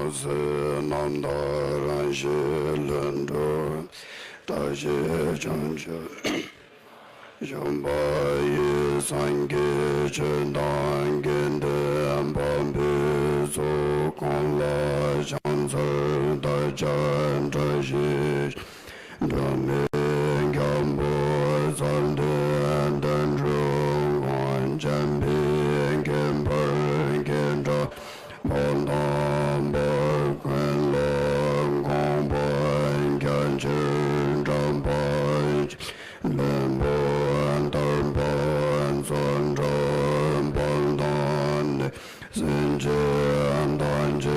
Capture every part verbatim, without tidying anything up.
ཚོགས་བསོད་ནམས་དང་རང་བཞིན་ལྷུན་གྲུབ་བཀྲ་ཤིས་བྱང་ཆུབ་ཤོག་པ་ཡི། སངས་རྒྱས་ཆོས་དང་དགེ་འདུན་དམ་པའི་ཚོགས། གང་ལ་ཕྱག་འཚལ་བདག་ཀྱང་བཀྲ་ཤིས། འགྲོ་མི་མགོན་པོ་རྩ་བརྒྱད་དོན་གྲུབ་དབང་། འཇམ་དཔལ་མཁྱེན་པ་མཁྱེན་གྲོལ་དཔལ་དམ་པ། ཀུན་ལ་དགོངས་པ་རྒྱ་ཆེར་གྲགས་པ། བློན་པོ་དམ་པ་ཚོགས་གྲོགས་དཔལ་དང་ནི། སེམས་ཅན་ཐམས་ཅད་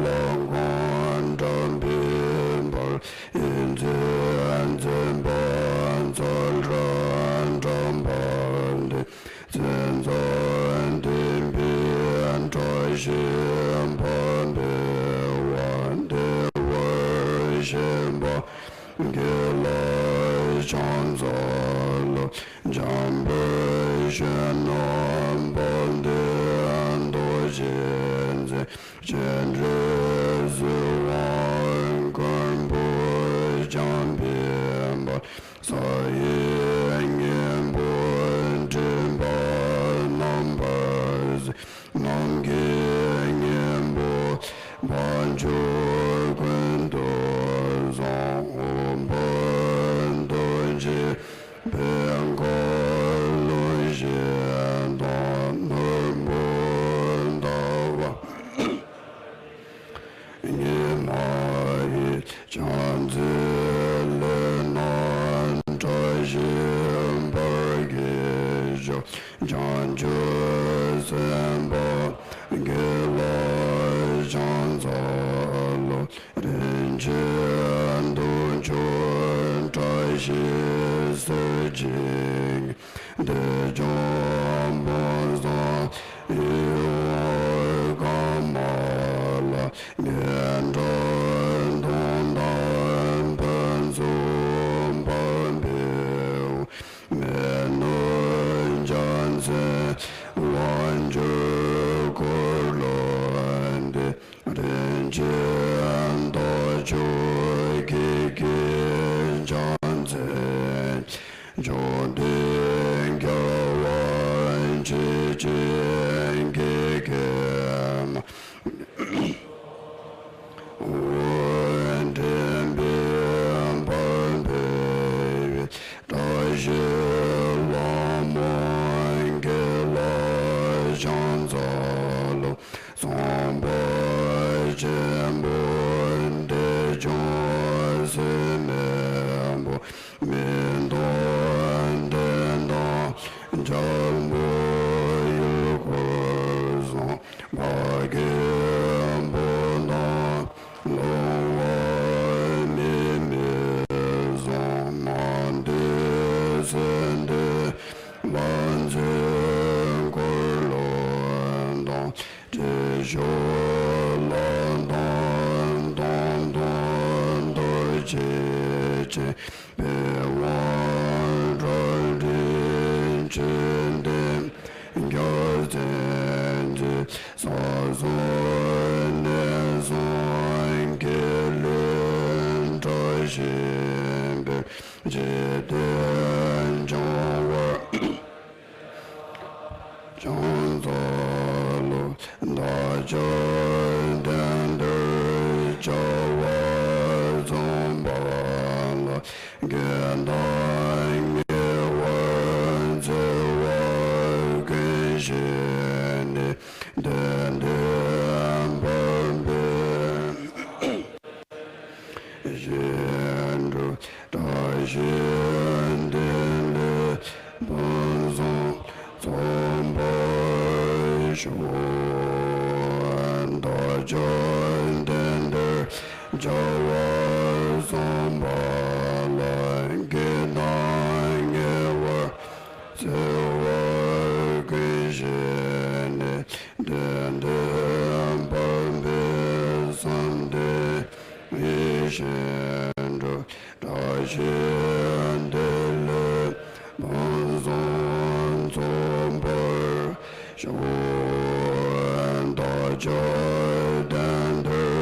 ལ་དགོངས་དགྲ་འདུལ་བར། ཡོངས་འཛིན་མཛད་པ་ཚོགས་གྲོགས་དམ་པ་འདི། མཚན་རྫོགས་བསྟན་པའི་བཀྲ་ཤིས་པ་འཕེལ་བ། བདེ་བར་གཤེགས་པ་དགེ་ལེགས་ཕྱག་འཚལ་ལོ། འཇམ་དཔལ་གཞོན་ནུ་དཔལ་ལྡན་རྡོ་རྗེ་འཛིན། སྤྱན་རས་གཟིགས་དབང་མགོན་པོ་འཇམ་དཔལ་དཔལ། ས་ཡི་སྙིང་པོ་མགྲིན་པ་རྣམ་པར་གཟིགས། ནམ་མཁའི་སྙིང་པོ་དཔལ་འབྱོར་ཀུན་ཏུ་བཟང་། དབང་པོ་རྡོ་རྗེ་འཕེལ་མགོན་ཀློང་ཆེན་དང་། ནོར་བུ་ཟླ་བ་ཉི་མ་ཡིས། ཕྱག་འཚལ་ལེགས་སྣང་བཀྲ་ཤིས་འཕེལ་གྱི་ཞབས། བྱང་ཆུབ་སེམས་དཔའ་དགེ་ལེགས་ཕྱག་འཚལ་ལོ། རིན་ཆེན་དུང་ཆོས་བཀྲ་ཤིས་གསེར་གྱི། བདེ་སྐྱོང་དཔལ་བཟང་ཡིད་འོང་དཀར་མ་ལ། ངན་འགྲོ་གདོན་དང་ཕུན་ཚོགས་པ་འཕེལ། མི་ནུབ་རྒྱལ་མཚན་དབང་གྱུར་འཁོར་ལོ་འདི། རིན་ཆེན་རྟ་མཆོག་གི་རྒྱལ་ཕྱག་མཚན། མཆོག་ཏུ་གྱུར་པ་ཆེ་ཆེན་གྱི་གེགས་མ། འོད་འདྲེན་པའི་བར་འཕེལ་བའི། བཀྲ་ཤིས་ལྷ་མོ་དགེ་ལེགས་ཕྱག་འཚལ་ལོ། ཚངས་པ་ཆེན་པོ་བདེ་སྐྱོང་སྲེད་མེད་པོ། མི་ལྡོག་བདེན་དང་འཇམ་པོ་ཡུལ་འཁོར་བཟང་། བ་ཀུན་པོ་དང་ལོང་བ་མི་མེད་བཟང་། མང་ཐོས་སེམས་ལྡན་ལྷ་མཛེས་འཁོར་ལོ་དང་། དྲི་ཤོག་ལྷ་དང་སྟོང་དང་རྡོ་རྗེ་ཅན། པའི་དབང་གྲགས་རིན་ཆེན་ལྡན་རྒྱལ་མཚན་འཛིན། ས་གསུམ་གནས་གསུམ་གྱི་ལུས་བཀྲ་ཤིས་འཕེལ། འཇིག་རྟེན་སྐྱོང་བར་ཕྱག་འཚལ་ལོ། བདག་ཅག་བདེན་དོན་བྱ་བ་རྩོམ་པ་ལ། དགེ་དང་ཉེ་བར་བརྩེ་བ་ཀུན་བཞེས་ནས། བདེན་དོན་ཕན་པའི་བཞིན་སྒྲུབ། བཀྲ་ཤིས་བདེ་ལེགས་ཕུན་སུམ་ཚོགས་པར་ཤོག། བདག་ཅག་བདེན་དོན་བྱ་བ་རྩོམ་པ་ལ། དགེ་དང་ཉེ་བར་བརྩེ་བ་ཀུན་བཞེས་ནས། བདེན་དོན་ཕན་པའི་བསམ་དོན་ཡིད་བཞིན་འགྲུབ། བཀྲ་ཤིས་བདེ་ལེགས་ཕུན་སུམ་ཚོགས་པར་ཤོག། བདག་ཅག་བདེན་དོན་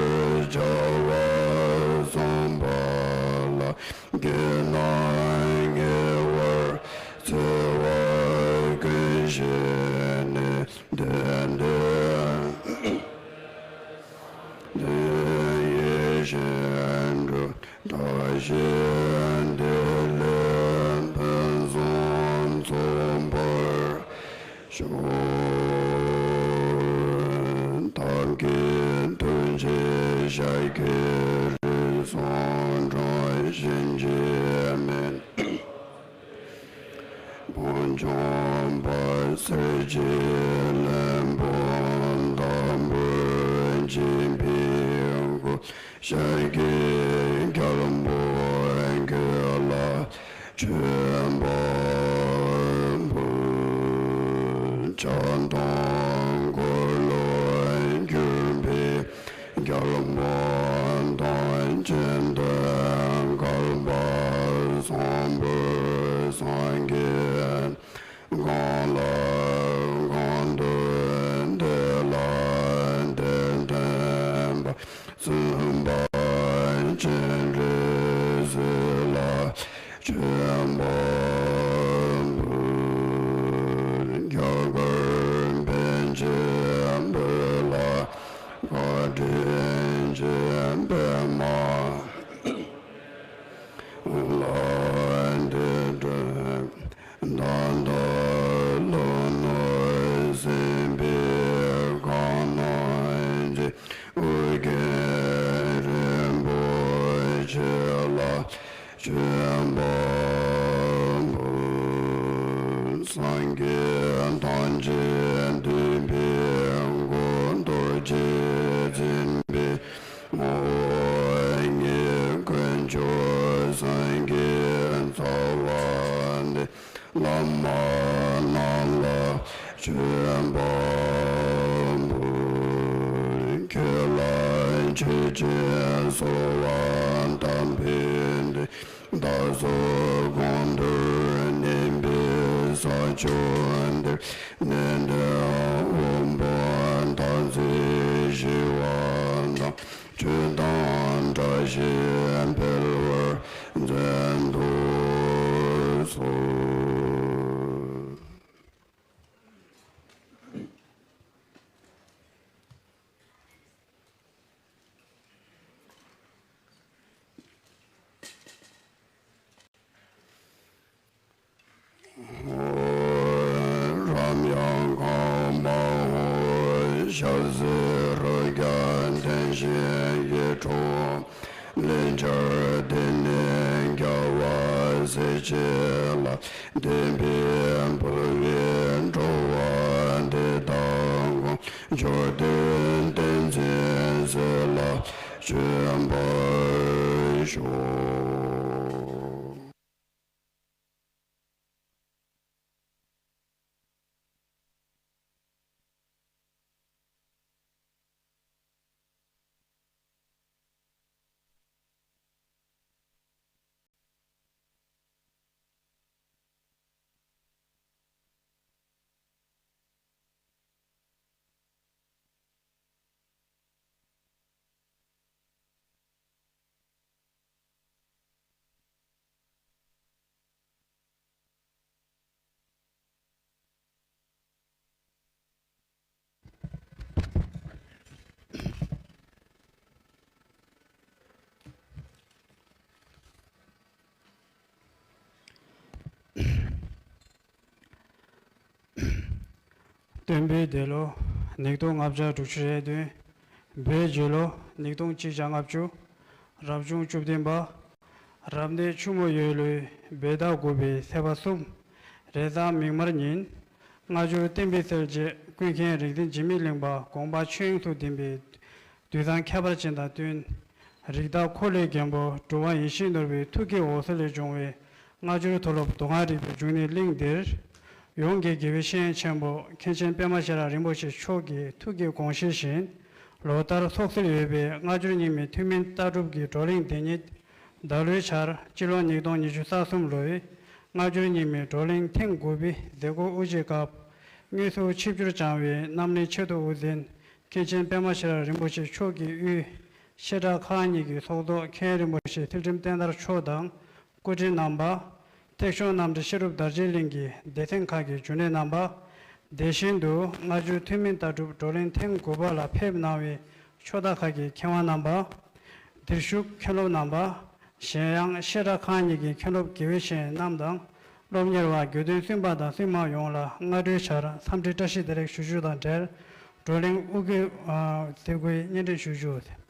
ཞིང་བདེ་ལེགས་ཕུན་སུམ་ཚོགས་པར་ཤོག། བདག་གི་ཐུགས་རྗེ་ཤཱཀྱའི་རིགས་སུ་འཁྲུངས་གཤིན་རྗེའི་མེས། བོད་ལྗོངས་པ་གསེར་གྱི་ལྷུན་པོ་དང་པོར་བརྗིད་པའི་སྐུ། ཤཱཀྱའི་རྒྱལ་པོ་ཁྱོད་ལ་མཆོད་པ་འབུལ། ཕྱག་དང་འཁོར་ལོ་གྱུར་པའི་རྒྱལ་པོ་དང་གཅིག་ཏུ་བསྐལ་པ་བཟང་པོར་སངས་རྒྱས་གང་ལ་གང་འདུལ་དེ་ལ་དེ་སྟོན་པ་སེམས་དཔའ་སྤྱན་རས་གཟིགས་ལ་མཆོད་པ་འབུལ། རྒྱ་གར་པཎ་ཆེན་བོད་ལ་བཀའ་དྲིན་ཆེ། པདྨ་ལ་འདི་སྒྲོན། ད་ལྟ་ལྷོ་ནུབ་སྲིན་པོའི་ཁ་ནང་གི་ཨོ་རྒྱན་རིན་པོ་ཆེ་ལ་མཆོད་པ་འབུལ། སངས་རྒྱས་ཐམས་ཅད་འདུས་པའི་སྐུ། རྡོ་རྗེ་འཛིན་པའི་ངོ་བོ་ཉིད། དཀོན་མཆོག་སངས་རྒྱས་རྩ་བ་འདི། བླ་མ་རྣམས་ལ་མཆོད་པ་འབུལ། ཁྱོད་ལ་མཆོད་ཅིང་གསོལ་བ་དམ་པའི་དོན། བདག་སོགས་གང་འདུལ་གནས་པའི་ས་ཕྱོགས་འདིར། གནས་འདིར་དབང་པོ་ཐམས་ཅད་ཞི་བ་དང་། ཆོས་དང་བཀྲ་ཤིས་འཕེལ་བར་མཛད་དུ་གསོལ། རབ་དབྱངས་དཀར་མོ། ཞབས་བསིལ་རོ་བརྒྱ་ལྡན་ཞིང་གི་ཁྲོད། ལེགས་སྦྱར་སྡེ་སྣོད་རྒྱལ་བ་སྲས་བཅས་ལ། བསྟན་པའི་འབུལ་བའི་སྤྲོ་བ་འདི་དག་དཀོན་མཆོག་དེར་བསྟན་འཛིན་ཞིང་ལ་སྤྱོད་པར་ཤོག། སྟོན་པའི་འདས་ལོ་ཉིས་སྟོང་ལྔ་བརྒྱ་དྲུག་ཅུ་རེ་བདུན། བོད་རྒྱལ་ལོ་ཉིས་སྟོང་གཅིག་བརྒྱ་ལྔ་བཅུ། རབ་བྱུང་བཅུ་བདུན་པ། རབ་གནས་ཆུ་མོ་ཡོས་ལོའི་བོད་ཟླ་དགུ་པའི་ཚེས་པ་གསུམ། རེས་གཟའ་མིག་དམར་ཉིན། སྔ་འགྱུར་བསྟན་པའི་གསལ་བྱེད་ཀུན་མཁྱེན་རིག་འཛིན་འཇིགས་མེད་གླིང་པ་དགོངས་པ་ཆོས་དབྱིངས་སུ་ལྡན་པའི་དུས་བཟང་ཁྱད་པར་ཅན་དང་བསྟུན། རིགས་བདག་འཁོར་ལོའི་རྒྱལ་པོ་འགྲོ་བ་ཡིད་བཞིན་ནོར་བུའི་ཐུགས་ཀྱི་འོད་ཟེར་ལས་བྱུང་བའི་སྔ་འགྱུར་མཐོ་སློབ་མདོ་སྔགས་རིག་པའི་འབྱུང་གནས་གླིང་འདིར། ཡོངས་ཀྱི་དགེ་བའི་བཤེས་གཉེན་ཆེན་པོ་མཁན་ཆེན་པདྨ་ཤེས་རབ་རིན་པོ་ཆེ་མཆོག་གི་ཐུགས་ཀྱི་དགོངས་བཞེད་བཞིན། ལོ་ལྟར་ཚོགས་སུ་ཡོད་པའི་སྔ་འགྱུར་རྙིང་མའི་ཐུན་མིན་ལྟ་གྲུབ་ཀྱི་བགྲོ་གླེང་འདི་ཉིད། ད་ལོའི་ཆར་སྤྱི་ལོ་ཉིས་སྟོང་ཉི་ཤུ་རྩ་གསུམ་ལོའི་སྔ་འགྱུར་རྙིང་མའི་བགྲོ་གླེང་ཐེངས་དགུ་པའི་མཛད་སྒོ་དབུ་འབྱེད་སྐབས། དངོས་སུ་ཆིབས་བསྒྱུར་བསྐྱངས་པའི་རྣམ་གླིང་ཆེད་དུ་དབུ་འཛིན་མཁན་ཆེན་པདྨ་ཤེས་རབ་རིན་པོ་ཆེ་མཆོག་གི་དབུས། བཤད་གྲྭ་ཁག་གཉིས་ཀྱི་ཚོགས་གཙོ་མཁན་རིན་པོ་ཆེ་ཚུལ་ཁྲིམས་བསྟན་དར་མཆོག་དང་། སྐུ་ཕྲེང་རྣམ་པ། ཐེག་མཆོག་རྣམ་འདྲེན་བཤད་སྒྲུབ་དར་རྒྱས་གླིང་གི་སྡེ་ཚན་ཁག་གི་རྒྱུན་ལས་རྣམ་པ། དེ་བཞིན་དུ་སྔ་འགྱུར་ཐུན་མིན་ལྟ་གྲུབ་བགྲོ་གླེང་ཐེངས་དགུ་པ་ལ་ཕེབས་གནང་བའི་ཕྱོགས་མཐའ་ཁག་གི་མཁས་དབང་རྣམ་པ། འདིར་བཞུགས་མཁན་སློབ་རྣམ་པ། གཞན་ཡང་བཤད་གྲྭ་ཁག་གཉིས་ཀྱི་མཁན་སློབ་དགེ་བའི་བཤེས་གཉེན་རྣམས་དང་སློབ་གཉེར་བ་དགེ་འདུན་སུན་པ་དང་སུན་མ་ཡོངས་ལ་སྔ་དྲོའི་ཆར་འཚམས་འདྲི་བཀྲ་ཤིས་བདེ་ལེགས་ཞུ་རྒྱུ་དང་འབྲེལ། བགྲོ་གླེང་དབུ་འགོད་མཛད་སྒོའི་སྙན་སྒྲོན་ཞུ་རྒྱུ།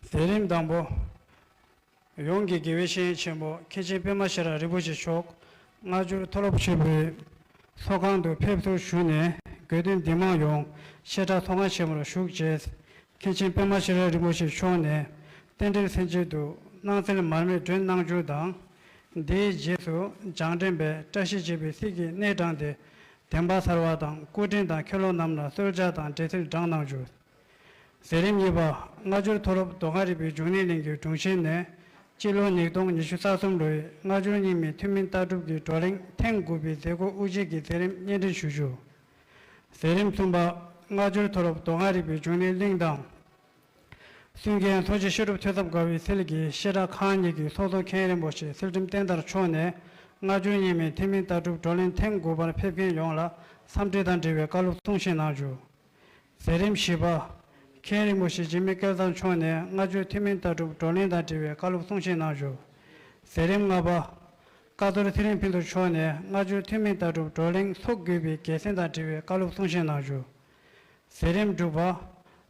མཛད་རིམ་དང་པོ། ཡོངས་ཀྱི་དགེ་བའི་བཤེས་གཉེན་ཆེན་པོ་མཁན་ཆེན་པད་མ་ཤེས་རབ་རིན་པོ་ཆེ་མཆོག་སྔ་འགྱུར་མཐོ་སློབ་ཆེན་པོའི་ཚོགས་ཁང་དུ་ཕེབས་བསུར་ཞུས་ནས་དགེ་འདུན་འདུས་མང་ཡོངས་བཤད་གྲྭ་ཚོགས་ཁང་ཆེན་མོར་ཞུགས་རྗེས། མཁན་ཆེན་པད་མ་ཤེས་རབ་རིན་པོ་ཆེ་མཆོག་ནས་རྟེན་འབྲེལ་མཚན་བཅས་དུ་སྣང་གསལ་མར་མེ་སྒྲོན་གནང་རྒྱུ་དང་། དེའི་རྗེས་སུ་རྒྱང་འདྲེན་པས་བཀྲ་ཤིས་འཁྱིལ་པའི་གསེར་གྱི་སྣེ་དྲངས་ཏེ། བདེན་པ་གསར་བ་དང་སྐུ་ཕྲེང་དང་མཁན་སློབ་རྣམས་ལ་གསོལ་ཇ་དང་འབྲས་སིལ་བགྲངས་གནང་རྒྱུ། མཛད་རིམ་གཉིས་པ། སྔ་འགྱུར་མཐོ་སློབ་མདོ་སྔགས་རིག་པའི་འབྱུང་གནས་གླིང་གི་དྲུང་ཆེན་ནས་སྤྱི་ལོ་ཉིས་སྟོང་ཉི་ཤུ་རྩ་གསུམ་ལོའི་སྔ་འགྱུར་རྙིང་མའི་ཐུན་མིན་ལྟ་གྲུབ་ཀྱི་བགྲོ་གླེང་ཐེངས་དགུ་པའི་མཛད་སྒོ་དབུ་འབྱེད་ཀྱི་མཛད་རིམ་སྙན་སྒྲོན་ཞུ་རྒྱུ། མཛད་རིམ་གསུམ་པ། སྔ་འགྱུར་མཐོ་སློབ་མདོ་སྔགས་རིག་པའི་འབྱུང་གནས་གླིང་དང་། སུན་མཁན་ཚོགས་ཆེན་བཤད་སྒྲུབ་ཐོས་བསམ་དགའ་བའི་ཚལ་གྱི་བཤད་གྲྭ་ཁག་གཉིས་ཀྱི་ཚོགས་གཙོ་མཁན་རིན་པོ་ཆེ་ཚུལ་ཁྲིམས་བསྟན་དར་མཆོག་ནས་སྔ་འགྱུར་རྙིང་མའི་ཐུན་མིན་ལྟ་གྲུབ་བགྲོ་གླེང་ཐེངས་དགུ་པར་ཕེབས་མཁན་ཡོངས་ལ་འཚམས་འདྲི་དང་འབྲེལ་བའི་བཀའ་སློབ་གསུང་བཤད་གནང་རྒྱུ། མཛད་རིམ་བཞི་པ། མཁན་རིན་པོ་ཆེ་འཇིགས་མེད་སྐལ་བཟང་མཆོག་ནས་སྔ་འགྱུར་ཐུན་མིན་ལྟ་གྲུབ་བགྲོ་གླེང་དང་འབྲེལ་བའི་བཀའ་སློབ་གསུང་བཤད་གནང་རྒྱུ། མཛད་རིམ་ལྔ་པ། བཀའ་ཟུར་ཚེ་རིང་ཕུན་ཚོགས་མཆོག་ནས་སྔ་འགྱུར་ཐུན་མིན་ལྟ་གྲུབ་བགྲོ་གླེང་ཚོགས་དགོས་པའི་དགེ་མཚན་དང་འབྲེལ་བའི་བཀའ་སློབ་གསུང་བཤད་གནང་རྒྱུ། མཛད་རིམ་དྲུག་པ།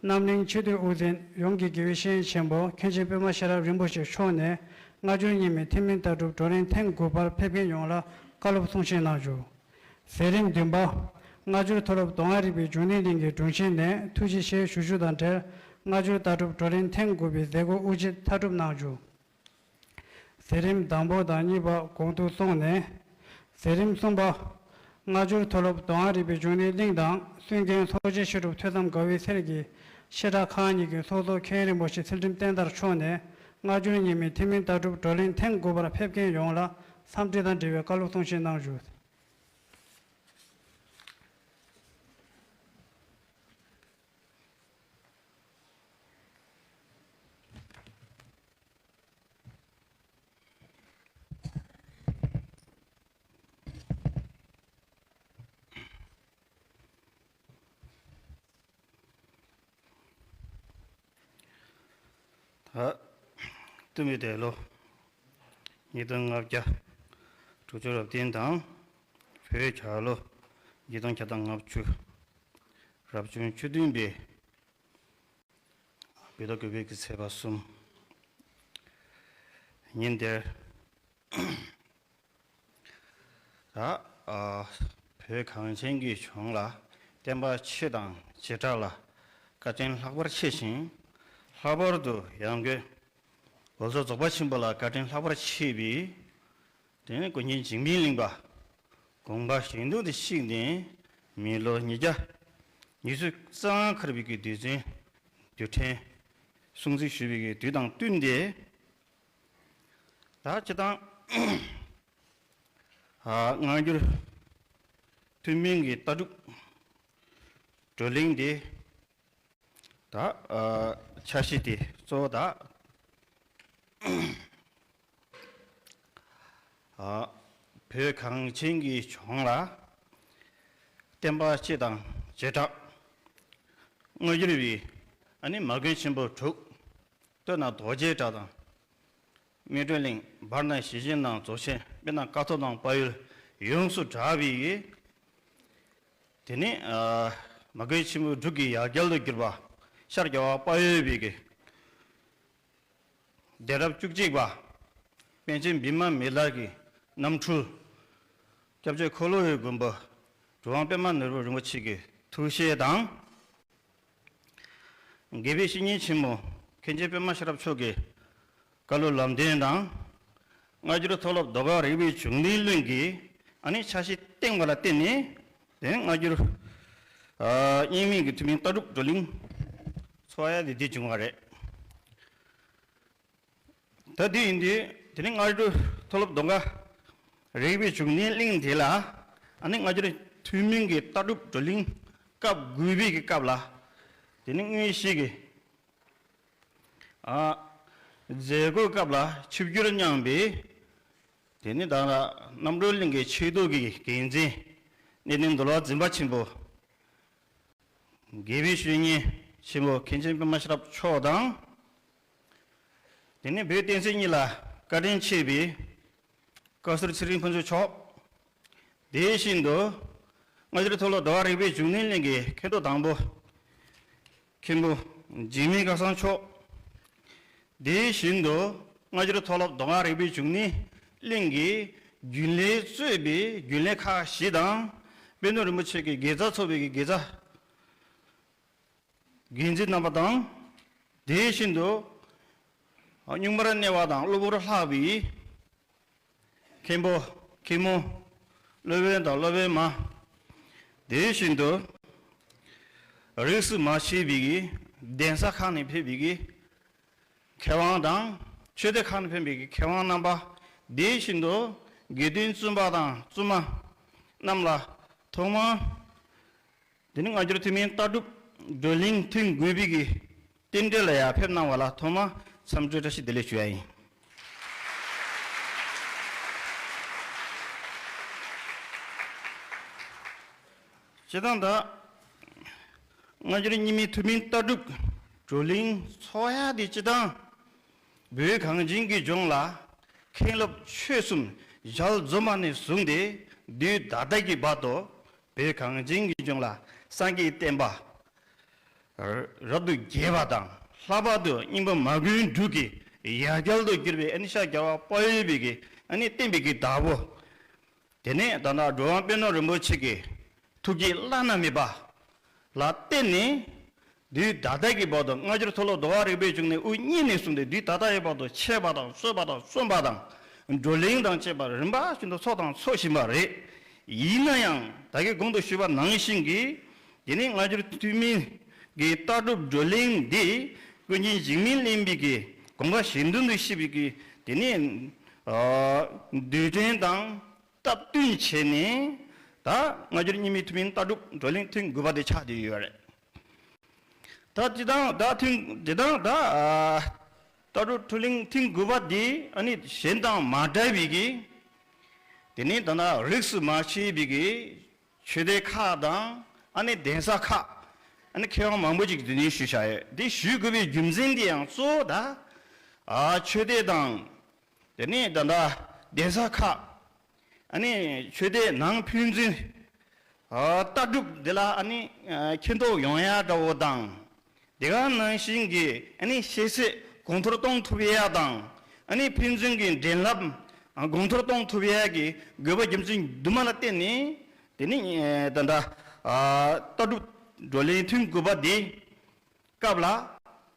རྣམ་གླིང་ཆེས་མཐོའི་དབུ་འཛིན་ཡོངས་ཀྱི་དགེ་བའི་བཤེས་གཉེན་ཆེན་པོ་མཁན་ཆེན་པད་མ་ཤེས་རབ་རིན་པོ་ཆེ་མཆོག་ནས་སྔ་འགྱུར་རྙིང་མའི་ཐུན་མིན་ལྟ་གྲུབ་བགྲོ་གླེང་ཐེངས་དགུ་པར་ཕེབས་མཁན་ཡོངས་ལ་བཀའ་སློབ་གསུང་བཤད་གནང་རྒྱུ། མཛད་རིམ་བདུན་པ། སྔ་འགྱུར་མཐོ་སློབ་མདོ་སྔགས་རིག་པའི་འབྱུང་གནས་གླིང་གི་དྲུང་ཆེན་ནས་ཐུགས་རྗེ་ཆེ་ཞུ་རྒྱུ་དང་འབྲེལ། སྔ་འགྱུར་ལྟ་གྲུབ་བགྲོ་གླེང་ཐེངས་དགུ་པའི་མཛད་སྒོ་དབུ་འབྱེད་མཐའ་གྲུབ་གནང་རྒྱུ། མཛད་རིམ་དང་པོ་དང་གཉིས་པ་གོང་དུ་སོང་ནས། མཛད་རིམ་གསུམ་པ། སྔ་འགྱུར་མཐོ་སློབ་མདོ་སྔགས་རིག་པའི་འབྱུང་གནས་གླིང་དང་སུན་མཁན་ཚོགས་ཆེན་བཤད་སྒྲུབ་ཐོས་བསམ་དགའ་བའི་ཚལ་གྱི་བཤད་གྲྭ་ཁག་གཉིས་ཀྱི་ཚོགས་གཙོ་མཁན་རིན་པོ་ཆེ་ཚུལ་ཁྲིམས་བསྟན་དར་མཆོག་ནས་སྔ་འགྱུར་རྙིང་མའི་ཐུན་མིན་ལྟ་གྲུབ་བགྲོ་གླེང་ཐེངས་དགུ་པར་ཕེབས་མཁན་ཡོངས་ལ་འཚམས་འདྲི་དང་འབྲེལ་བའི་བཀའ་སློབ་གསུང་བཤད་གནང་རྒྱུ། ད། སྟོད་སྨད་འདས་ལོ་ཉིས་སྟོང་ལྔ་བརྒྱ་དྲུག་ཅུ་རབ་བརྟན་དང་། བོད་རྒྱལ་ལོ་ཉིས་སྟོང་བརྒྱ་དང་ལྔ་བཅུ་རབ་བྱུང་བཅུ་བདུན་པའི་བོད་ཟླ་དགུ་པའི་གི་ཚེས་པ་གསུམ། ཉིན་དེར། ད། ཨ། བོད་གངས་ཅན་གྱི་ལྗོངས་ལ་བསྟན་པ་ཆོས་དང་བྱེ་བྲག་ལ་བཀའ་དྲིན་ལྷག་པར་ཆེ་ཞིང་། ལྷག་པར་དུ་ཡང་སྒོས་འོལ་ཚོད་རྫོགས་པ་ཆེན་པོ་ལ་བཀའ་དྲིན་ལྷག་པར་ཆེ་བའི། དེ་ནས་ཀུན་མཁྱེན་འཇིགས་མེད་གླིང་པ་དགོངས་པ་བཞེས་འདུག་དེ་གཅིག་ནི་མི་ལོ་ཉིས་བརྒྱ་ཉི་ཤུ་རྩ་ལྔ་འཁོར་བའི་གི་དུས་ཆེན་དུས་དྲན་སྲུང་བརྩི་ཞུ་བའི་གི་དུས་དང་བསྟུན་ཏེ། ད་སྤྱིར་བཏང་། ཨ། སྔ་འགྱུར་ཐུན་མིན་གྱི་ལྟ་གྲུབ་བགྲོ་གླེང་འདི། ད། ཨ། འཆར་གཞི་དེ་གཙོ་བོ་ད། ཨ། བོད་གངས་ཅན་གྱི་ལྗོངས་ལ་བསྟན་པ་སྤྱི་དང་བྱེ་བྲག་སྔ་འགྱུར་བའི་ཨ་ནི་མ་དགོན་ཆེན་པོ་དྲུག། སྟོད་ན་རྡོ་རྗེ་བྲག་དང་། སྨིན་གྲོལ་གླིང་། བར་ན་ཞེ་ཆེན་དང་རྫོགས་ཆེན། དཔེར་ན་ཀཿཐོག་དང་དཔལ་ཡུལ་ཡོངས་སུ་གྲགས་པའི། དེ་ནི། ཨ། མ་དགོན་ཆེན་པོ་དྲུག་གི་ཡ་གྱལ་དུ་གྱུར་པ་ཤར་རྒྱལ་བ་དཔལ་ཡུལ་པའི་གི་གདན་རབས་བཅུ་གཅིག་པ་པཎ་ཆེན་བི་མ་མི་ལ་གི་རྣམ་འཕྲུལ། སྐྱབས་རྗེ་འཁོར་ལོ་བའི་མགོན་པོ་གྲུབ་དབང་པད་མ་ནོར་བུ་རིན་པོ་ཆེ་གི་ཐུགས་བཞེད་དང་། དགེ་བའི་བཤེས་གཉེན་ཆེན་མོ་མཁན་ཆེན་པད་མ་ཤེས་རབ་མཆོག་གི་བཀའ་སློབ་ལམ་སྟོན་དང་། སྔ་འགྱུར་མཐོ་སློབ་མདོ་སྔགས་རིག་པའི་འབྱུང་གནས་གླིང་གི་ཨ་ནི་འཆར་གཞི་བཏིང་བ་ལ་བརྟེན་ནས། དེ་སྔ་འགྱུར། ཨ། རྙིང་མའི་གི་ཐུན་མིན་ལྟ་གྲུབ་བགྲོ་གླེང་ཚོགས་ཡ་དེ་འདི་བྱུང་བ་རེད། ད་འདི་ཡིན་དུས་དེ་ནི་སྔ་འགྱུར་མཐོ་སློབ་མདོ་སྔགས་རིག་པའི་འབྱུང་གནས་གླིང་དེ་ལ་ཨ་ནི་སྔ་འགྱུར་ཐུན་མིན་གྱི་ལྟ་གྲུབ་བགྲོ་གླེང་སྐབས་དགུ་པའི་གི་སྐབས་ལ། དེ་ནི་དངོས་གཞི་གི། ཨ། མཛད་སྒོའི་སྐབས་ལ་ཆིབས་བསྒྱུར་གནང་བའི། དེ་ནི་ད་རྣམ་གྲོལ་གླིང་གི་ཆོས་རྡོ་གི་འགན་འཛིན་གནས་བརྟན་འདུལ་བ་འཛིན་པ་ཆེན་པོ་ དགེ་བའི་བཤེས་གཉེན་ཆེན་པོ་མཁན་ཆེན་པད་མ་ཤེས་རབ་མཆོག་དང་། དེ་ནས་བོད་བསྟན་སྲིད་གཉིས་ལ་བཀའ་དྲིན་ཆེ་བའི་བཀའ་ཟུར་ཚེ་རིང་ཕུན་ཚོགས་མཆོག། དེ་བཞིན་དུ་སྔ་འགྱུར་མཐོ་སློབ་མདོ་སྔགས་རིག་པའི་འབྱུང་གནས་གླིང་གི་མཁན་ཐོག་དང་པོ་མཁན་པོ་འཇིགས་མེད་སྐལ་བཟང་མཆོག། དེ་བཞིན་དུ་སྔ་འགྱུར་མཐོ་སློབ་མདོ་སྔགས་རིག་པའི་འབྱུང་གནས་གླིང་གི་རྒྱུན་ལས་གཙོས་པའི་རྒྱུན་ལས་ཁག་བཞི་དང་། དཔལ་ལྡན་རིན་པོ་ཆེ་གི་དགེ་རྩ་ཚོགས་པའི་གི་དགེ་རྩ་འགན་འཛིན་རྣམ་པ་དང་། དེ་བཞིན་དུ་རྙིང་པར་གནས་པ་དང་གློ་བུར་ལྷག་པའི་མཁན་པོ་མཁན་མོ་སློབ་དཔོན་དང་སློབ་དཔོན་མ། དེ་བཞིན་དུ་རིས་སུ་མ་ཆད་པའི་གི་གདན་ས་ཁག་ནས་ཕེབས་པའི་གི་མཁས་དབང་དང་། ཆོས་སྡེ་ཁག་ནས་ཕེབས་པའི་གི་མཁས་དབང་རྣམ་པ། དེ་བཞིན་དུ་དགེ་འདུན་བཙུན་པ་དང་བཙུན་མ་རྣམས་ལ་ཐོག་མར། དེ་ནི་སྔ་འགྱུར་ཐུན་མིན་ལྟ་གྲུབ་བགྲོ་གླེང་ཐེངས་དགུ་པའི་གི་རྟེན་འབྲེལ་ལ་ཡང་ཕེབས་གནང་བ་ལ་ཐོག་མར་འཚམས་འདྲི་བཀྲ་ཤིས་བདེ་ལེགས་ཞུ་ཡ་ཡིན། སྤྱིར་བཏང་ད་སྔ་འགྱུར་རྙིང་མའི་ཐུན་མིན་ལྟ་གྲུབ་བགྲོ་གླེང་ཚོགས་ཡ་དེ་སྤྱིར་བཏང་བོད་གངས་ཅན་གྱི་ལྗོངས་ལ་མཁན་སློབ་ཆོས་གསུམ་ཞལ་འཛོམས་པ་ནས་བཟུང་སྟེ་དུས་ད་ལྟ་གི་བར་དུ། བོད་གངས་ཅན་གྱི་ལྗོངས་ལ་སངས་རྒྱས་བསྟན་པ་རབ་ཏུ་རྒྱས་པ་དང་། ལྷག་པར་དུ་རྙིང་པ་མ་དགོན་དྲུག་གི་ཡ་གྱལ་དུ་གྱུར་པའི་ཨ་ནི་ཤར་རྒྱལ་བ་དཔལ་ཡུལ་པའི་གི་ཨ་ནི་བསྟན་པའི་གི་བདག་པོ། དེ་ནས་ད་ལྟ་འགྲོ་བ་དཔལ་ལྡན་རིན་པོ་ཆེ་གི་ཐུགས་བསྐྱེད་བླ་ན་མེད་པ་ལ་བརྟེན་ནས། དུས་ད་ལྟ་གི་བར་དུ་སྔ་འགྱུར་མཐོ་སློབ་མདོ་སྔགས་རིག་པའི་འབྱུང་གནས་དབུ་བརྙེས་ནས་བཟུང་སྟེ་དུས་ད་ལྟ་ཡི་བར་དུ་འཆད་པ་དང་གསོལ་བ་དང་གསུངས་པ་དང་བགྲོ་གླེང་དང་བཅས་པ་རིམ་པ་བཞིན་དུ་ཚོགས་དང་འཚོགས་བཞིན་པ་རེད། ཡིན་ན་ཡང་ད་གིན་གོང་དུ་ཞུས་པ་ནང་བཞིན་གྱི། དེ་ནས་སྔ་འགྱུར་ཐུན་མིན་གྱི་ལྟ་གྲུབ་བགྲོ་གླེང་འདི་ཀུན་མཁྱེན་འཇིགས་མེད་གླིང་པའི་གི་དགོངས་པ་གཞལ་དོན་དུ་བཤད་པའི་གི་དེ་ནས་ཨ་རྡུལ་ཕྲན་དང་སྟབས་བསྟུན་བྱས་ནས། ད་སྔ་འགྱུར་རྙིང་མའི་ཐུན་མིན་ལྟ་གྲུབ་བགྲོ་གླེང་ཐེངས་དགུ་པ་དེ་ཆགས་བསྡད་ཡོད་རེད། ད་སྤྱིར་བཏང་ད་ཐེངས་འདི་དང་ད་ཨ་ལྟ་གྲུབ་བགྲོ་གླེང་ཐེངས་དགུ་པ་འདི་ཨ་ནི་གཞན་དང་མ་འདྲ་བའི་གི། དེ་ནས་ད་ལྟ་རིས་སུ་མ་ཆད་པའི་གི་ཆོས་སྡེ་ཁག་དང་ཨ་ནི་གདན་ས་ཁག་ཨ་ནི་མཁས་དབང་མང་པོ་ཅིག་འདི་ནས་ཞུས་བཞག་ཡོད། འདི་ཞུ་དགོས་པའི་རྒྱུ་མཚན་འདི་ཡང་གཙོ་བོ་ད་ཨ་ཆོས་སྡེ་དང་། དེ་ནས་ད་ལྟ་གདན་ས་ཁག་ཨ་ནི་ཆོས་སྡེ་ནང་ཕན་ཚུན་ཨ་ལྟ་གྲུབ་འདི་ལ་ཨ་ནི་ཨ་མཁྱེན་རྟོགས་ཡོང་ཡ་འདྲ་བོ་དང་། དེ་ག་ནང་བཞིན་གྱི་ཨ་ནི་ཤེས་ཚད་གོང་མཐོར་གཏོང་ཐུབ་ཡ་དང་། ཨ་ནི་ཕན་ཚུན་གྱི་འགྲན་རླབས་ཨ་གོང་མཐོར་གཏོང་ཐུབ་ཡ་གི་དགོས་པ་རྒྱུ་མཚན་དུ་མ་ལ་བརྟེན་ནས། དེ་ནི་ཨ་ད་ལྟ་ཨ་ལྟ་གྲུབ་བགྲོ་གླེང་ཐེངས་དགུ་པ་འདི་སྐབས་ལ།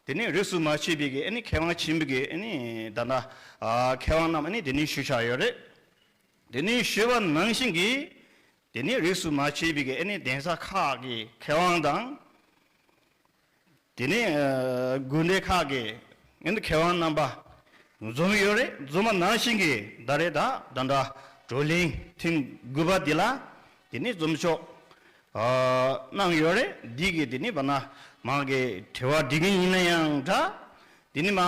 དེ་ནས་རིས་སུ་མ་ཆད་པའི་གི་ཨ་ནི་མཁས་དབང་ཆེན་པོ་གི་ཨ་ནི་ད་ལྟ་ཨ་མཁས་དབང་རྣམས་ཨ་ནི་དེ་ནས་ཞུས་བཞག་ཡོད་རེད། དེ་ནས་ཞུས་པ་ནང་བཞིན་གྱི། དེ་ནས་རིས་སུ་མ་ཆད་པའི་གི་ཨ་ནི་གདན་ས་ཁག་གི་མཁས་དབང་དང་། དེ་ནས་ཨ་དགོན་སྡེ་ཁག་གི་ཨ་ནི་མཁས་དབང་རྣམ་པ་འཛོམས་ཡོད་རེད། འཛོམས་པ་ནང་བཞིན་གྱི་ད་རེས་ད་ད་ལྟ་བགྲོ་གླེང་ཐེངས་དགུ་པ་འདི་ལ་དེ་ནས་འཛོམས་ཕྱོགས་ཨ་གནང་ཡོད་རེད། འདི་གི་དེ་ནས་བར་ན་མང་གི་དྲི་བ་འདྲི་མཁན་ཡིན་ན་ཡང་འདྲ། དེ་ནས་མ་ཨ་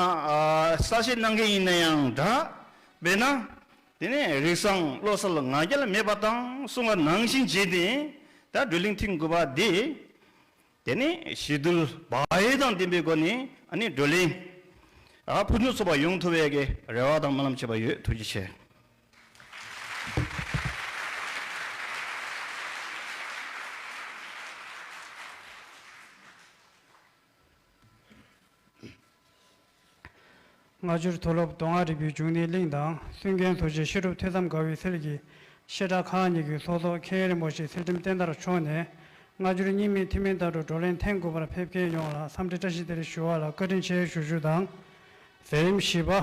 གསལ་བཤད་གནང་མཁན་ཡིན་ན་ཡང་འདྲ། དཔེར་ན། དེ་ནས་རིགས་བཟང་བློ་གསལ་ང་རྒྱལ་མེད་པ་དང་གསུངས་པ་ནང་བཞིན་བྱས་ཏེ། ད་བགྲོ་གླེང་ཐེངས་དགུ་པ་འདི། དེ་ནས་ཞི་དུལ་བག་ཡོད་དང་ལྡན་པའི་སྒོ་ནས་ཨ་ནི་བགྲོ་གླེང་ཨ་ཕུན་སུམ་ཚོགས་པ་ཡོང་ཐུབ་པའི་གི་རེ་བ་དང་སྨོན་ལམ་བྱེད་པ་ཡོད། ཐུགས་རྗེ་ཆེ། སྔ་འགྱུར་མཐོ་སློབ་མདོ་སྔགས་རིག་པའི་འབྱུང་གནས་གླིང་དང་། གསུང་མཁན་ཟུར་བཅད་ཤེས་རབ་ཐོས་བསམ་དགའ་བའི་ཚལ་གྱི་བཤད་གྲྭ་ཁག་གཉིས་ཀྱི་ཚོགས་གཙོ་མཁན་རིན་པོ་ཆེ་ཚུལ་ཁྲིམས་བསྟན་དར་མཆོག་ནས། སྔ་འགྱུར་རྙིང་མའི་ཐུན་མིན་ལྟ་གྲུབ་བགྲོ་གླེང་ཐེངས་དགུ་པར་ཕེབས་མཁན་ཡོངས་ལ་འཚམས་འདྲི་བཀྲ་ཤིས་བདེ་ལེགས་ཞུ་བ་ལ་བཀའ་དྲིན་ཆེ་ཞུ་རྒྱུ་དང་། མཛད་རིམ་བཞི་པ།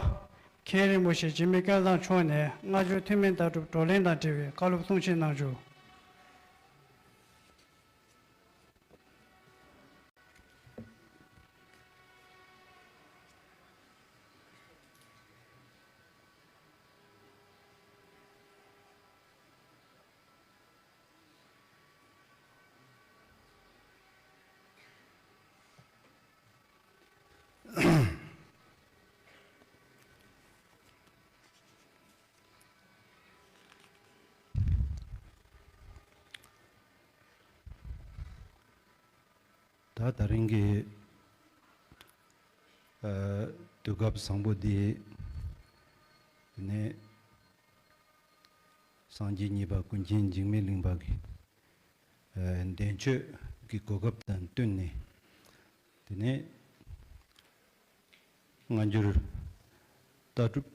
མཁན་རིན་པོ་ཆེ་འཇིགས་མེད་སྐལ་བཟང་མཆོག་ནས་སྔ་འགྱུར་ཐུན་མིན་ལྟ་གྲུབ་བགྲོ་གླེང་དང་འབྲེལ་བའི་བཀའ་སློབ་གསུང་བཤད་གནང་རྒྱུ། ད་ད་རིང་གི་ཨ་དུས་སྐབས་བཟང་པོ་འདི། དེ་ནས་སངས་རྒྱས་གཉིས་པ་ཀུན་མཁྱེན་འཇིགས་མེད་གླིང་པ་གི་ཨ་འདས་མཆོད་ཀྱི་གོ་སྐབས་དང་བསྟུན་ནས། དེ་ནས་སྔ་འགྱུར་ལྟ་གྲུབ་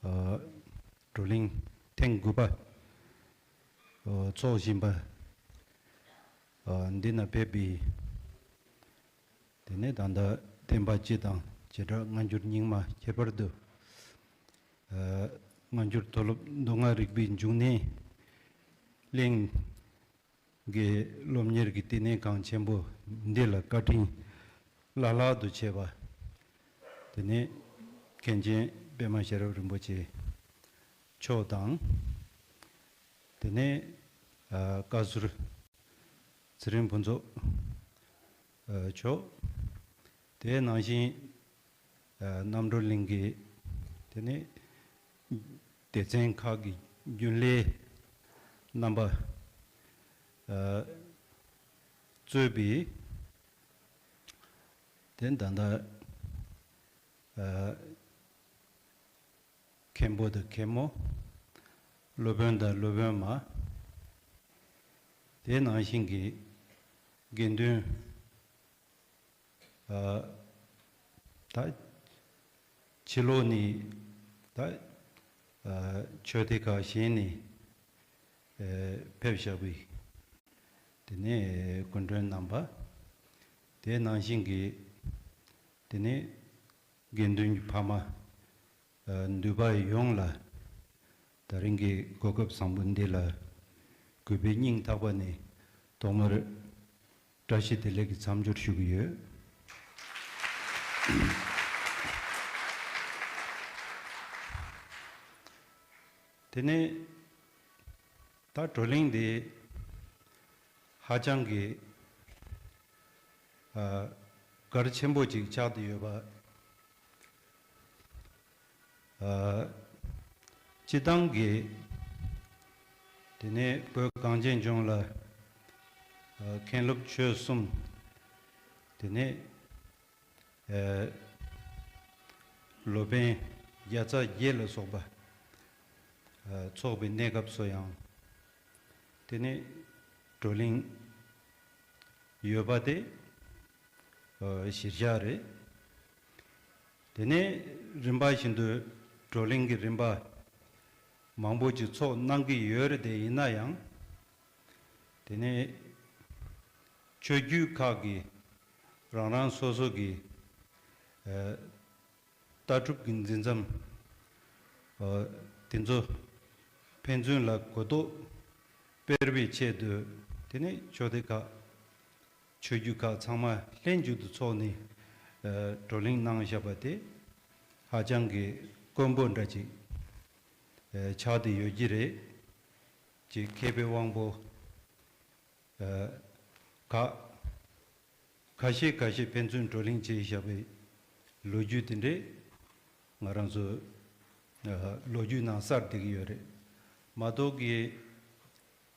ཨ་བགྲོ་གླེང་ཐེངས་དགུ་པ་ཨ་འཚོགས་བཞིན་པ་ཨ་འདི་ན་ཕེབས་པའི། དེ་ནས་ད་ལྟ་བསྟན་པ་སྤྱི་དང་བྱེ་བྲག་སྔ་འགྱུར་རྙིང་མ་ཁྱད་པར་དུ་ཨ་སྔ་འགྱུར་མཐོ་སློབ་མདོ་སྔགས་རིག་པའི་འབྱུང་གནས་གླིང་གི་སློབ་གཉེར་གྱི་བསྟི་གནས་ཁང་ཆེན་པོ་འདི་ལ་བཀའ་དྲིན་བླ་ལྷག་ཏུ་ཆེ་བ། དེ་ནས་མཁན་ཆེན་པདྨ་ཤེས་རབ་རིན་པོ་ཆེ་མཆོག་དང་། དེ་ནས་ཨ་བཀའ་ཟུར་ཚེ་རིང་ཕུན་ཚོགས་ཨ་མཆོག། དེ་ནང་བཞིན་ཨ་རྣམ་གྲོལ་གླིང་གི་དེ་ནས་སྡེ་ཚན་ཁག་གི་རྒྱུན་ལས་རྣམ་པ་ཨ་གཙོས་པའི་དེ་ད་ལྟ་ཨ་མཁན་པོ་དང་མཁན་མོ། སློབ་དཔོན་དང་སློབ་དཔོན་མ། དེ་ནང་བཞིན་གྱི་དགེ་འདུན་ཨ་ད་ཕྱི་ལོགས་ནས་ད་ཨ་ཆོས་སྡེ་ཁག་གཞན་ནས་ཨ་ཕེབས་བཞག་པའི་དེ་ནས་སྐུ་མགྲོན་རྣམ་པ། དེ་ནང་བཞིན་གྱི་དེ་ནས་དགེ་འདུན་གྱི་ཕ་མ་ཨ་འདུས་པ་ཡོངས་ལ་ད་རིང་གི་གོ་སྐབས་བཟང་པོ་འདི་ལ་གུས་པའི་སྙིང་ཐག་པ་ནས་ཐོག་མར་བཀྲ་ཤིས་བདེ་ལེགས་ཀྱི་མཚམས་སྦྱོར་ཞུ་གི་ཡོད། དེ་ནས་ད་བགྲོ་གླེང་འདི་ཧ་ཅང་གི་ཨ་གལ་ཆེན་པོ་ཅིག་ཆགས་བསྡད་ཡོད་པ། ཨ་སྤྱི་བཏང་གི་དེ་ནས་བོད་གངས་ཅན་ལྗོངས་ལ་ཨ་མཁན་སློབ་ཆོས་གསུམ། དེ་ནས་ཨ་སློབ་དཔོན་བརྒྱ་རྩ་བརྒྱད་ལ་སོགས་པ་ཨ་ཚོགས་པའི་གནས་སྐབས་སུ་ཡང་དེ་ནས་བགྲོ་གླེང་ཡོད་པ་དེ་ཨ་གཞིར་བཞག་རེད། དེ་ནས་རིམ་པ་བཞིན་དུ་བགྲོ་གླེང་གི་རིམ་པ་མང་པོ་ཅིག་ཚོགས་གནང་གི་ཡོད་རེད། དེ་ཡིན་ན་ཡང་དེ་ནས་ཆོས་བརྒྱུད་ཁག་གི་རང་རང་སོ་སོ་གི་ཨ་ལྟ་གྲུབ་ཀྱི་འཛིན་མཚམས་ཨ་དེ་ཚོ་ཕན་ཚུན་ལ་གོ་རྟོགས་སྤེལ་བའི་ཆེད་དུ་དེ་ནས་ཆོས་སྡེ་ཁག་ཆོས་བརྒྱུད་ཁག་ཚང་མ་ལྷན་ཅིག་ཏུ་འཚོགས་ནས་ཨ་བགྲོ་གླེང་གནང་བཞག་པ་དེ་ཧ་ཅང་གི་དཀོན་པོ་འདྲ་ཅིག་ཨ་ཆགས་བསྡད་ཡོད་ཀྱི་རེད། ཅེས་མཁས་པའི་དབང་པོ་ཨ་ཁག་ཁ་ཤས་ཁ་ཤས་ཕན་ཚུན་བགྲོ་གླེང་བྱས་བཞག་པའི་ལོ་རྒྱུས་དེ་འདྲས་ང་རང་ཚོ་ཨ་ལོ་རྒྱུས་ནང་གསལ་བསྡད་ཀྱི་ཡོད་རེད། མ་གཏོགས་ཀྱི་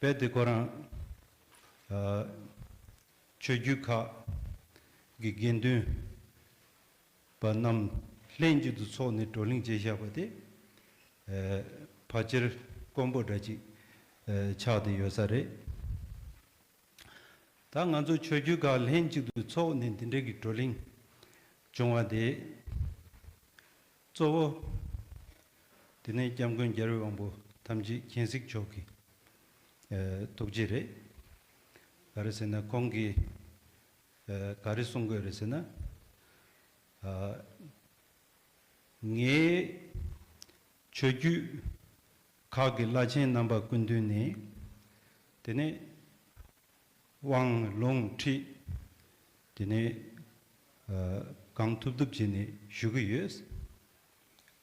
རྦད་དེ་ཁོ་རང་ཨ་ཆོས་བརྒྱུད་ཁག་གི་དགེ་འདུན་པ་རྣམས་ལྷན་ཅིག་ཏུ་འཚོགས་ནས་བགྲོ་གླེང་བྱས་བཞག་པ་དེ་ཨ་ཕལ་ཆེར་དཀོན་པོ་འདྲ་ཅིག་ཨ་ཆགས་བསྡད་ཡོད་ས་རེད། ད་ང་ཚོ་ཆོས་བརྒྱུད་ཁག་ལྷན་ཅིག་ཏུ་འཚོགས་ནས་འདི་འདྲའི་གི་བགྲོ་གླེང་བྱུང་བ་དེ་གཙོ་བོ་དེ་ནས་སྐྱབས་མགོན་རྒྱལ་བའི་དབང་པོ་ཐམས་ཅད་མཁྱེན་གཟིགས་མཆོག་གི་ཨ་ཐུགས་རྗེ་རེད། ག་རེ་ཟེར་ན་ཁོང་གིས་ཨ་ག་རེ་གསུང་དགོས་རེད་ཟེར་ན། ཨ་ངའི་ཆོས་བརྒྱུད་ཁག་གི་བླ་ཆེན་རྣམ་པ་སྐུ་མདུན་ནས་དེ་ནས་དབང་ལུང་ཁྲིད་དེ་ནས་ཨ་གང་ཐུབ་ཐུབ་བྱས་ནས་ཞུ་གི་ཡོད།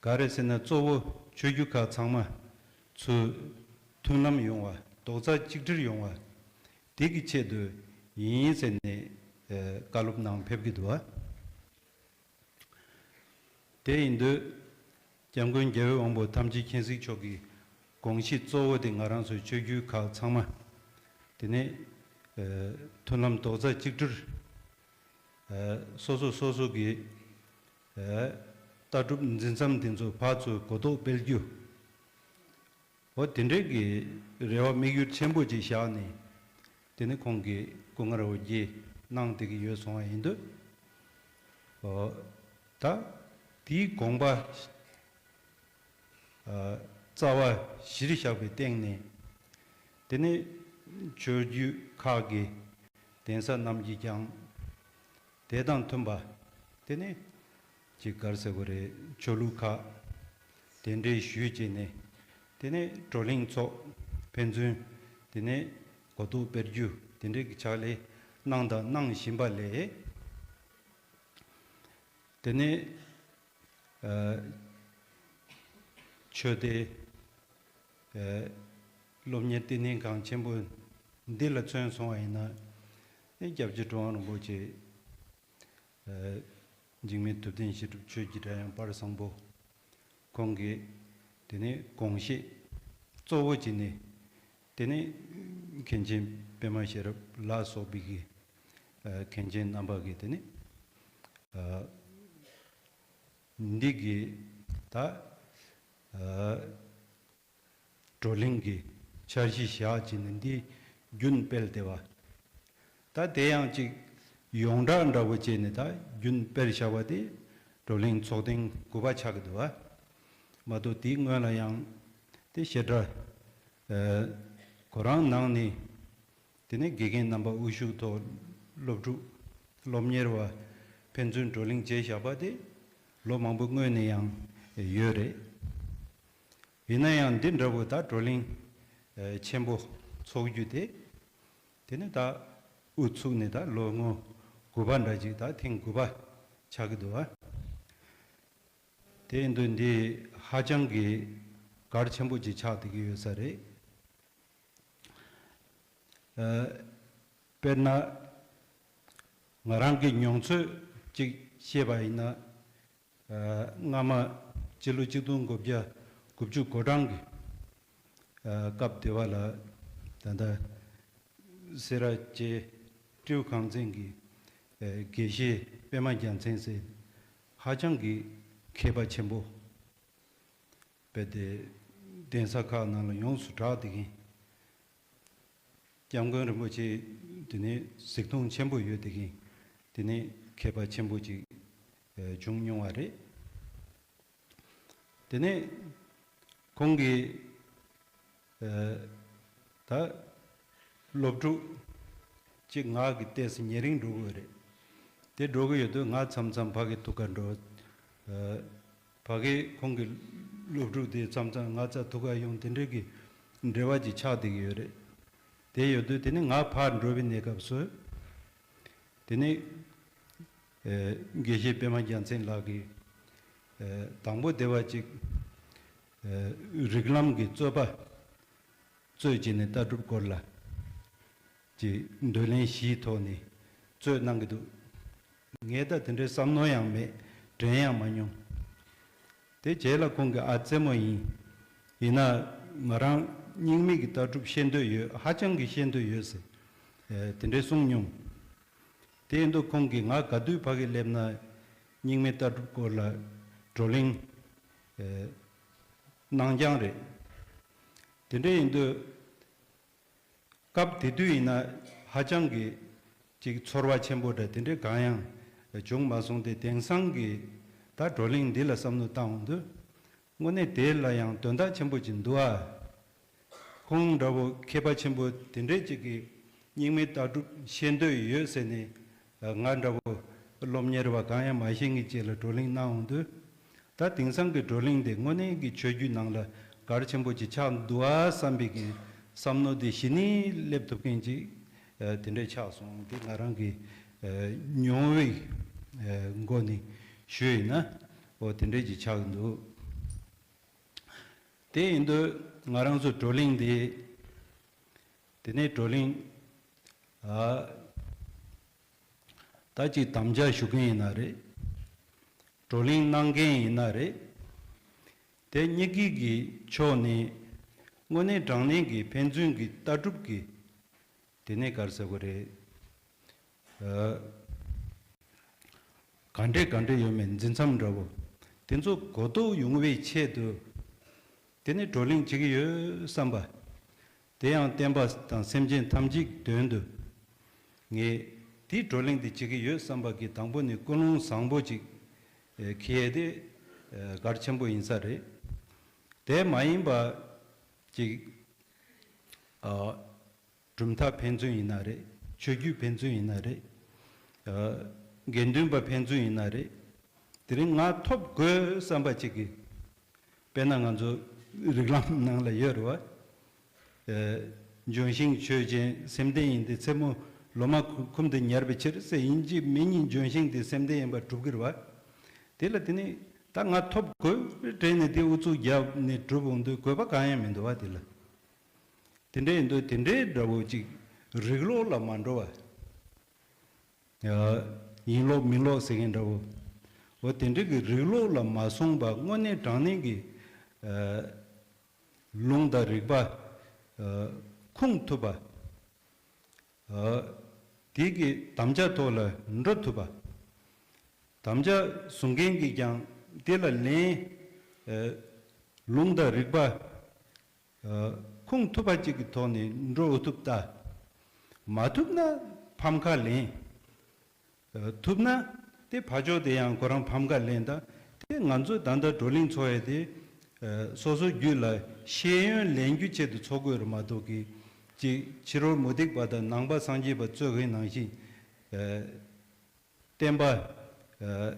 ག་རེ་ཟེར་ན་གཙོ་བོ་ཆོས་བརྒྱུད་ཁག་ཚང་མ་ཚུར་མཐུན་ལམ་ཡོང་བ་རྡོག་རྩ་གཅིག་སྒྲིལ་ཡོང་བ་དེ་གི་ཆེད་དུ་ཡིན་ཟེར་ནས་ཨ་བཀའ་སློབ་གནང་ཕེབས་ཀྱི་འདུག་བ། དེ་ཡིན་དུས་སྐྱབས་མགོན་རྒྱལ་བའི་དབང་པོ་ཐམས་ཅད་མཁྱེན་གཟིགས་མཆོག་གི་དགོངས་གཞི་གཙོ་བོ་དེ་ང་རང་ཚོའི་ཆོས་བརྒྱུད་ཁག་ཚང་མ་དེ་ནས་ མཐུན་ལམ་རྡོག་རྩ་གཅིག་སྒྲིལ། སོ་སོ་སོ་སོ་གི་ལྟ་གྲུབ་འཛིན་མཚམས་དེ་ཚོ་ཕར་ཚུར་གོ་རྟོགས་སྤེལ་རྒྱུ། འོ་དེ་འདྲའི་གི་རེ་བ་དམིགས་ཡུལ་ཆེན་པོ་ཅིག་བཞག་ནས། དེ་ནི་ཁོང་གིས་སྐུ་ངལ་འོ་བརྒྱལ་གནང་བསྡད་ཀྱི་ཡོད་སོང་བ་ཡིན་དུས། འོ་ད་དེའི་དགོངས་པ་རྩ་བ་གཞིར་བཞག་པའི་སྟེང་ནས། དེ་ནི་ཆོས་བརྒྱུད་ཁག་གི་གདན་ས་རྣམས་ཀྱིས་ཀྱང་དེ་དང་མཐུན་པ། དེ་ནི་ཅིག་ག་རེ་ཟེར་དགོས་རེད། ཆོས་ལུགས་ཁག་གདན་འདྲེན་ཞུས་བྱས་ནས། དེ་ནི་བགྲོ་གླེང་ཚོགས། ཕན་ཚུན་དེ་ནི་གོ་རྟོགས་སྤེལ་རྒྱུ་དེ་འདྲའི་གི་ཕྱག་ལས་གནང་དང་གནང་བཞིན་པ་ལས། དེ་ནས་ཆོས་སྡེ། སློབ་གཉེར་བསྟི་གནས་ཁང་ཆེན་པོ་འདི་ལ་མཚོན་སོང་བ་ཡིན་ན། སྐྱབས་རྗེ་གྲུབ་དབང་རིན་པོ་ཆེ། འཇིགས་མེད་ཐུབ་བསྟན་བཤད་སྒྲུབ་ཆོས་ཀྱི་སྒྲ་དབྱངས་དཔལ་བཟང་པོ། ཁོང་གིས་དེ་ནས་དགོངས་བཞེད་གཙོ་བོ་བྱས་ནས། དེ་ནས་མཁན་ཆེན་པད་མ་ཤེས་རབ་ལ་སོགས་པའི་གི་མཁན་ཆེན་རྣམ་པ་གིས་དེ་ནས། འདི་གི་ད་བགྲོ་གླེང་གི་འཆར་གཞི་བཞག་བྱས་ནས་འདི་རྒྱུན་སྤེལ་བསྡད་པ། ད་དེ་ཡང་ཅིག་ཡོངས་གྲགས་འདྲ་བོ་བྱས་ནས་ད་རྒྱུན་སྤེལ་བཞག་པ་དེ་བགྲོ་གླེང་ཚོགས་ཐེངས་དགུ་པ་ཆགས་ཀྱི་འདུག་བ། མ་གཏོགས་དེའི་སྔོན་ལ་ཡང་དེ་བཤད་གྲྭ་ཁོ་རང་ནང་ནས། དེ་ནས་དགེ་རྒན་རྣམ་པ་དབུ་བཞུགས་ཐོག་སློབ་ཕྲུག་སློབ་གཉེར་བ་ཕན་ཚུན་བགྲོ་གླེང་བྱས་བཞག་པ་དེ་ལོ་མང་པོའི་སྔོན་ནས་ཡང་ཡོད་རེད། ཡིན་ན་ཡང་འདི་འདྲ་བོ་ད་བགྲོ་གླེང་ཆེན་པོ་ཚོགས་རྒྱུ་དེ། དེ་ནས་ད་དབུ་ཚུགས་ནས་ད་ལོ་ངོ་དགུ་པ་འདྲ་ཅིག་ད་ཐེངས་དགུ་པ་ཆགས་ཀྱི་འདུག་བ། དེ་ཡིན་དུས་འདི་ཧ་ཅང་གི་གལ་ཆེན་པོ་ཅིག་ཆགས་བསྡད་ཀྱི་ཡོད་ས་རེད། ཨ། དཔེར་ན། ང་རང་གི་མྱོང་ཚོར་ཅིག་བཤད་པ་ཡིན་ན། ཨ། སྔ་མ་སྤྱི་ལོ་གཅིག་སྟོང་དགུ་བརྒྱ་དགུ་བཅུ་གོ་གྲངས་ཀྱི་ཨ། སྐབས་དེ་བ་ལ་ད་ལྟ་སེ་ར་བྱེས་སྤྲེའུ་ཁང་ཚན་གྱི་ཨ། དགེ་བཤེས་པད་མ་རྒྱལ་མཚན་ཟེར། ཧ་ཅང་གི་མཁས་པ་ཆེན་པོ། དཔེ་དེ་གདན་ས་ཁག་ནང་ལ་ཡོངས་སུ་གྲགས་བསྡད་མཁན། སྐྱབས་མགོན་རིན་པོ་ཆེ་དེ་ནས་གཟིགས་མཐོང་ཆེན་པོ་ཡོད་བསྡད་མཁན། དེ་ནས་མཁས་པ་ཆེན་པོ་ཅིག་བྱུང་མྱོང་བ་རེད། དེ་ནས་ཁོང་གིས་ད་སློབ་ཕྲུག་ཅིག་ང་གི་ལྟས་སུ་ཉེ་རིང་འགྲོ་གི་ཡོད་རེད། དེ་འགྲོ་གི་ཡོད་དུས་ང་མཚམས་མཚམས་ཕ་གི་ཐུག་ག་འགྲོ། ཕ་གི་ཁོང་གི་སློབ་ཕྲུག་དེ་མཚམས་མཚམས་ང་རྩ་ཐུག་ག་ཡོང་། དེ་འདྲའི་གི་འབྲེལ་བ་ཅིག་ཆགས་བསྡད་ཀྱི་ཡོད་རེད། དེ་ཡོད་དུས་དེ་ནས་ང་ཕར་འགྲོ་བའི་གནས་སྐབས་སུ། དེ་ནས་ཨེ། དགེ་བཤེས་པད་མ་རྒྱལ་མཚན་ལགས་ཀྱིས་ཨེ། དང་པོ་དེ་བ་ཅིག་ཨེ། རིགས་ལམ་གྱི་རྩོད་པ་རྩོད་བྱས་ནས་ལྟ་གྲུབ་སྐོར་ལ་ཅིག་འདོད་ལན་བཞིའི་ཐོག་ནས་རྩོད་གནང་གི་འདུག་ངས་ད་དེ་འདྲའི་བསམ་མནོ་ཡང་མེད། དྲན་ཡང་མ་མྱོང་། དེ་རྗེས་ལ་ཁོང་གིས་ཨ་རྩེད་མོ་ཡིན། ཡིན་ན་ང་རང་རྙིང་མའི་གི་ལྟ་གྲུབ་ཤེས་འདོད་ཡོད། ཧ་ཅང་གི་ཤེས་འདོད་ཡོད་ཟེར། ཨེ། དེ་འདྲའི་གསུངས་མྱོང་། དེ་ཡིན་དུས་ཁོང་གིས་ང་ག་དུས་ཕ་གི་སླེབས་ན་རྙིང་མའི་ལྟ་གྲུབ་སྐོར་ལ་བགྲོ་གླེང་ཨེ། གནང་རྐྱང་རེད། དེ་འདྲ་ཡིན་དུས་སྐབས་དེ་དུས་ཡིན་ན་ཧ་ཅང་གི་ཅིག་ཚོར་བ་ཆེན་པོ་འདྲ་དེ་འདྲའི་གང་ཡང་བྱུང་མ་སོང་སྟེ། དེང་སང་གི་ད་བགྲོ་གླེང་འདི་ལ་བསམ་བློ་བཏང་འོང་དུས། དངོས་གནས་དེ་ལ་ཡང་དོན་དག་ཆེན་པོ་ཅིག་འདུག་ཨ། ཁོང་འདྲ་བོ་མཁས་པ་ཆེན་པོ་དེ་འདྲས་ཅིག་གིས་རྙིང་མའི་ལྟ་གྲུབ་ཤེས་འདོད་ཡོད་ཟེར་ནས། ང་འདྲ་བོ་སློབ་གཉེར་བ་གང་ཡང་མ་ཤེས་མཁན་ཅིག་ལ་བགྲོ་གླེང་གནང་འོང་དུས། ད་དེང་སང་གི་བགྲོ་གླེང་དེ་དངོས་གནས་ཀྱི་ཆོས་བརྒྱུད་ནང་ལ་གལ་ཆེན་པོ་ཅིག་ཆགས་འདུག་ཨ་བསམ་པའི་གི་བསམ་མནོ་དེ་གཞི་ནས་སླེབས་ཐུབ་མཁན་ཅིག་དེ་འདྲས་ཆགས་སོང་། དེ་ང་རང་གི་མྱོང་བའི་སྒོ་ནས་ཞུས་ཡིན་ན། འོ་དེ་འདྲས་ཅིག་ཆགས་འདུག་དེ་ཡིན་དུས་ང་རང་ཚོ་བགྲོ་གླེང་འདི། དེ་ནས་བགྲོ་གླེང་ཨ། ད་ཅིག་དམ་བཅའ་ཞུ་མཁན་ཡིན་ན་རེད། བགྲོ་གླེང་གནང་མཁན་ཡིན་ན་རེད། དེ་གཉིས་ཀྱི་གི་ཕྱོགས་ནས་དངོས་གནས་དྲང་གནས་ཀྱི་ཕན་ཚུན་གྱི་ལྟ་གྲུབ་ཀྱི་ དེ་ནས་ག་རེ་ཟེར་དགོས་རེད། ཨ། ག་འདྲས་ག་འདྲས་ཡོད་མེད་འཛིན་མཚམས་འདྲ་བོ། དེ་ཚོ་གོ་རྟོགས་ཡོང་བའི་ཆེད་དུ། དེ་ནས་བགྲོ་གླེང་བྱེད་ཀྱི་ཡོད་བསམ་པ། དེ་ཡང་བསྟན་པ་དང་སེམས་ཅན་ཐམས་ཅད་ཀྱི་དོན་དུ། ངས་དེའི་བགྲོ་གླེང་དེ་བྱེད་ཀྱི་ཡོད་བསམ་པ་གི་དང་པོ་ནི་ཀུན་སློང་བཟང་པོ་ཅིག་ཨེ་འཁྱེར་ཡས་དེ་ཨེ་གལ་ཆེན་པོ་ཡིན་ས་རེད། དེ་མ་ཡིན་པ་ཅིག་ཨ། གྲུབ་མཐའ་ཕན་ཚུན་ཡིན་ན་རེད། ཆོས་བརྒྱུད་ཕན་ཚུན་ཡིན་ན་རེད། ཨ། དགེ་འདུན་པ་ཕན་ཚུན་ཡིན་ན་རེད། དེ་རིང་ང་ཐོབ་དགོས་བསམ་པ་ཅིག་གིས། དཔེར་ན་ང་ཚོ་རིགས་ལམ་ནང་ལ་ཡོད་རེད་བ། ཨ། ལྗོན་ཤིང་ཆོས་ཅན། སེམས་ལྡན་ཡིན་ཏེ། མཚན་མོ་ལོ་མ་ཁུ་ཁུམ་དུ་ཉར་བའི་ཕྱིར་ཟེར། ཡིན་གཅིག་མིན་གཉིས་ལྗོན་ཤིང་དེ་སེམས་ལྡན་ཡིན་པ་གྲུབ་ཀྱི་རེད་བ། དེ་ལ་དེ་ནི་ད་ང་ཐོབ་དགོས་དྲན་ནས་དེ་ཨུ་ཚུགས་བརྒྱབ་ནས་གྲུབ་འོང་དུས་དགོས་པ་གང་ཡང་མི་འདུག་བ། དེ་ལ། དེ་འདྲ་ཡིན་དུས་དེ་འདྲའི་འདྲ་བོ་ཅིག་རིགས་ལོག་ལ་མ་འགྲོ་བ། ཡ། ཡིན་ལོག་མིན་ལོག་ཟེར་མཁན་འདྲ་བོ། འོ་དེ་འདྲ་གི་རིགས་ལོག་ལ་མ་སོང་བ་དངོས་གནས་དྲང་གནས་ཀྱི་ཨ། ལུང་དང་རིགས་པ་ཨ། ཁུངས་ཐུབ་པ། ཨ། དེ་གི་དམ་བཅའ་ཐོག་ལ་འགྲོ་ཐུབ་པ། དམ་བཅའ་བཟུང་མཁན་གྱིས་ཀྱང་དེ་ལ་ལན། ཨ། ལུང་དང་རིགས་པ། ཨ། ཁུངས་ཐུབ་པ་ཅིག་གི་ཐོག་ནས་འགྲོ་ཐུབ་ད། མ་ཐུབ་ན་ཕམ་ཁ་ལེན། ཨ། ཐུབ་ན་དེ་ཕར་ཕྱོགས་དེ་ཡང་ཁོ་རང་ཕམ་ཁ་ལེན་ད། དེ་ང་ཚོས་ད་ལྟ་བགྲོ་གླེང་ཚོགས་ཡས་དེ། ཨ། སོ་སོ་རྒྱུད་ལ་ཤེས་ཡོན་ལེན་རྒྱུ་ཆེད་དུ་ཚོགས་དགོས་རེད་མ་གཏོགས་ཀྱི། ཅིག་ཕྱི་རོལ་མུ་སྟེགས་པ་དང་ནང་པ་སངས་རྒྱས་པ་རྩོད་མཁན་ནང་བཞིན། ཨ། བསྟན་པ། ཨ།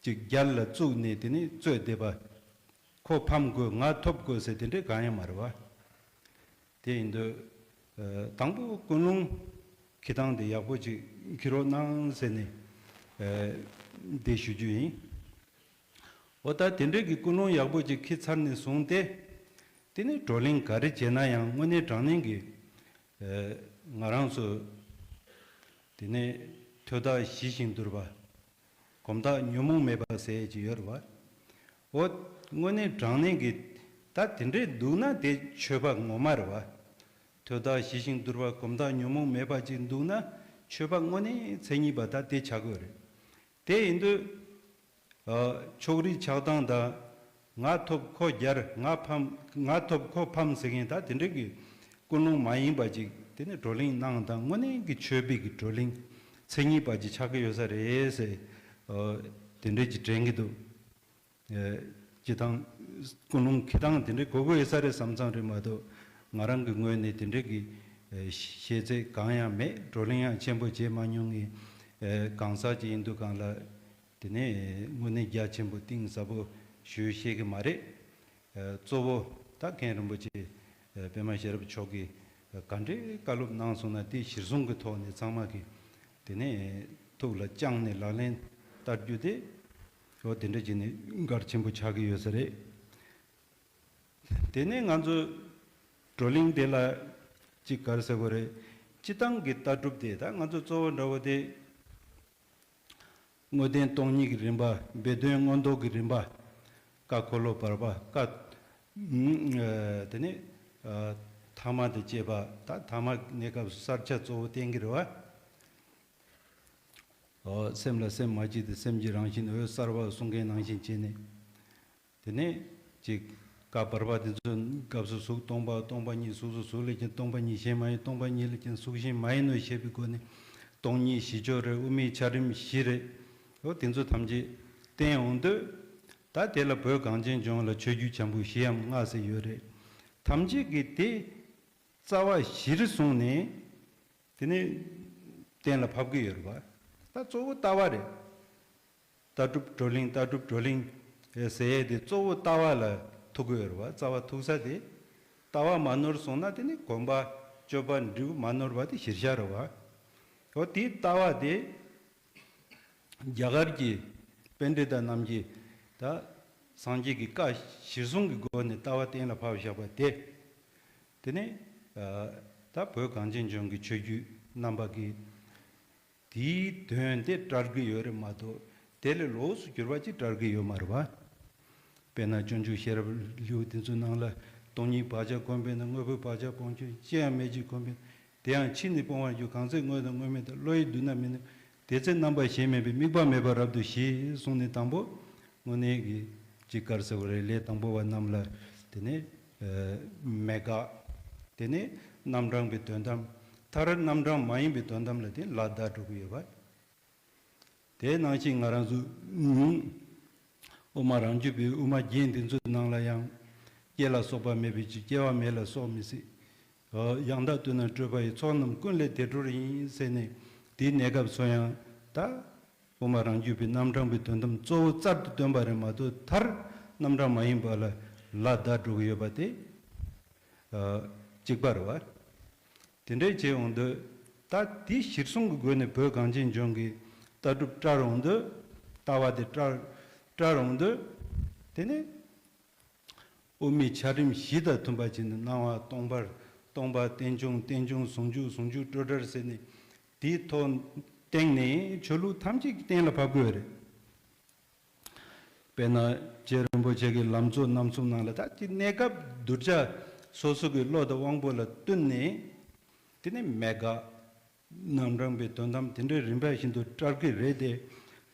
ཅིག་རྒྱལ་ལ་བཙུགས་ནས་དེ་ནས་རྩོད་བསྡད་པ། ཁོ་ཕམ་དགོས། ང་ཐོབ་དགོས་ཟེར་དེ་འདྲས་གང་ཡང་མ་རེད་བ། དེ་ཡིན་དུས། ཨ། དང་པོ་ཀུན་སློང་འཁྱེར་སྟངས་དེ་ཡག་པོ་ཅིག་འཁྱེར་རོགས་གནང་ཟེར་ནས། ཨ། དེ་ཞུ་རྒྱུ་ཡིན། འོ་ད་དེ་འདྲས་ཀྱི་ཀུན་སློང་ཡག་པོ་ཅིག་འཁྱེར་ཚར་ནས་བཟུང་སྟེ། དེ་ནས་བགྲོ་གླེང་ག་རེ་བྱས་ན་ཡང་དངོས་གནས་དྲང་གནས་ཀྱི། ཨ། ང་རང་ཚོ་དེ་ནས་ཐོས་རྟགས་ཞི་ཞིང་དུལ་བ། གོམ་སྟབས་ཉོན་མོངས་མེད་པ་ཟེར་གྱི་ཡོད་རེད་བ། འོ། དངོས་གནས་དྲང་གནས་ཀྱི་ད་དེ་འདྲས་འདུག་ན་དེ་ཆོས་པ་ངོ་མ་རེད་བ། ཐོས་རྟགས་ཞི་ཞིང་དུལ་བ། གོམ་སྟབས་ཉོན་མོངས་མེད་པ་ཅིག་འདུག་ན་ཆོས་པ་དངོས་གནས་མཚན་ཉིད་པ་ད་དེ་ཆགས་ཀྱི་ཡོད་རེད། དེ་ཡིན་དུས། ཨ། ཕྱོགས་རིས་ཆགས་སྟངས་དང་། ང་ཐོབ་ཁོ་རྒྱལ། ང་ཕམ། ང་ཐོབ་ཁོ་ཕམ་ཟེར་མཁན་ད་དེ་འདྲས་ཀྱི་ཀུན་སློང་མ་ཡིན་པ་ཅིག་དེ་ནས་བགྲོ་གླེང་གནང་དང་། དངོས་གནས་ཀྱི་ཆོས་པའི་གི་བགྲོ་གླེང་མཚན་ཉིད་པ་ཅིག་ཆགས་ཀྱི་ཡོད་ས་རེད་ཟེར། ཨ། དེ་འདྲས་ཀྱི་དྲན་གྱི་འདུག་ཨ། སྤྱི་བཏང་ཀུན་སློང་འཁྱེར་སྟངས་དེ་འདྲས་དགོས་དགོས་ཡོད་ས་རེད་བསམ་བསམ་རེད་མ་གཏོགས། ང་རང་གི་ངོས་ནས་དེ་འདྲས་ཀྱི་ཨ་ཤེས་ཚད་གང་ཡང་མེད། བགྲོ་གླེང་ཡང་ཆེན་པོ་བྱས་མ་མྱོང་ངས། ཨ། གང་ཟག་ཅིག་ཡིན་དུས་གང་ལ། དེ་ནས་དངོས་གནས་རྒྱ་ཆེན་པོ་གཏིང་ཟབ་པོ་ཞུ་ཤེས་ཀྱི་མ་རེད། ཨ། གཙོ་བོ་ད་མཁན་རིན་པོ་ཆེ། ཨ། པདྨ་ཤེས་རབ་མཆོག་གིས་ག་འདྲའི་བཀའ་སློབ་གནང་སོང་ན་དེ་གཞིར་བཟུང་གི་ཐོག་ནས་ཚང་མ་གིས་དེ་ནས་ཐུགས་ལ་བཅངས་ནས་ལག་ལེན་བསྟར་རྒྱུ་དེ། འོ་དེ་འདྲ་བྱས་ནས་གལ་ཆེན་པོ་ཆགས་ཀྱི་ཡོད་ས་རེད། དེ་ནས་ང་ཚོ་བགྲོ་གླེང་དེ་ལ་ཅིག་ག་རེ་ཟེར་དགོས་རེད། སྤྱི་བཏང་གི་ལྟ་གྲུབ་དེ་ད་ང་ཚོ་གཙོ་བོ་འདྲ་བོ་དེ། དངོས་བསྟན་སྟོང་ཉིད་ཀྱི་རིམ་པ། སྦས་དོན་མངོན་རྟོགས་ཀྱི་རིམ་པ། ཀ་འཁོར་ལོ་བར་པ། ཀ། ཨ། དེ་ནས། ཨ། ཐ་མ་དང་བཅས་པ། ད་ཐ་མ་གནས་སྐབས་སུ་གསལ་ཆ་གཙོ་བོ་བསྟན་གྱི་རེད་བ། ཨོ། སེམས་ལ་སེམས་མ་སྐྱེས་ཏེ། སེམས་ཀྱི་རང་བཞིན་འོད་གསལ་བ་གསུང་མཁན་ནང་བཞིན་བྱས་ནས། དེ་ནས་ཅིག་ཀ་བར་པ་དེ་ཚོའི་སྐབས་སུ་གཟུགས་སྟོང་པ། སྟོང་པ་ཉིད་གཟུགས་སོ། གཟུགས་ལས་ཀྱང་སྟོང་པ་ཉིད་གཞན་མ་ཡིན། སྟོང་པ་ཉིད་ལས་ཀྱང་གཟུགས་གཞན་མ་ཡིན་ནོ་ཞེས་པའི་སྒོ་ནས་སྟོང་ཉིད་བཞི་སྦྱོར་རེད། དབུ་མའི་ཆ་རིམ་བཞི་རེད། འོ་དེ་ཚོ་ཐམས་ཅད་བསྟན་འོང་དུས། ད་དེ་ལ་བོད་གངས་ཅན་ལྗོངས་ལ་ཆོས་བརྒྱུད་འཆང་བུ་བཞི་འམ་ལྔ་ཟེར་ཡོད་རེད། ཐམས་ཅད་ཀྱིས་དེ་རྩ་བ་གཞིར་བཟུང་ནས། དེ་ནས་གཏན་ལ་ཕབ་ཀྱི་ཡོད་རེད་པ། ད་གཙོ་བོ་ལྟ་བ་རེད། ལྟ་གྲུབ་བགྲོ་གླེང་། ལྟ་གྲུབ་བགྲོ་གླེང་ཟེར་ཡས་དེ་གཙོ་བོ་ལྟ་བ་ལ་ཐུག་གི་ཡོད་རེད་པ། རྩ་བ་ཐུག་ས་དེ། ལྟ་བ་མ་ནོར་སོང་ན་དེ་ནི་གོམས་པ་སྤྱོད་པ་འབྲས་བུ་མ་ནོར་བ་དེ་གཞིར་བཞག་རེད་པ། འོ་དེའི་ལྟ་བ་དེ། རྒྱ་གར་གྱི་པཎྜི་ཏ་རྣམས་ཀྱིས་ད་སངས་རྒྱས་ཀྱི་བཀའ་གཞིར་བཟུང་གི་སྒོ་ནས་ལྟ་བ་གཏན་ལ་ཕབ་བཞག་པ་དེ། དེ་ནས་ཨ་ད་བོད་གངས་ཅན་ལྗོངས་ཀྱི་ཆོས་བརྒྱུད་རྣམ་པ་གིས་དེའི་དོན་དེ་བཀྲལ་གྱི་ཡོད་རེད་མ་གཏོགས། དེ་ལས་ལོགས་སུ་གྱུར་པ་ཅིག་བཀྲལ་གྱི་ཡོད་མ་རེད་པ། དཔེར་ན་སྤྱོད་འཇུག་ཤེས་རབ་ལེའུ་དེ་ཚོའི་ནང་ལ། སྟོང་ཉིད་བག་ཆགས་གོམས་པས་ན། དངོས་པོའི་བག་ཆགས་སྤོང་ཕྱིར། ཅི་ཡང་མེད་ཅེས་གོམས་པས་ན། དེ་ཡང་ཕྱི་ནི་སྤོང་བར་འགྱུར། གང་ཚེ་དངོས་དང་དངོས་མེད་དང་། བློ་ཡིས་བསྡུ་ན་མི་ནུས། དེ་ཚེ་རྣམ་པ་གཞན་མེད་པའི། དམིགས་པ་མེད་པར་རབ་ཏུ་ཞི། གསུངས་ནས་དང་པོ་དངོས་གནས་ཀྱི་ཅིག་ག་རེ་ཟེར་བ་རེད། ལས་དང་པོ་བ་རྣམས་ལ་དེ་ནས་ཨ་མེད་དགག་དེ་ནས་རྣམ་གྲངས་པའི་དོན་དམ། མཐར་རྣམ་གྲངས་མ་ཡིན་པའི་དོན་དམ་ལ་དེ་ལ་བཟླས་འགྲོ་གི་ཡོད་པ། དེ་ནང་བཞིན་ང་རང་ཚོ་དབུ་མ་རང་རྒྱུད་པའི་དབུ་མ་རྒྱན་འདི་ཚོའི་ནང་ལ་ཡང་། སྐྱེ་ལ་སོགས་པ་མེད་པའི་ཕྱིར། སྐྱེ་བ་མེད་ལ་སོགས་མི་སྲིད། ཡང་དག་ལྟོས་ན་སྤྲོས་པ་ཡི། ཚོགས་རྣམས་ཀུན་ལས་བདེ་འགྲོར་ཡིན་ཟེར་ནས། དེའི་གནས་སྐབས་སུ་ཡང་ད་དབུ་མ་རང་རྒྱུད་པའི་རྣམ་གྲངས་པའི་དོན་དམ་གཙོ་བོ་རྩལ་དུ་བཏོན་པ་རེད་མ་གཏོགས། མཐར་རྣམ་གྲངས་མ་ཡིན་པ་ལ་ལ་བཟླས་འགྲོ་གི་ཡོད་པ་དེ་གཅིག་པ་རེད་བ། དེ་འདྲའི་བྱས་འོང་དུས། ད་དེ་གཞིར་བཟུང་གི་སྒོ་ནས་བོད་གངས་ཅན་ལྗོངས་ཀྱི་ལྟ་གྲུབ་བཀྲལ་འོང་དུས། ལྟ་བ་དེ་བཀྲལ་བཀྲལ་འོང་དུས། དེ་ནས་དབུ་མའི་ཆ་རིམ་བཞི་དང་མཐུན་པ་བྱས་ནས། སྣང་བ་སྟོང་པར། སྟོང་པ་རྟེན་འབྱུང་། རྟེན་འབྱུང་ཟུང་འཇུག་ཟུང་འཇུག་སྤྲོས་བྲལ་ཟེར་ནས། དེའི་ཐོག་སྟེང་ནས་ཆོས་ལུགས་ཐམས་ཅད་ཀྱི་སྟེང་ལ་ཕབ་དགོས་རེད། དཔེར་ན་རྗེ་རིན་པོ་ཆེ་གི་ལམ་གཙོ་རྣམ་གསུམ་ནང་ལ། ད་དེ་གནས་སྐབས་གདུལ་བྱ་སོ་སོ་གི་བློ་དང་དབང་པོ་ལ་བསྟུན་ནས། དེ་ནས་མེད་དགག་རྣམ་གྲངས་པའི་དོན་དམ་དེ་འདྲའི་རིམ་པ་བཞིན་དུ་བཀྲལ་གྱི་རེད་དེ།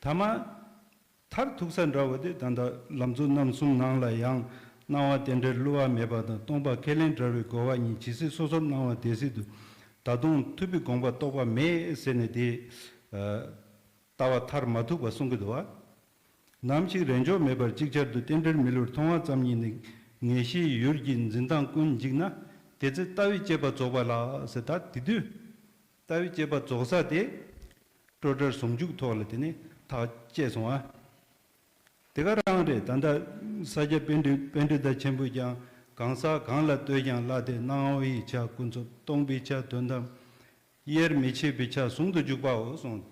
ཐ་མ་མཐར་ཐུག་ས་འདྲ་བོ་དེ། ད་ལྟ་ལམ་གཙོ་རྣམ་གསུམ་ནང་ལ་ཡང་། སྣང་བ་རྟེན་འབྲེལ་བསླུ་བ་མེད་པ་དང་། སྟོང་པ་ཁས་ལེན་བྲལ་བའི་རྒོལ་བ་གཉིས། ཇི་སྲིད་སོ་སོར་སྣང་བ་དེ་སྲིད་དུ། ད་དུང་ཐུབ་པའི་དགོངས་པ་རྟོགས་པ་མེད་ཟེར་ནས་དེ། ལྟ་བ་མཐར་མ་ཐུག་པ་གསུང་གི་འདུག་བ། ནམ་ཞིག་རེས་འཇོག་མེད་པར་ཅིག་ཅར་དུ། རྟེན་འབྲེལ་མི་བསླུར་མཐོང་བ་ཙམ་ཉིད་ནི། ངེས་ཤེས་ཡུལ་གྱི་འཛིན་སྟངས་ཀུན་འཇིག་ན། དེ་ཚེ་ལྟ་བའི་དཔྱད་པ་རྫོགས་པ་ལགས་ཟེར། ད་དེ་དུས་ལྟ་བའི་དཔྱད་པ་རྫོགས་ས་དེ་སྤྲོས་བྲལ་ཟུང་འཇུག་ཐོག་ལ་དེ་ནས་ཐག་བཅད་སོང་ཨ། དེ་ག་རང་རེད། ད་ལྟ་ས་སྐྱ་པཎྜི་པཎྜི་ཏ་ཆེན་པོས་ཀྱང་། གང་ཟག་གང་ལ་ལྟོས་ཀྱང་བླ་དེ། སྣང་བ་ཡི་ཆ་ཀུན་རྫོབ། སྟོང་པའི་ཆ་དོན་དམ། དབྱེར་མི་ཕྱེད་པའི་ཆ་ཟུང་དུ་འཇུག་པའོ་གསུངས།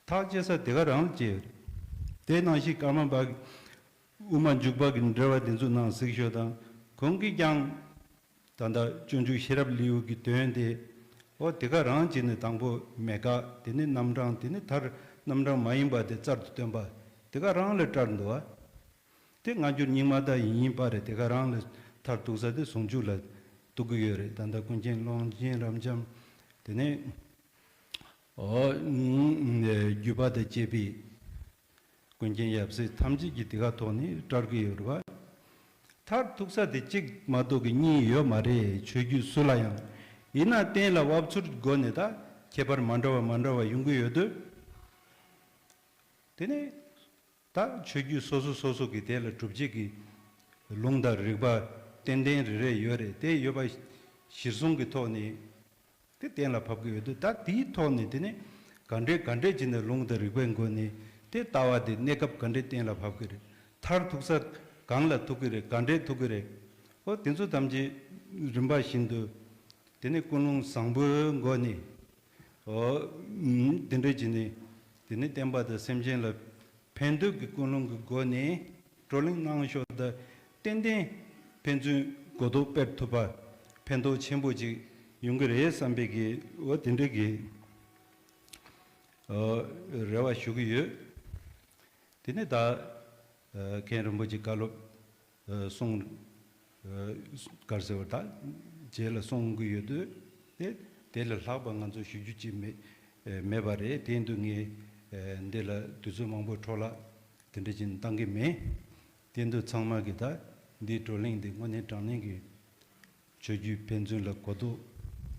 ཐག་བཅད་ས་དེ་ག་རང་ལ་བཅད་ཡོད་རེད། དེ་ནང་བཞིན་ཀརྨ་པ་གི་དབུ་མ་འཇུག་པ་གི་འགྲེལ་བ་དེ་ཚོ་ནང་གཟིགས་ཤོག་དང་། ཁོང་གིས་ཀྱང་ད་ལྟ་སྤྱོད་འཇུག་ཤེས་རབ་ལེའུ་གི་དོན་དེ། འོ་དེ་ག་རང་བྱས་ནས་དང་པོ་མེད་དགག་དེ་ནས་རྣམ་གྲངས། དེ་ནས་མཐར་རྣམ་གྲངས་མ་ཡིན་པ་དེ་རྩལ་དུ་བཏོན་པ་དེ་ག་རང་ལ་བཀྲལ་འདུག་བ། དེ་སྔ་འགྱུར་རྙིང་མ་དང་ཡིན་པ་རེད། དེ་ག་རང་ལ་མཐར་ཐུག་ས་དེ་ཟུང་འཇུག་ལ་ཐུག་གི་ཡོད་རེད། ད་ལྟ་ཀུན་མཁྱེན་ཀློང་ཆེན་རབ་འབྱམས། དེ་ནས་འོ་བརྒྱུད་པ་དང་བཅས་པའི་ཀུན་མཁྱེན་ཡབ་སྲས་ཐམས་ཅད་ཀྱིས་དེ་ག་ཐོག་ནས་བཀྲལ་གྱི་ཡོད་རེད་བ། མཐར་ཐུག་ས་དེ་གཅིག་མ་གཏོགས་ཀྱི་གཉིས་ཡོད་མ་རེད། ཆོས་བརྒྱུད་སུ་ལ་ཡང་། ཡིན་ན་གཏན་ལ་དབབ་ཚུལ་སྒོ་ནས་ད་ཁྱད་པར་མ་འདྲ་བ་མ་འདྲ་བ་ཡོང་གི་ཡོད་དུས། དེ་ནས་ད་ཆོས་བརྒྱུད་སོ་སོ་སོ་སོ་གི་དེ་ལ་སྒྲུབ་བྱེད་ཀྱི་ལུང་དང་རིགས་པ་ཏན་ཏན་རེ་རེ་ཡོད་རེད། དེ་ཡོད་པ་གཞིར་བཟུང་གི་ཐོག་ནས་དེ་གཏན་ལ་ཕབ་ཀྱི་ཡོད་དུས། ད་དེའི་ཐོག་ནས་དེ་ནས་ག་འདྲས་ག་འདྲས་བྱས་ནས་ལུང་དང་རིགས་པའི་སྒོ་ནས་དེ་ལྟ་བ་དེ་གནས་སྐབས་ག་འདྲས་གཏན་ལ་ཕབ་ཀྱི་རེད། མཐར་ཐུག་ས་གང་ལ་ཐུག་གི་རེད། ག་འདྲས་ཐུག་གི་རེད། ཨོ་དེ་ཚོ་ཐམས་ཅད་རིམ་པ་བཞིན་དུ་དེ་ནས་ཀུན་སློང་བཟང་པོའི་སྒོ་ནས། ཨོ་དེ་འདྲས་བྱས་ནས་དེ་ནས་བསྟན་པ་དང་སེམས་ཅན་ལ་ཕན་འདོད་ཀྱི་ཀུན་སློང་གི་སྒོ་ནས་བགྲོ་གླེང་གནང་ཤོག་ད་ཏན་ཏན་ཕན་ཚུན་གོ་རྟོགས་སྤེལ་ཐུབ་པ། ཕན་ཐོགས་ཆེན་པོ་ཅིག་ཡོང་གི་རེད་བསམ་པའི་གི་འོ་དེ་འདྲའི་གི་ཨོ་རེ་བ་ཞུ་གི་ཡོད། དེ་ནས་ད་ཨ་མཁན་རིན་པོ་ཆེ་བཀའ་སློབ་ཨ་གསུང་ཨ་ག་རེ་ཟེར་བ་ད་རྗེས་ལ་གསུང་གི་ཡོད་དུས། དེ་དེ་ལས་ལྷག་པ་ང་ཚོ་ཞུ་རྒྱུ་ཅིག་མེད་ཨ་མེད་པ་རེད། དེ་ཡིན་དུས་ངས་ཨ་འདི་ལ་དུས་ཚོད་མང་པོ་འཕྲོ་བརླག་དེ་འདྲ་ཅིག་བཏང་གི་མེད། དེ་ཡིན་དུས་ཚང་མ་གིས་ད་འདིའི་བགྲོ་གླེང་འདི་དངོས་གནས་དྲང་གནས་ཀྱི་ཆོས་བརྒྱུད་ཕན་ཚུན་ལ་གོ་རྟོགས་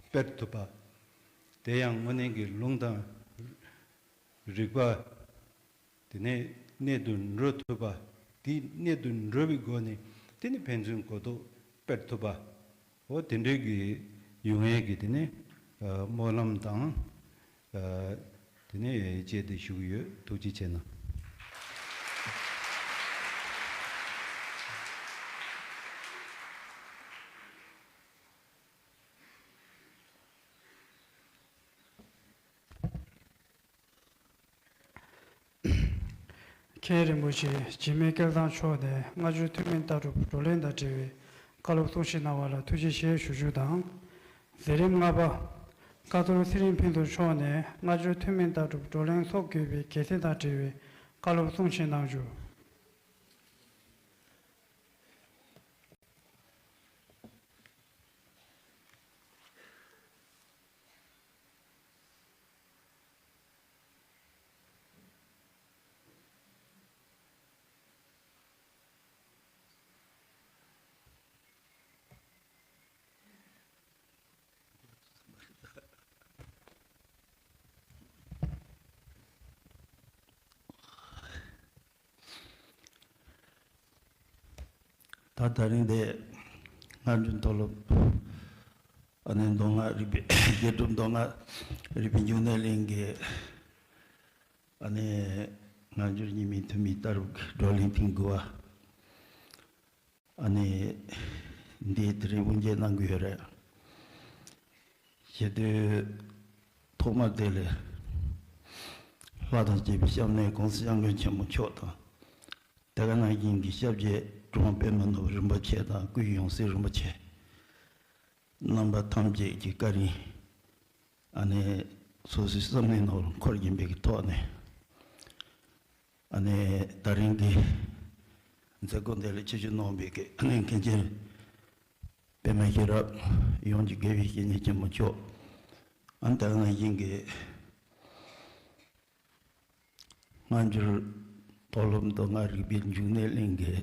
སྤེལ་ཐུབ་པ། དེ་ཡང་དངོས་གནས་ཀྱི་ལུང་དང་རིགས་པ། དེ་ནས་གནད་དུ་འགྲོ་ཐུབ་པ། དེ་གནད་དུ་འགྲོ་བའི་སྒོ་ནས་དེ་ནི་ཕན་ཚུན་གོ་རྟོགས་སྤེལ་ཐུབ་པ། འོ་དེ་འདྲའི་གི་ཡོང་ཡས་ཀྱི་དེ་ནས་ཨ་སྨོན་ལམ་དང་ཨ་དེ་ནས་བཅས་ཏེ་ཞུ་གི་ཡོད། ཐུགས་རྗེ་ཆེ་གནང་། མཁན་རིན་པོ་ཆེ་འཇིགས་མེད་སྐལ་བཟང་མཆོག་ནས་སྔ་འགྱུར་ཐུན་མིན་ལྟ་གྲུབ་བགྲོ་གླེང་དང་འབྲེལ་བའི་བཀའ་སློབ་གསུང་བཤད་གནང་བ་ལ་ཐུགས་རྗེ་ཆེ་ཞུ་རྒྱུ་དང་། མཛད་རིམ་ལྔ་པ། བཀའ་གཏོར་ཚེ་རིང་ཕུན་ཚོགས་མཆོག་ནས་སྔ་འགྱུར་ཐུན་མིན་ལྟ་གྲུབ་བགྲོ་གླེང་ཚོགས་དགོས་པའི་གལ་གནད་དང་འབྲེལ་བའི་བཀའ་སློབ་གསུང་བཤད་གནང་རྒྱུ། ད་ད་རིང་འདི་སྔ་འགྱུར་མཐོ་སློབ་ཨ་ནི་མདོ་སྔགས་རིག་པའི་རྒྱལ་སྒྲུབ་མདོ་སྔགས་རིག་པའི་འབྱུང་གནས་གླིང་གི་ཨ་ནི་སྔ་འགྱུར་རྙིང་མའི་ཐུན་མིན་ལྟ་གྲུབ་ཀྱི་བགྲོ་གླེང་ཐེངས་དགུ་པ། ཨ་ནི་འདི་དེ་རིང་དབུ་འབྱེད་གནང་གི་ཡོད་རེད། ཞེས་དུས་ཐོག་མར་དེ་ལས་ལྷ་དང་བཅས་པའི་སྐྱབས་གནས་གོང་ས་སྐྱབས་མགོན་ཆེན་པོ་མཆོག་དང་། དེ་ག་ནང་བཞིན་གྱི་སྐྱབས་རྗེ་གྲུབ་དབང་པདྨ་ནོར་བུ་རིན་པོ་ཆེ་དང་སྐུའི་ཡང་སྲིད་རིན་པོ་ཆེ་རྣམ་པ་ཐམས་ཅད་ཀྱི་བཀའ་དྲིན་ཨ་ནི་སོ་སོའི་བསམ་ནི་ནོར་འཁོར་བཞིན་པའི་གི་ཐོག་ནས། ཨ་ནི་ད་རིང་གི་མཛད་སྒོ་འདི་ལ་ཆིབས་བསྒྱུར་གནང་བའི་གི་ཨ་ནི་མཁན་ཆེན་པདྨ་ཤེས་རབ་ཡོངས་ཀྱི་དགེ་བའི་བཤེས་གཉེན་ཆེན་པོ་མཆོག་ཨ་ནི་ད་ག་ནང་བཞིན་གི་སྔ་འགྱུར་མཐོ་སློབ་མདོ་སྔགས་རིག་པའི་འབྱུང་གནས་གླིང་གི་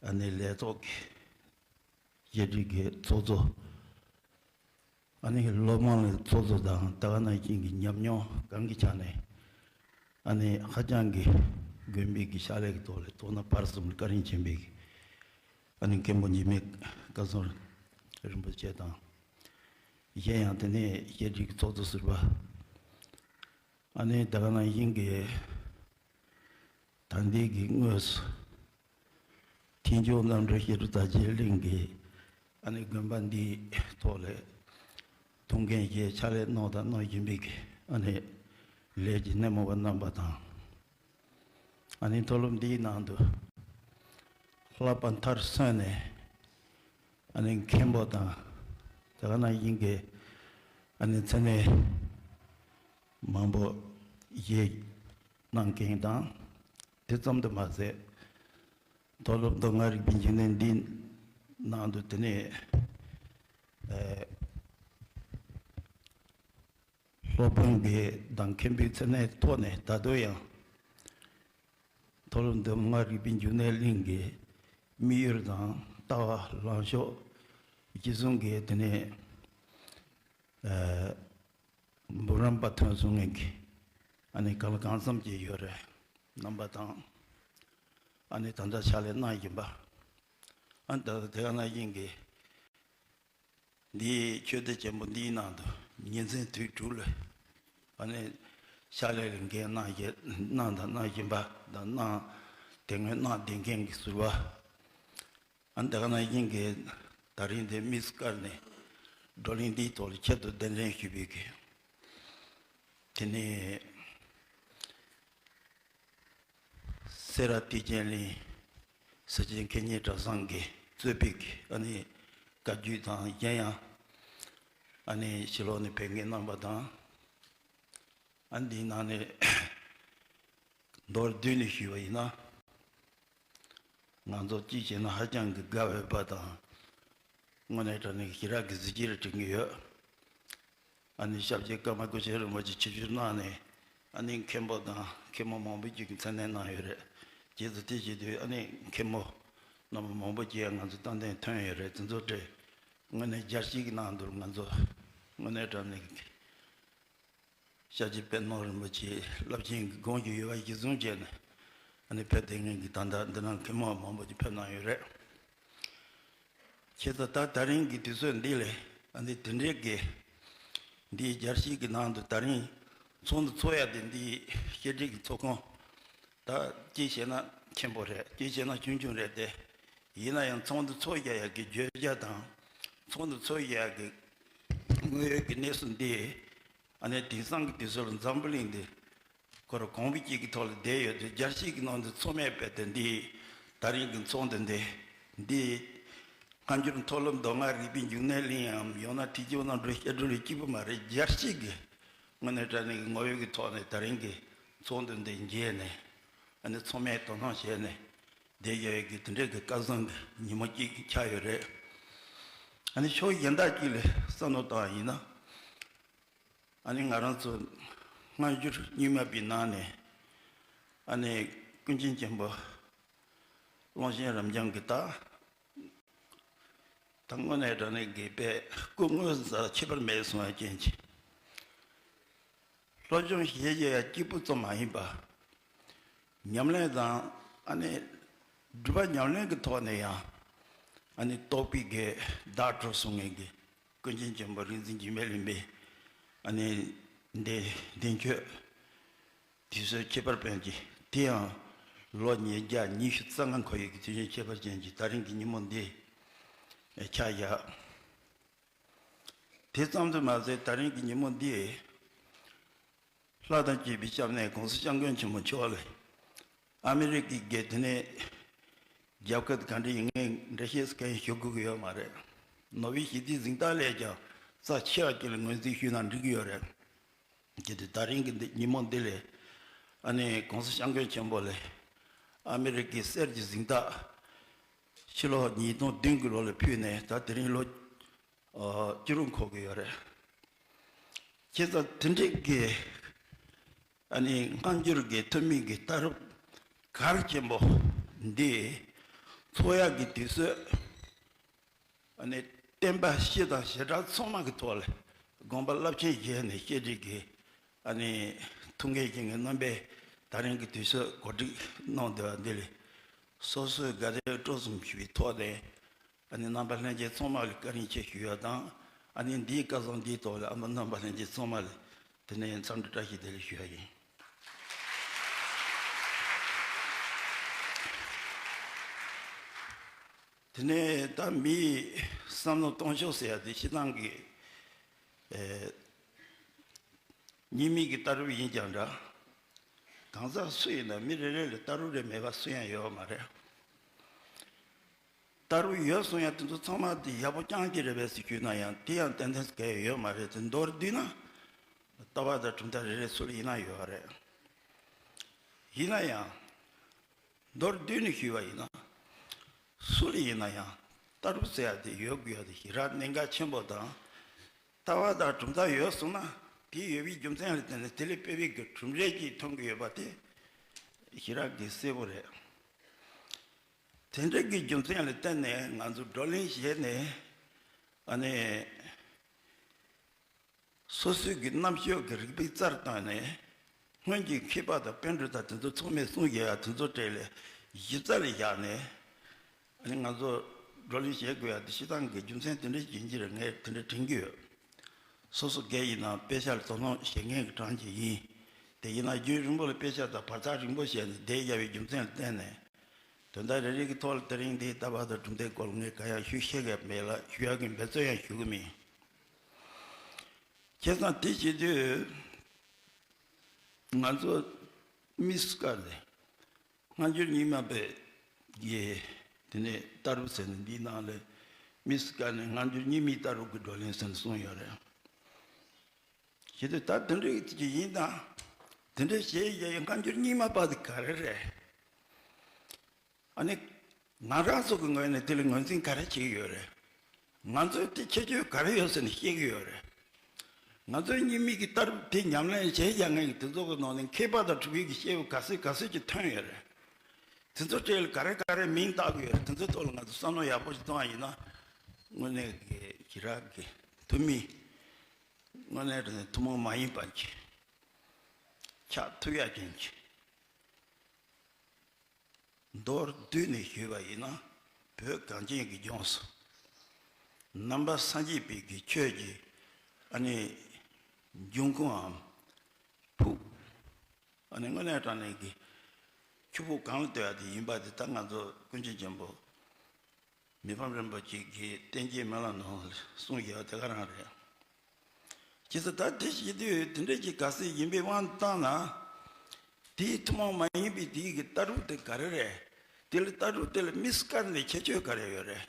ཨ་ནི་ལས་ཚོགས་ཀྱི་བཅར་འདྲི་གི་ཚོགས་གཙོ། ཨ་ནི་སློབ་མ་ལ་ཚོགས་གཙོ་དང་ད་ག་ནང་བཞིན་གྱི་ཉམས་མྱོང་གང་གི་ཆ་ནས་ཨ་ནི་ཧ་ཅང་གི་དགོན་པའི་གི་ཕྱག་ལས་ཀྱི་ཐོག་ལ་མདོར་ན་བར་གསུམ་བཀའ་དྲིན་ཆེན་པོའི་གི་ཨ་ནི་མཁན་པོ་འཇིགས་མེད་བཀའ་ཟུར་རིན་པོ་ཆེ་དང་། གཞན་ཡང་དེ་ནས་བཅར་འདྲི་གི་ཚོགས་གཙོ་ཟུར་པ། ཨ་ནི་ད་ག་ནང་བཞིན་གྱི་ད་ལྟའི་གི་དངོས་སུ་ཐེག་མཆོག་རྣམ་གྲོལ་ཞི་ཁྲོ་དར་ཆེན་གླིང་གི་ཨ་ནི་དགོན་པ་འདིའི་ཐོག་ལས་ཐུགས་འགན་བཞེས་ཕྱག་ལས་གནང་དང་གནང་བཞིན་པའི་གི་ཨ་ནི་ལས་ཀྱི་སྣེ་མོ་བ་རྣམ་པ་དང་། ཨ་ནི་མཐོ་སློབ་འདིའི་ནང་དུ་བསླབ་པ་མཐར་སོན་ནས་ཨ་ནི་མཁན་པོ་དང་དེ་ག་ནང་བཞིན་གྱི་ཨ་ནི་མཚན་གནས་མང་པོ་བཞེས་གནང་མཁན་དང་། དེ་ཙམ་དུ་མ་ཟད་མཐོ་སློབ་མདོ་སྔགས་རིག་པའི་འབྱུང་གནས་འདིའི་ནང་དུ་དེ་ནས་ཨ་སློབ་དཔོན་གྱི་དང་མཁན་པོའི་མཚན་གནས་ཐོག་ནས་ད་དུང་ཡང་མཐོ་སློབ་མདོ་སྔགས་རིག་པའི་འབྱུང་གནས་གླིང་གི་དམིགས་ཡུལ་དང་ལྟ་བ་ལངས་ཕྱོགས་གཞི་བཟུང་གིས་དེ་ནས་ཨ་འབུམ་རམས་པ་ཐོན་སོང་མཁན་གྱི་ཨ་ནི་གང་ལ་གང་འཚམ་ཅིག་ཡོད་རེད། རྣམ་པ་དང་ཨ་ནི་ད་ལྟ་ཕྱག་ལས་གནང་བཞིན་པ། ཨ་ནི་ད་ལྟ་དེ་ག་ནང་བཞིན་གྱི་འདིའི་ཆོས་སྡེ་ཆེན་པོ་འདིའི་ནང་དུ་ཉིན་མཚན་དུས་དྲུག་ལ་ཨ་ནི་ཕྱག་ལས་ལ་འགན་གནང་བཞིན་གནང་དང་གནང་བཞིན་པ་དང་གནང་དེ་སྔོན་གནང་བསྡད་མཁན་གྱི་ཟུར་པ། ཨ་ནི་དེ་ག་ནང་བཞིན་གྱི་ད་རིང་འདི་དམིགས་སུ་བཀར་ནས་བགྲོ་གླེང་འདིའི་ཐོག་ལ་ཆེད་དུ་གདན་འདྲེན་ཞུས་པའི་གི་དེ་ནས་སེ་ར་བསྟན་རྒྱས་གླིང་ཟས་སྦྱིན་མཁས་སྙན་གྲྭ་ཚང་གིས་གཙོས་པའི་གི་ཨ་ནི་བཀའ་བརྒྱུད་དང་གཞན་ཡང་ཨ་ནི་ཕྱི་ལོགས་ནས་ཕེབས་མཁན་རྣམ་པ་དང་། ཨ་ནི་འདིའི་ནང་ནས་མདོར་བསྡུས་ནས་ཞུས་པ་ཡིན་ན། ང་ཚོ་གཅིག་བྱས་ན་ཧ་ཅང་གི་དགའ་འོས་པ་དང་། དངོས་གནས་དྲང་གནས་ཞེ་དྲག་གི་གཟི་བརྗིད་རེ་དྲན་གྱི་ཡོད། ཨ་ནི་སྐྱབས་རྗེ་ཀརྨ་སྐུ་ཆེན་རིན་པོ་ཆེ་ཆིབས་བསྒྱུར་གནང་ནས་ཨ་ནི་མཁན་པོ་དང་མཁན་མོ་མང་པོ་ཅིག་གི་མཚན་གནས་གནང་ཡོད་རེད། རྗེས་སུ་དེ་བྱེད་དུས་ཨ་ནི་མཁན་མོ་རྣམ་པ་མང་པོ་ཅིག་ང་ཚོ་རྟག་བརྟན་ཐོན་ཡོད་རེད། དེ་ཚོ་དེ་དངོས་གནས་རྒྱལ་སྤྱི་གི་ནང་དུ་ང་ཚོ་དངོས་གནས་དྲང་གནས་ཀྱི་སྐྱབས་རྗེ་པད་ནོར་རིན་པོ་ཆེ་རླབས་ཆེན་གྱི་དགོངས་ཀྱི་ཡོད་པ་གཞི་བཟུང་བྱས་ནས་ཨ་ནི་ཕེབས་བསྡད་མཁན་གྱི་ད་ལྟ་འདི་ནང་མཁན་མོ་མང་པོ་ཅིག་ཕེབས་གནང་ཡོད་རེད། ཁྱེད་ཚོ་ད་ད་རིང་གི་དུས་ཚོད་འདི་ལས་ཨ་ནི་དེ་འདྲའི་གི་འདིའི་རྒྱལ་སྤྱི་གི་ནང་དུ་ད་རིང་ཚོགས་འདུ་ཚོགས་ཡ་དེ་འདིའི་བཤད་ཁྲིད་ཀྱི་ཚོགས་ཁང་ད་གཅིག་བྱས་ན་ཆེན་པོ་རེད། གཅིག་བྱས་ན་ཆུང་ཆུང་རེད་དེ། ཡིན་ན་ཡང་ཚོགས་འདུ་ཚོགས་ཡ་ཡ་གི་བརྗོད་བྱ་དང་ཚོགས་འདུ་ཚོགས་ཡ་གི་དངོས་ཡོད་ཀྱི་གནས་ཚུལ་འདི་ཨ་ནི་དེང་སང་གི་དུས་ཚོད་ལ་འཛམ་བུ་གླིང་འདི་ཁོ་རང་གོང་འཕེལ་གྱི་ཐོག་ལ་བསྡད་ཡོད་དུས་རྒྱལ་སྤྱི་གི་ནང་དུ་ཚོགས་མེད་པའི་དེ་འདི་ད་རིང་གི་ཚོགས་འདུ་འདི་འདི་སྔ་འགྱུར་མཐོ་སློབ་མདོ་སྔགས་རིག་པའི་འབྱུང་གནས་གླིང་ངམ་ཡང་ན་ཐེག་མཆོག་རྣམ་གྲོལ་བཤད་སྒྲུབ་ལ་གཅིག་པུ་མ་རེད། རྒྱལ་སྤྱི་གི་དངོས་གནས་དྲང་གནས་ཀྱི་ངོ་བོ་གི་ཐོག་ནས་ད་རིང་གི་ཚོགས་འདུ་འདི་མཇལ་ནས་ཨ་ནི་ཚོགས་མེད་དོ་སྣང་བྱས་ནས་བསྡད་ཡོད་ཀྱི་དེ་འདྲའི་གི་སྐལ་བཟང་གི་ཉིན་མོ་གཅིག་ཆགས་ཡོད་རེད། ཨ་ནི་ཕྱོགས་གཞན་དག་ཅིག་ལ་བསམ་བློ་བཏང་བ་ཡིན་ན། ཨ་ནི་ང་རང་ཚོ་སྔ་འགྱུར་རྙིང་མ་པའི་ནང་ནས་ཨ་ནི་ཀུན་མཁྱེན་ཆེན་པོ་ཀློང་ཆེན་རབ་འབྱམས་ཀྱི་ད་ད་དངོས་གནས་དྲང་གནས་ཀྱི་དཔེ་སྐུ་དངོས་སུ་ཁྱད་པར་མེད་སོང་བ་ཅན་གྱི་སློབ་སྦྱོང་བྱེད་ཀྱི་ཡ་གཅིག་པུ་ཙམ་མ་ཡིན་པ། ཉམས་ལེན་དང་ཨ་ནི་སྒྲུབ་པ་ཉམས་ལེན་གྱི་ཐོག་ནས་ཡང་ ཨ་ནི་རྟོགས་པའི་དགེ་བདག་གྲོལ་གསུང་མཁན་གྱི་ཀུན་མཁྱེན་ཆེན་པོ་རིག་འཛིན་འཇིགས་མེད་གླིང་པས་ཨ་ནི་འདི་བདེན་བརྗོད་དུས་ཚོད་ཁྱད་པར་ཅན་གྱི་དེ་ཡང་ལོ་ཉིས་བརྒྱ་ཉི་ཤུ་རྩ་ལྔ་འཁོར་ཡོད་ཀྱི་དུས་ཆེན་ཁྱད་པར་ཅན་གྱི་ད་རིང་གི་ཉིན་མོ་འདི་ཆ་བཞག་དེ་ཙམ་དུ་མ་ཟད་ད་རིང་གི་ཉིན་མོ་འདི་ལྷ་དང་བཅས་པའི་སྐྱབས་གནས་གོང་ས་སྐྱབས་མགོན་ཆེན་པོ་མཆོག་ལས་ཨ་མི་རི་ཀའི་དགེ་ཐོན་ནས་རྒྱབ་སྐད་ག་འདྲ་ཡིན་ངེས་འགྲེལ་བཤད་གང་ཡང་ཞུ་དགོས་ཀྱི་ཡོད་མ་རེད། ནོ་བེལ་ཞི་བདེའི་གཟེངས་རྟགས་ལས་ཀྱང་རྩ་ཆེ་བ་ཅིག་ལ་ངོས་འཛིན་ཞུས་ན་འགྲིག་གི་ཡོད་རེད། དེ་དུས་ད་རིང་གི་འདི་ཉིན་མོ་འདི་ལས་ཨ་ནི་གོང་ས་སྐྱབས་མགོན་ཆེན་པོ་ལས་ཨ་མི་རི་ཀའི་གསེར་གྱི་གཟེངས་རྟགས་ཕྱི་ལོ་ཉིས་སྟོང་བདུན་གྱི་ལོ་ལ་ཕུལ་ནས་ད་དེ་རིང་ལོ་ཨ་བཅུ་དྲུག་འཁོར་གྱི་ཡོད་རེད། བྱས་ཙང་དེ་འདྲའི་གི་ཨ་ནི་སྔ་འགྱུར་གྱི་ཐུན་མིན་གྱི་ལྟ་གྲུབ་གལ་ཆེན་པོ་འདི་འཚོ་ཡག་གི་དུས་ཚོད། ཨ་ནི་བསྟན་པ་སྤྱི་དང་བྱེ་བྲག་ཚང་མ་གི་ཐོག་ལ་དགོངས་པ་རླབས་ཆེན་བཞེས་ནས་བཤད་སྒྲིག་གི་ཨ་ནི་ཐུགས་འགན་བཞེས་མཁན་རྣམ་པས་ད་རིང་གི་དུས་ཚོད་གོ་སྒྲིག་གནང་བསྡད་པ་འདི་ལ་སོ་སོའི་དགའ་དད་སྤྲོ་གསུམ་ཞུ་བའི་ཐོག་ནས་ཨ་ནི་རྣམ་པ་ལྷན་རྒྱས་ཚང་མ་ལ་བཀའ་དྲིན་ཆེ་ཞུ་ཡ་དང་། ཨ་ནི་འདིའི་སྐལ་བཟང་འདིའི་ཐོག་ལ་ཨ་མ་རྣམ་པ་ལྷན་རྒྱས་ཚང་མ་ལ་དེ་ནས་འཚམས་འདྲི་བཀྲ་ཤིས་བདེ་ལེགས་ཞུ་ཡ་ཡིན། དེ་ནས་ད་མིའི་བསམ་བློ་གཏོང་ཕྱོགས་ཟེར་ཡ་དེ་སྤྱིར་བཏང་གི་ཨེ་གཉིས་མིག་གི་ལྟ་གྲུབ་ཡིན་ཀྱང་འདྲ། གང་ཟག་སུ་ཡིན་ན་མི་རེ་རེ་ལ་ལྟ་གྲུབ་རེ་མེད་པ་སུ་ཡང་ཡོད་མ་རེད། ལྟ་གྲུབ་ཡོད་གསུང་ཡ་དེ་ཚོ་ཚང་མ་དེ་ཡག་པོ་རྐྱང་གཅིག་རེད་པས་ཟེར་ཞུས་ན་ཡང་དེ་ཡང་ཏན་ཏན་གལ་ཡོད་མ་རེད་དེ་མདོར་བསྡུས་ན། ལྟ་བ་དང་གྲུབ་མཐའ་རེ་རེ་སུ་ལ་ཡིན་ན་ཡོད་རེད། ཡིན་ན་ཡང་། མདོར་བསྡུས་ནས་ཞུས་པ་ཡིན་ན། སུ་ལ་ཡིན་ན་ཡང་ལྟ་གྲུབ་ཟེར་ཡ་དེ་ཡོད་དགོས་ཡ་དེ་ཞེ་དྲག་གནད་འགག་ཆེན་པོ་དང་། ལྟ་བ་དང་གྲུབ་མཐའ་ཡོད་སོང་ན་དེ་ཡོད་པའི་རྒྱུ་མཚན་ལ་བརྟེན་ནས་དེ་ལས་སྤེལ་བའི་གི་གྲུབ་འབྲས་ཅིག་ཐོན་གྱི་ཡོད་པ་དེ་ཞེ་དྲག་གི་གསལ་པོ་རེད། དེ་འདྲ་གི་རྒྱུ་མཚན་ལ་བརྟེན་ནས་ང་ཚོ་བགྲོ་གླེང་བྱས་ནས་ཨ་ནི། སོ་སོའི་གི་རྣམ་དཔྱོད་ཀྱི་རིག་པའི་རྩལ་བཏོན་ནས་སྔོན་གྱི་མཁས་པ་དང་པཎ་གྲུབ་དང་དེ་ཚོ་ཚང་མས་གསུངས་བཞག་ཡ་དེ་ཚོ་གྲས་ལས་གཞི་རྩ་ལ་བཞག་ནས་ཨ་ནི་ང་ཚོ་བགྲོ་གླེང་བྱེད་དགོས་ཡ་དེ་སྤྱིར་བཏང་གི་རྒྱུ་མཚན་དེ་འདྲ་ཡིན་གྱི་རེད། ངས་དེ་འདྲ་དྲན་གྱི་ཡོད། སོ་སོ་སྒེར་ཡིན་ན་དཔེ་ཆ་ལ་དོ་སྣང་བྱེད་མཁན་གྱི་གྲངས་ཅིག་ཡིན། དེ་ཡིན་ན་རྒྱུན་རིང་པོ་ལ་དཔེ་ཆ་དང་བར་ཐག་རིང་པོ་བྱས་ནས་བསྡད་བཞག་པའི་རྒྱུ་མཚན་ལ་བརྟེན་ནས། དོན་དག་རེ་རེ་གི་ཐོག་ལ་དེ་རིང་འདིའི་ལྟ་བ་དང་གྲུབ་མཐའི་སྐོར་ལ་ངས་གང་ཡང་ཞུ་ཤེས་ཀྱི་མེད་ལ་ཞུ་ཡག་གི་འབད་བརྩོན་ཡང་ཞུ་གི་མིན། བྱས་ཙང་དེ་བྱེད་དུས་ང་ཚོ་མི་སུ་ག་ལས་སྔ་འགྱུར་རྙིང་མ་པའི་གི་དེ་ནས་ལྟ་གྲུབ་ཟེར་ནས་འདིའི་ནང་ལས་མི་སུ་ག་ནས་སྔ་འགྱུར་རྙིང་མའི་ལྟ་གྲུབ་ཀྱི་བགྲོ་གླེང་ཟེར་ནས་གསུངས་ཡོད་རེད། བྱེད་དུས་ད་དེ་འདྲ་ཅིག་ཡིན་དང་། དེ་འདྲ་བྱས་ཡ་ཡི་སྔ་འགྱུར་རྙིང་མ་པ་དེ་ག་རེ་རེད། ཨ་ནི། ང་རང་ཚོ་གི་ངོས་ནས་དེ་ལ་ངོས་འཛིན་ག་རེ་བྱེད་ཀྱི་ཡོད་རེད། ང་ཚོས་དེ་ཁྱད་ཆོས་ག་རེ་ཡོད་ཟེར་ནས་བཤད་ཀྱི་ཡོད་རེད། ང་ཚོའི་རྙིང་མའི་གི་ལྟ་གྲུབ་དེ་ཉམས་ལེན་བྱས་ཡ་ངེས་ཀྱི་དེ་ཚོ་གི་ནང་ནས་མཁས་པ་དང་གྲུབ་པའི་གི་སྐྱེས་བུ་ག་ཚོད་ག་ཚོད་ཅིག་ཐོན་ཡོད་རེད། དེ་ཚོ་གྲས་ལ་ག་རེ་ག་རེ་མིང་བཏགས་ཀྱི་ཡོད་རེད། དེ་ཚོའི་ཐོག་ལ་ང་ཚོ་བསམ་བློ་ཡག་པོ་ཞིག་གཏོང་བ་ཡིན་ན། དངོས་གནས་ཀྱི་ཞེ་དྲག་གི་ཐུན་མིན། དངོས་གནས་དྲང་གནས་ཐུན་མོང་མ་ཡིན་པ་ཅིག་ཆགས་ཐུབ་ཡ་ཅན་ཅིག་མདོར་བསྡུས་ནས་ཞུས་པ་ཡིན་ན། བོད་གངས་ཅན་གྱི་ལྗོངས་སུ་ནང་པ་སངས་རྒྱས་པའི་གི་ཆོས་ཀྱི་ཨ་ནི་འབྱུང་ཁུངས་འམ་ཕུག་ཨ་ནི་དངོས་གནས་དྲང་གནས་ཀྱི་ཆུ་ཕུག་གངས་ལ་ལྟོས་ཡ་དེ་ཡིན་པ་དེ་ད་ང་ཚོ་ཀུན་མཁྱེན་ཆེན་པོ་མི་ཕམ་རིན་པོ་ཆེ་གིས་བསྟན་རྒྱས་སྨོན་ལམ་ནང་ལ་གསུངས་ཡོད་དེ་ག་རང་རེད། ཇི་སྲིད་ད་དེ་བྱེད་དུས་དེ་འདྲ་ཅིག་ག་ཚོད་ཡིན་པའི་དབང་བཏང་ན། དེའི་ཐུན་མོང་མ་ཡིན་པའི་དེའི་གི་ལྟ་གྲུབ་དེ་ག་རེ་རེད། དེ་ལ་ལྟ་གྲུབ་དེ་ལ་མི་སུ་ག་ནས་ཁྱད་ཆོས་ག་རེ་ཡོད་རེད།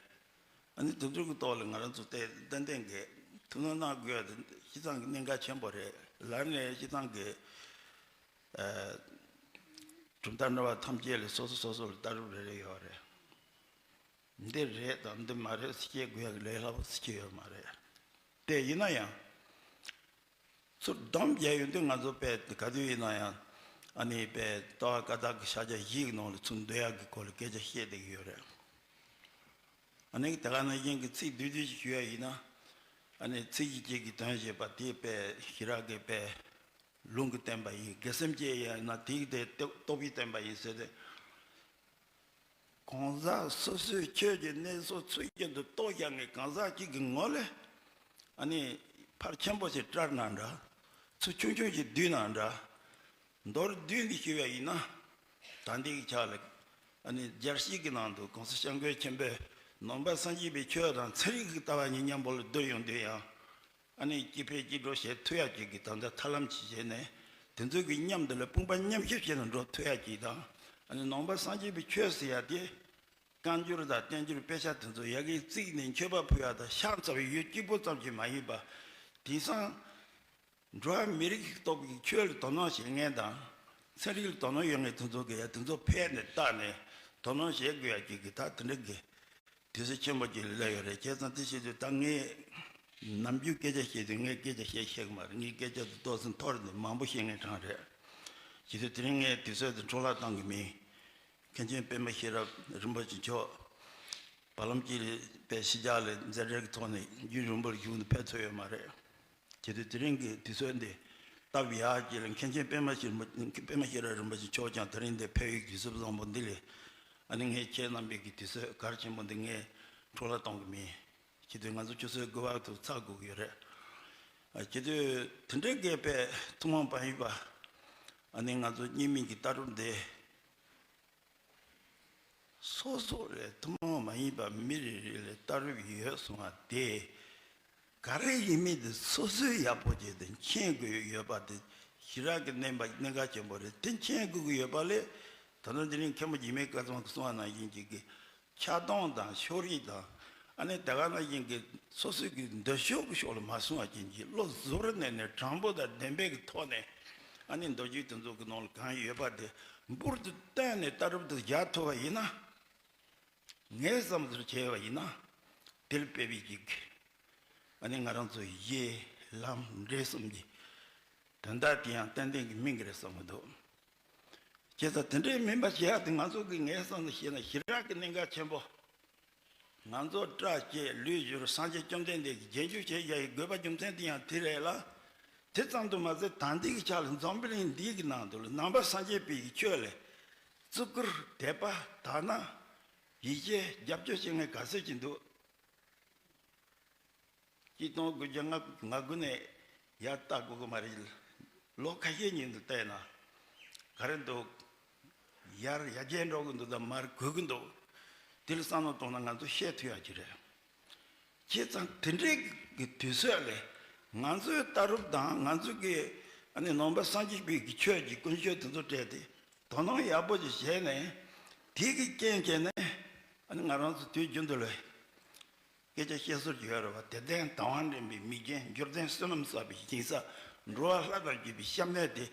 ཨ་ནི་དེ་ཚོ་གི་ཐོག་ལ་ང་རང་ཚོ་དེ་ཏན་ཏན་གི་ཐུགས་སྣང་གནང་དགོས་ཡ་དེ་སྤྱིར་བཏང་གི་གནད་འགག་ཆེན་པོ་རེད། ལར་ནས་སྤྱིར་བཏང་གི་ཨ་གྲུབ་མཐའ་འགྲོ་བ་ཐམས་ཅད་ལ་སོ་སོ་སོ་སོ་ལ་ལྟ་གྲུབ་རེ་རེ་ཡོད་རེད། འདི་རེད་དང་འདི་མ་རེད་ཟེར་བཤད་དགོས་ཡ་གི་ལས་སླ་པོ་ཟེར་གྱི་ཡོད་མ་རེད། དེ་ཡིན་ན་ཡང་། ཚུར་སྡོམ་རྒྱག་ཡོང་དུས་ང་ཚོ་དཔེ་ག་དུས་ཡིན་ན་ཡང་ཨ་ནི་དཔེ་ལྟ་བ་བཀའ་རྟགས་ཀྱི་ཕྱག་རྒྱ་བཞི་གི་ནང་ལ་ཚུར་འདོན་ཡག་གི་སྐོར་ལ་སྐད་ཆ་བཤད་བསྡད་ཀྱི་ཡོད་རེད། ཨ་ནི་དེ་ག་ནང་བཞིན་གྱི་ཚིག་བསྡུས་བསྡུས་ཤིག་ཞུ་ཡ་ཡིན་ན། ཨ་ནི་ཚིག་གཅིག་གཅིག་གི་དོན་བཤད་པ་དེ་དཔེ་ཞེ་དྲག་གི་དཔེ་ལུང་གིས་བསྟན་པ་ཡིན། དགེ་སེམས་བསྐྱེད་ཡ་ཡིན་ན་དེ་གི་དེ་རྟོགས་པས་བསྟན་པ་ཡིན་ཟེར་ཏེ། གང་ཟག་སོ་སོའི་ཆོས་ཀྱི་གནས་ཚུལ་ཚུལ་བཞིན་དུ་རྟོགས་བཞག་མཁན་གང་ཟག་གཅིག་གི་ངོ་ལ། ཨ་ནི་ཕར་ཆེན་པོ་ཞིག་སྤྲར་ན་འདྲ། ཚུར་ཆུང་ཆུང་ཞིག་བསྡུས་ན་འདྲ། མདོར་བསྡུས་ནས་ཞུས་པ་ཡིན་ན། ད་ལྟའི་ཆ་ལ། ཨ་ནི་རྒྱལ་སྤྱི་གི་ནང་དུ་གོང་ས་སྐྱབས་མགོན་ཆེན་པོས་ནང་པ་སངས་རྒྱས་པའི་ཆོས་དང་ཚན་རིག་གི་ལྟ་བ་གཉིས་མཉམ་པོ་ལ་བསྡུར་ཡོང་དུས་ཡང་། ཨ་ནི་སྐྱིད་ཕལ་སྐྱིད་འགྲོ་བྱེད་ཐུབ་ཡ་ཅིག་གི་ད་ལྟ་ཐབས་ལམ་ཅིག་བྱས་ནས། དེ་ཚོ་གི་མཉམ་དུ་ལ་དཔུང་པ་མཉམ་གཤིབ་བྱས་ནས་འགྲོ་ཐུབ་ཡ་ཅིག་དང་། ཨ་ནི་ནང་པ་སངས་རྒྱས་པའི་ཆོས་ཟེར་ཡ་དེ། བཀའ་འགྱུར་དང་བསྟན་འགྱུར་དཔེ་ཆ་དེ་ཚོ་ཡ་གིའི་རྩིས་ནས་མཆོད་པ་ཕུལ་ཡ་དང་ཕྱག་འཚལ་བའི་ཡུལ་གཅིག་པུ་ཙམ་ཞིག་མ་ཡིན་པ། དེང་སང་འགྲོ་བ་མི་རིགས་ཀྱི་སྟོབས་ཀྱིས་ཆོས་ལ་དོ་སྣང་བྱེད་མཁན་དང་། ཚན་རིག་ལ་དོ་སྣང་ཡོད་མཁན་དེ་ཚོ་གིས་ཡ་དེ་ཚོ་ཕལ་ནས་བལྟས་ནས་དོ་སྣང་བྱེད་དགོས་ཡ་གཅིག་གི་ད་དེ་འདྲ་གི་དུས་ཚོད་ཆེན་པོ་ཅིག་ལ་སླེབས་ཡོད་རེད། བྱས་ཙང་དེ་བྱེད་དུས་ད་ངས་ནམ་རྒྱུན་སྐད་ཆ་བཤད་དུས་ངས་སྐད་ཆ་བཤད་ཤེས་ཀྱི་མ་རེད། ངའི་སྐད་ཆ་དེ་ཏོག་ཙམ་འཐོར་ནས་མང་པོ་བཤད་མཁན་གྲས་རེད། བྱེད་དུས་དེ་རིང་ངས་དུས་ཚོད་དེ་འཕྲོ་བརླག་གཏོང་གི་མིན། མཁན་ཆེན་པད་མ་ཤེས་རབ་རིན་པོ་ཆེ་མཆོག་བར་ལམ་གཅིག་ལ་དཔེ་ཕྱི་རྒྱལ་ལ་མཛད་འཕྲིན་གྱི་ཐོག་ནས་རྒྱུན་རིང་པོར་བཞུགས་ནས་ཕེབས་ཐུབ་ཡོད་མ་རེད། བྱེད་དུས་དེ་རིང་གི་དུས་ཚོད་འདི་སྟབས་ཡག་ཅིག་ལ་མཁན་ཆེན་པད་མ་ཤེས་རབ་པད་མ་ཤེས་རབ་རིན་པོ་ཆེ་མཆོག་ཀྱང་དེ་རིང་འདིར་ཕེབས་ཡུལ་གྱི་གཟིགས་བཟང་པོ་འདི་ལ། ཨ་ནི་ངས་ཁྱེད་རྣམ་པའི་གི་དུས་ཚོད་གལ་ཆེན་པོ་འདི་ངས་འཕྲོ་བརླག་གཏོང་གི་མིན། བྱེད་དུས་ང་ཚོ་ཆུ་ཚོད་དགུ་པ་དུ་ཚར་དགོས་ཀྱི་ཡོད་རེད། ཨ་བྱེད་དུས་དེ་འདྲའི་དགོས་པའི་ཐུན་མོང་མ་ཡིན་པ། ཨ་ནི་ང་ཚོ་རྙིང་མའི་གི་ལྟ་གྲུབ་འདི། སོ་སོ་ལས་ཐུན་མོང་མ་ཡིན་པ་མི་རེ་རེ་ལས་ལྟ་གྲུབ་ཡོད་གསུང་བ་དེ། ག་རེ་ཡིན་མིན་དེ་སོ་སོས་ཡག་པོ་བྱས་ཏེ་མཁྱེན་དགོས་ཡོད་པ་དེ་ཞེ་དྲག་གི་གནད་པ་གནད་འགག་ཆེན་པོ་རེད། དེ་མཁྱེན་དགོས་ཀྱི་ཡོད་པ་ལས། ད་ལྟ་འདི་རིང་མཁན་པོ་འཇིགས་མེད་སྐལ་བཟང་གིས་གསུང་བ་ནང་བཞིན་གྱི་གི་ཆགས་སྡང་དང་ཕྱོགས་རིས་དང་། ཨ་ནི་དེ་ག་ནང་བཞིན་གྱི་སོ་སོའི་གི་འདོད་ཕྱོགས་ཀྱི་ཕྱོགས་ལ་མ་སོང་བ་ཅན་གྱི་བློ་གཟུ་བོར་གནས་ནས་དྲང་པོ་དང་བདེན་པའི་གི་ཐོག་ནས། ཨ་ནི་མདོ་རྒྱུད་དེ་ཚོ་གི་ནང་ལ་གང་ཡོད་པ་དེ་འབུར་དུ་བཏོན་ནས་ལྟ་གྲུབ་དེ་སྦྱར་ཐུབ་པ་ཡིན་ན། ངས་བསམ་ཚུལ་བྱས་པ་ཡིན་ན། དེར་དཔེ་བའི་ཅིག་ཨ་ནི་ང་རང་ཚོ་གཞི་ལམ་འབྲས་གསུམ་གྱི་དོན་དག་དེ་ཡང་ཏན་ཏན་གྱི་སྨིན་གྱི་རེད་བསམ་གྱི་འདུག་བྱས་ཙང་དེ་འདྲའི་སྨིན་པ་བྱེད་ཡག་དེ་ང་ཚོ་གི་ངས་བསམ་ཚུལ་བཤད་ན་ཞེ་དྲག་གི་གནད་འགག་ཆེན་པོ། ང་ཚོ་སྐྲ་བཅད་ལུས་བཞུར་སངས་རྒྱས་བཅོམ་ལྡན་འདས་ཀྱི་རྗེས་འཇུག་བྱེད་ཡག་གི་དགོས་པ་རྒྱུ་མཚན་དེ་ཡང་དེ་རེད་ལ། དེ་ཙམ་དུ་མ་ཟད་ད་ལྟའི་གི་ཆ་ལ་འཛམ་བུ་གླིང་འདིའི་གི་ནང་དུ་ལ་ནང་པ་སངས་རྒྱས་པའི་གི་ཆོས་ལ་བརྩི་བཀུར་དད་པ་དག་སྣང་ཡིད་ཆེས་རྒྱབ་སྐྱོར་བྱེད་མཁན་ག་ཚོད་ཅིག་འདུག་གཅིག་སྟོང་དགུ་བརྒྱ་ལྔ་བཅུ་ང་དགུ་ནས་ཡར་ལྟ་དགོས་ཀྱི་མ་རེད། ལོ་ཁ་ཤས་ཉིན་དུ་བལྟས་ན་ག་རེ་འདུག་ཡར་ཡར་རྒྱས་འགྲོ་གི་འདུག་དང་མར་རྒུད་ཀྱི་འདུག་དེ་ལ་བསམ་བློ་གཏོང་ན་ང་ཚོ་ཤེས་ཐུབ་ཡག་ཅིག་རེད། བྱས་ཙང་དེ་འདྲའི་གི་དུས་ཚོད་ལ་ང་ཚོའི་ལྟ་གྲུབ་དང་ང་ཚོ་གི་ཨ་ནི་ནང་པ་སངས་རྒྱས་པའི་གི་ཆོས་ཀྱི་ཀུན་སྤྱོད་དེ་ཚོ་སྤྲད་དེ་དོ་སྣང་ཡག་པོ་ཅིག་བྱས་ནས་དེ་གི་རྐྱེན་བྱས་ནས་ཨ་ནི་ང་རང་ཚོ་དུས་རྒྱུན་དུ་ལ། སྐད་ཆ་བཤད་སྲོལ་ཡོད་རེད་བ། དད་ལྡན་དང་བ་འདྲེན་པའི་མིག་རྒྱན། འབྱོར་ལྡན་བསོད་ནམས་བསགས་པའི་ཞིང་ས། འགྲོ་བ་ལྷ་དང་བརྒྱུད་པའི་སྐྱབས་གནས་ཏེ།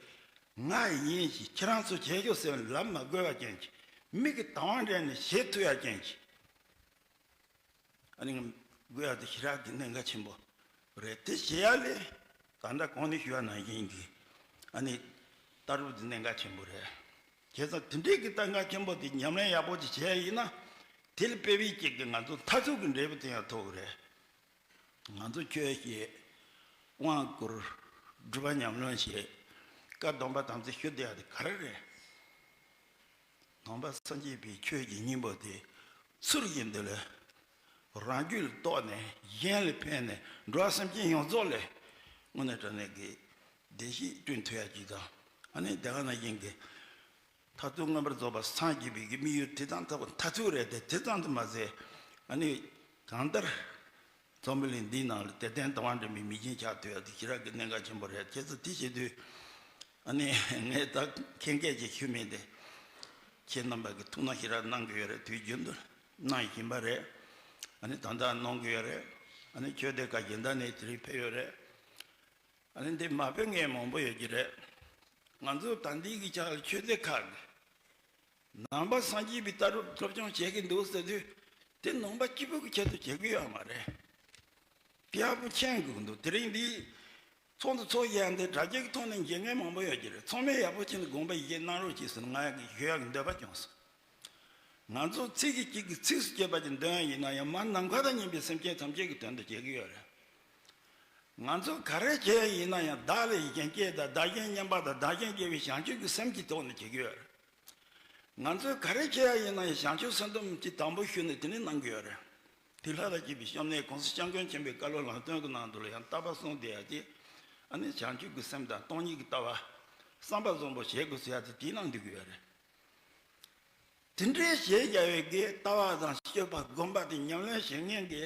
ང་ཡིན་ཞེས་ཁྱེད་རང་ཚོ་བྱེད་ཤོག་ཟེར་བའི་ལམ་མ་བགོས་པ་ཅན་གྱི་མིག་གི་དང་བ་འདྲེན་ནས་བྱེད་ཐུབ་ཡ་ཅན་གྱི། ཨ་ནི་དགོས་ཡ་དེ་ཞེ་དྲག་གི་གནད་འགག་ཆེན་པོ་རེད། དེ་བྱེད་ཡ་ལས་ད་ལྟ་གོང་ནས་ཞུས་པ་ནང་བཞིན་གྱི་ཨ་ནི་ལྟ་གྲུབ་དེ་གནད་འགག་ཆེན་པོ་རེད། བྱས་ཙང་དེ་འདྲའི་གི་གནད་འགག་ཆེན་པོ་དེ་ཉམས་ལེན་ཡག་པོ་ཅིག་བྱས་ཡིན་ན། དེ་ལ་དཔེ་བའི་ཅིག་གི་ང་ཚོ་མཐར་ཐུག་གི་འབྲས་བུ་དེ་ཡང་ཐོབ་ཀྱི་རེད། ང་ཚོ་ཆོས་བཤད། དབང་བསྐུར། སྒྲུབ་པ་ཉམས་ལེན་བྱེད། བཀའ་སྡོམ་པ་དམ་ཚིག་ཞུ་བསྡད་ཡ་དེ་ག་རེ་རེད། ནང་པ་སངས་རྒྱས་པའི་ཆོས་ཀྱི་སྙིང་པོ་དེ་ཚུལ་བཞིན་དུ་ལ། རང་རྒྱུད་ལ་རྟོགས་ནས་གཞན་ལ་ཕན་ནས་འགྲོ་བ་སེམས་ཅན་ཡོངས་རྫོགས་ལ་དངོས་གནས་དྲང་གནས་ཀྱི་བདེ་སྐྱིད་བསྐྲུན་ཐུབ་ཡ་ཅིག་དང་། ཨ་ནི་དེ་ག་ནང་བཞིན་གྱི་མཐར་ཐུག་མངོན་པར་རྫོགས་པར་སངས་རྒྱས་པའི་གི་དམིགས་ཡུལ་དེ་དང་ཐོག་མཐར་ཐུག་རེད་དེ། དེ་ཙམ་དུ་མ་ཟད་ཨ་ནི་གང་ལྟར་འཛམ་བུ་གླིང་འདིའི་ནང་ལ་དད་ལྡན་དང་བ་འདྲེན་པའི་མིག་རྒྱན་ཆགས་ཐུབ་ཡ་དེ་ཞེ་དྲག་གི་གནད་འགག་ཆེན་པོ་རེད། བྱས་ཙང་དེ་བྱེད་དུས་ཨ་ནི་ངས་ད་མཁན་སྐད་ཅིག་ཞུ་མིན་ཏེ། ཁྱེད་རྣམ་པ་གི་ཐུགས་སྣང་ཞེ་དྲག་གནང་གི་ཡོད་རེད། དུས་རྒྱུན་དུ་གནང་བཞིན་པ་རེད། ཨ་ནི་ད་ལྟ་གནང་གི་ཡོད་རེད། ཨ་ནི་ཆོས་སྡེ་ཁག་གཞན་དག་ནས་དེ་རིང་ཕེབས་ཡོད་རེད། ཨ་ནི་འདི་མ་ཕེབས་མཁན་མང་པོ་ཡོད་ཀྱི་རེད། ང་ཚོ་ད་ལྟའི་གི་ཆ་ལ་ཆོས་སྡེ་ཁག་གི་ནང་པ་སངས་རྒྱས་པའི་ལྟ་གྲུབ་སློབ་སྦྱོང་བྱེད་ཀྱི་འདུག་ཟེར་དུས་དེ་ནང་པ་སྐྱིད་པོ་གི་ཆེད་དུ་བྱེད་ཀྱི་ཡོད་མ་རེད། དེ་ཡག་པོ་མཁྱེན་དགོས་ཀྱི་འདུག་དེ་རིང་འདི་ཚོགས་འདུ་ཚོགས་ཡ་འདི་དྲ་རྒྱའི་ཐོག་ནས་མཇལ་མཁན་མང་པོ་ཡོད་ཀྱི་རེད། ཚང་མས་ཡག་པོ་བྱས་ནས་དགོངས་པ་ཡིད་ཆེས་གནང་རོགས་གྱིས་ཟེར་ནས་ང་ཡང་གི་ཞུ་ཡག་གི་འདོད་པ་བྱུང་སོང་། ང་ཚོ་ཚིག་གི་གཅིག་གི་ཚིགས་སུ་བཅད་པ་ཅིག་འདོན་ཡ་ཡིན་ན་ཡང་མར་ནམ་མཁའ་དང་མཉམ་པའི་སེམས་ཅན་ཐམས་ཅད་ཀྱི་དོན་དུ་བྱེད་ཀྱི་ཡོད་རེད། ང་ཚོ་ག་རེ་བྱེད་ཡ་ཡིན་ན་ཡང་བདག་ལས་གཞན་སྐྱེ་དང་བདག་གཞན་མཉམ་པ་དང་བདག་གཞན་དགེ་བའི་བྱང་ཆུབ་ཀྱི་སེམས་ཀྱི་ཐོག་ནས་བྱེད་ཀྱི་ཡོད་རེད། ང་ཚོས་ག་རེ་བྱེད་ཡ་ཡིན་ན་ཡང་བྱང་ཆུབ་སེམས་སྡོམ་གྱི་དང་པོ་ཞུས་ནས་དེ་ནས་གནང་གི་ཡོད་རེད། དེ་ལྷ་དང་བཅས་པའི་སྐྱབས་གནས་གོང་ས་སྐྱབས་མགོན་ཆེན་པོའི་བཀའ་སློབ་ལམ་སྟོན་གྱི་ནང་དུ་ལ་ཡང་བརྟག་པ་གསུམ་དེ་ཡང་དེ། ཨ་ནི་བྱང་ཆུབ་ཀྱི་སེམས་དང་སྟོང་ཉིད་ཀྱི་ལྟ་བ། བསམ་པ་བཟང་པོ་བྱེད་དགོས་ཟེར་ཡ་དེ་དེའི་ནང་འདུས་ཀྱི་ཡོད་རེད། དེ་འདྲའི་ཞལ་རྒྱག་པའི་གི་ལྟ་བ་དང་སྤྱོད་པ་སྒོམ་པ་དེ་ཉམས་ལེན་བྱེད་མཁན་གྱི་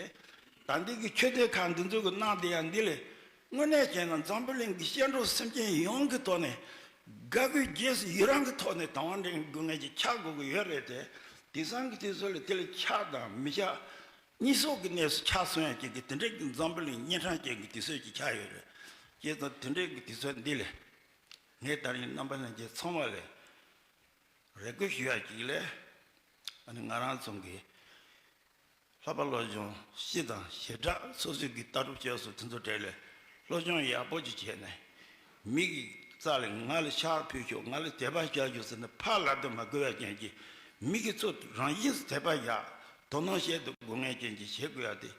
ད་ལྟའི་གི་ཆོས་སྡེ་ཁག་འདི་ཚོ་གི་གནང་བསྡད་ཡ་འདི་ལས། དངོས་གནས་བྱས་ན་འཛམ་བུ་གླིང་གི་སྐྱེ་འགྲོ་སེམས་ཅན་ཡོངས་ཀྱི་ཐོག་ནས་དགའ་དགོས་རྗེས་སུ་ཡི་རང་གི་ཐོག་ནས་དང་བ་འདྲེན་དགོས་ངེས་ཀྱི་ཆགས་དགོས་ཀྱི་ཡོད་རེད་དེ། དེང་སང་གི་དུས་ཚོད་ལ་དེ་ལས་ཆགས་དང་མི་ཆགས་གཉིས་སོགས་ཀྱི་གནས་སུ་ཆགས་སོང་ཡ་ཅིག་གི་དེ་འདྲའི་གི་འཛམ་བུ་གླིང་གཉན་འཕྲང་ཅན་གྱི་དུས་ཚོད་ཅིག་ཆགས་ཡོད་རེད། བྱས་ཙང་དེ་འདྲའི་གི་དུས་ཚོད་འདི་ལས་ངས་ད་རིང་རྣམ་པ་ལྷན་རྒྱས་ཚང་མ་ལ་རེ་སྐུལ་ཞུ་ཡ་ཅིག་ལས། ཨ་ནི་ང་རང་ཚོ་གི་ལྷག་པ་བློ་སྦྱོང་སྤྱི་དང་བྱེ་བྲག་སོ་སོའི་གི་ལྟ་གྲུབ་བཅས་སུ་དེ་ཚོ་གྲས་ལས་སློབ་སྦྱོང་ཡག་པོ་ཅིག་བྱས་ནས། མི་གི་རྩ་ལས་ང་ལ་ཕྱག་ཕུལ་ཤོག་ང་ལ་དད་པ་བྱ་ཤོག་ཟེར་ནས་ཕར་ལབ་དུ་མ་དགོས་པའི་རྐྱེན་གྱིས། མི་གི་ཚོ་རང་བཞིན་དུ་དད་པ་ཡག་དོ་སྣང་བྱེད་དུ་དགོས་ངེས་རྐྱེན་གྱིས་བྱེད་དགོས་ཡ་དེ་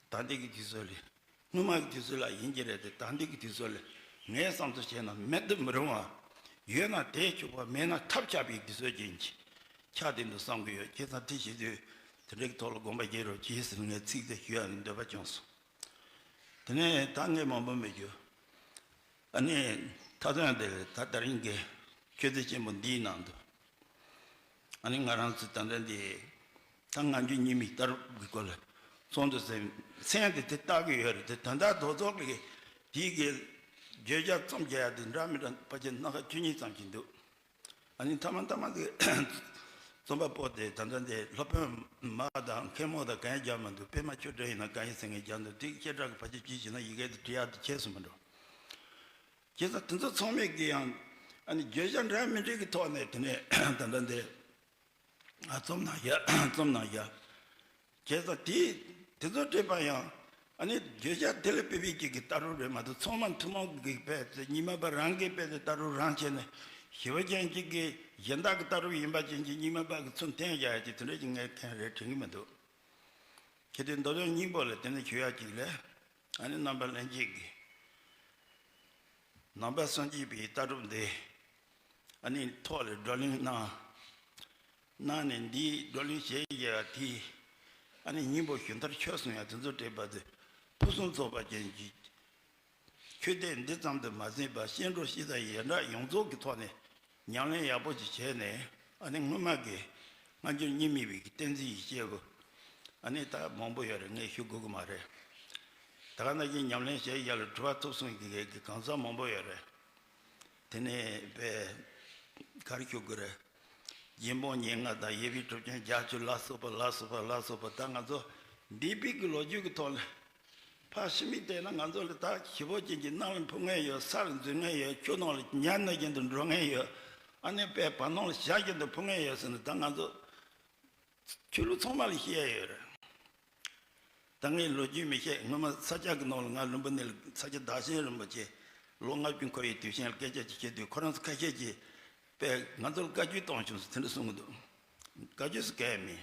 ད་ལྟའི་གི་དུས་ཚོད་ལས། སྔོན་མ་གི་དུས་ཚོད་ལ་ཡིན་གྱི་རེད་དེ། ད་ལྟའི་གི་དུས་ཚོད་ལ་ངའི་བསམ་ཚུལ་བྱས་ན་མེད་དུ་མི་རུང་བ། ཡོད་ན་དེས་ཆོག་པ་མེད་ན་ཐབས་ཆག་པའི་དུས་ཚོད་ཅན་གྱི་ཆགས་བསྡད་འདུག་བསམ་གྱི་ཡོད། བྱས་ཙང་དེ་བྱེད་དུས་དེ་འདྲའི་གི་ཐོག་ལ་དགོངས་པ་བཞེས་རོགས་གྱིས་ཟེར་ངས་ཚིག་དེ་ཞུ་ཡ་གི་འདོད་པ་བྱུང་སོང་། དེ་ནས་ད་ངས་མང་པོ་མི་ཞུ། ཨ་ནི་མཐའ་དོན་དེ་ད་ད་རིང་གི་ཆོས་སྡེ་ཆེན་པོ་འདིའི་ནང་དུ། ཨ་ནི་ང་རང་ཚོ་ད་ལྟ་འདི་ད་ང་ཚོའི་སྙིགས་མའི་ལྟ་གྲུབ་ཀྱི་སྐོར་ལ་ཚོགས་འདུ་ཟེར་མཚན་དེ་དེ་བཏགས་ཀྱི་ཡོད་རེད་དེ། ད་ལྟ་རྡོག་རྡོག་གི་དེའི་གི་བརྗོད་བྱ་རྩོམ་རྒྱག་ཡ་དེ་འདྲ་མི་འདྲ་ཕལ་ཆེར་སྣ་ཁ་བཅུ་གཉིས་ཙམ་ཞིག་འདུག་ཨ་ནི་མཐའ་མ་མཐའ་མ་དེ་རྩོམ་པ་པོ་དེ་ད་ལྟ་འདི་སློབ་དཔོན་མ་དང་མཁན་མོ་དང་གང་ཡང་རྒྱག་མི་འདུག་པད་མ་ཆོས་སྒྲ་ཡིན་ན་གང་ཡིན་ཟེར་མཁན་རྒྱག་འདུག་དེ་སྐད་གྲགས་ཀྱི་ཕལ་ཆེར་ཅི་བྱས་ན་ཡི་གེ་དེ་བྲི་ཡ་དེ་ཁྱད་སུ་མི་འགྲོ། བྱས་ཙང་དེ་ཚོ་ཚང་མས་ཀྱི་ཡང་ཨ་ནི་བརྗོད་བྱ་འདྲ་མི་འདྲ་གི་ཐོག་ནས་དེ་ནས་ད་ལྟ་འདི་ཨ་རྩོམ་གནང་ཡ་རྩོམ་གནང་ཡ། བྱས་ཙང་དེ་དེ་ཚོ་བྲིས་པ་ཡང་ཨ་ནི་བརྗོད་བྱ་དེ་ལ་དཔེ་བའི་ཅིག་གི་ལྟ་གྲུབ་རེད་མ་གཏོགས་ཚང་མ་ཐུན་མོང་གི་དཔེ་དེ་རྙིང་མ་པ་རང་གི་དཔེ་དེ་ལྟ་གྲུབ་རང་བྱས་ནས་ཞི་བ་ཅན་ཅིག་གི་གཞན་དག་གི་ལྟ་གྲུབ་ཡིན་པ་ཅན་གྱི་རྙིང་མ་པ་གི་ཚུལ་འཐེན་བཞག་ཡ་ཅིག་དེ་འདྲ་ཅིག་ངས་མཁན་རེད་དྲན་གི་མི་འདུག་ཁྱེད་དེ་མདོ་དོན་སྙིང་པོ་ལ་དེ་ནས་ཞུ་ཡ་ཅིག་ལས། ཨ་ནི་རྣམ་པ་ལྷན་རྒྱས་ཀྱིས་ནང་པ་སངས་རྒྱས་པའི་ལྟ་གྲུབ་འདི་ཨ་ནི་ཐོག་ལ་བགྲོ་གླེང་གནང་གནང་ནས་འདིའི་བགྲོ་གླེང་བྱེད་ཡ་དེ་ཨ་ནི་སྙིང་པོ་ཞུ་མཐར་ཆོས་གསུང་ཡ་དེ་ཚོ་བྲིས་པ་དེ་ཕུན་སུམ་ཚོགས་པ་ཅན་གྱི་ཆོས་སྡེ་འདི་ཙམ་དུ་མ་ཟད་པར་སྐྱེ་འགྲོ་སྤྱི་དང་ཡན་གྲགས་ཡོངས་རྫོགས་ཀྱི་ཐོག་ནས་ཉམས་ལེན་ཡག་པོ་ཞིག་བྱས་ནས་ཨ་ནི་སྔོན་མ་གི་སྔ་འགྱུར་རྙིང་མའི་བའི་གི་བསྟན་འཛིན་ཡིད་བཞིན་པོ་ཨ་ནི་ད་མང་པོ་ཡོད་རེད། ངས་ཞུ་དགོས་ཀྱི་མ་རེད། ད་ག་ནང་བཞིན་ཉམས་ལེན་བྱས་ཡ་ལ་གྲུབ་པ་ཐོབ་སོང་གི་གི་གང་ཟག་མང་པོ་ཡོད་རེད། དེ་ནས་པས་ག་རེ་ཞུ་དགོས་རེད། རྒྱལ་པོ་ཉེར་ལྔ་དང་ཡེ་ཤེས་གྲུབ་ཆེན་རྒྱ་ཆེ་ལ་སོགས་པ་ལ་སོགས་པ་ལ་སོགས་པ་ད་ང་ཚོ་འདས་པའི་གི་ལོ་རྒྱུས་ཀྱི་ཐོག་ལ་ཕར་ཕྱི་མིག་བལྟས་ན་ང་ཚོ་ལ་ད་ཞེ་པོ་ཅན་གྱི་གནམ་ལ་འཕུར་མཁན་ཡོད། ས་ལ་འཛུལ་མཁན་ཡོད། ཆུ་ནང་ལ་ཉ་ནུབ་བཞིན་དུ་འགྲོ་མཁན་ཡོད། ཨ་ནི་པས་བར་སྣང་ལ་ཞག་བཞིན་དུ་འཕུར་མཁན་ཡོད་ཟེར་ནས་ད་ང་ཚོ་ཆོས་ལུགས་ཚང་མ་ལ་བཤད་ཡ་ཡོད་རེད། ད་ངས་ལོ་རྒྱུས་མི་བཤད། སྔོན་མ་ས་སྐྱ་གི་ནང་ལ་ང་ལུམ་བི་ནི་ལ་ས་སྐྱ་བདག་ཆེན་རིན་པོ་ཆེ་ལོ་ལྔ་བཅུ་འཁོར་བའི་དུས་ཆེན་ལ་སྐད་ཆ་ཅིག་བཤད་དུས་ཁོ་རང་ཚོ་ཁ་ཤས་ཀྱིས་པས་ང་ཚོ་ལ་བཀའ་བཀྱོན་གཏོང་བྱུང་ཟེར་དེ་འདྲ་གསུང་གི་འདུག་བཀའ་བཀྱོན་ཟེར་གང་ཡང་མེད།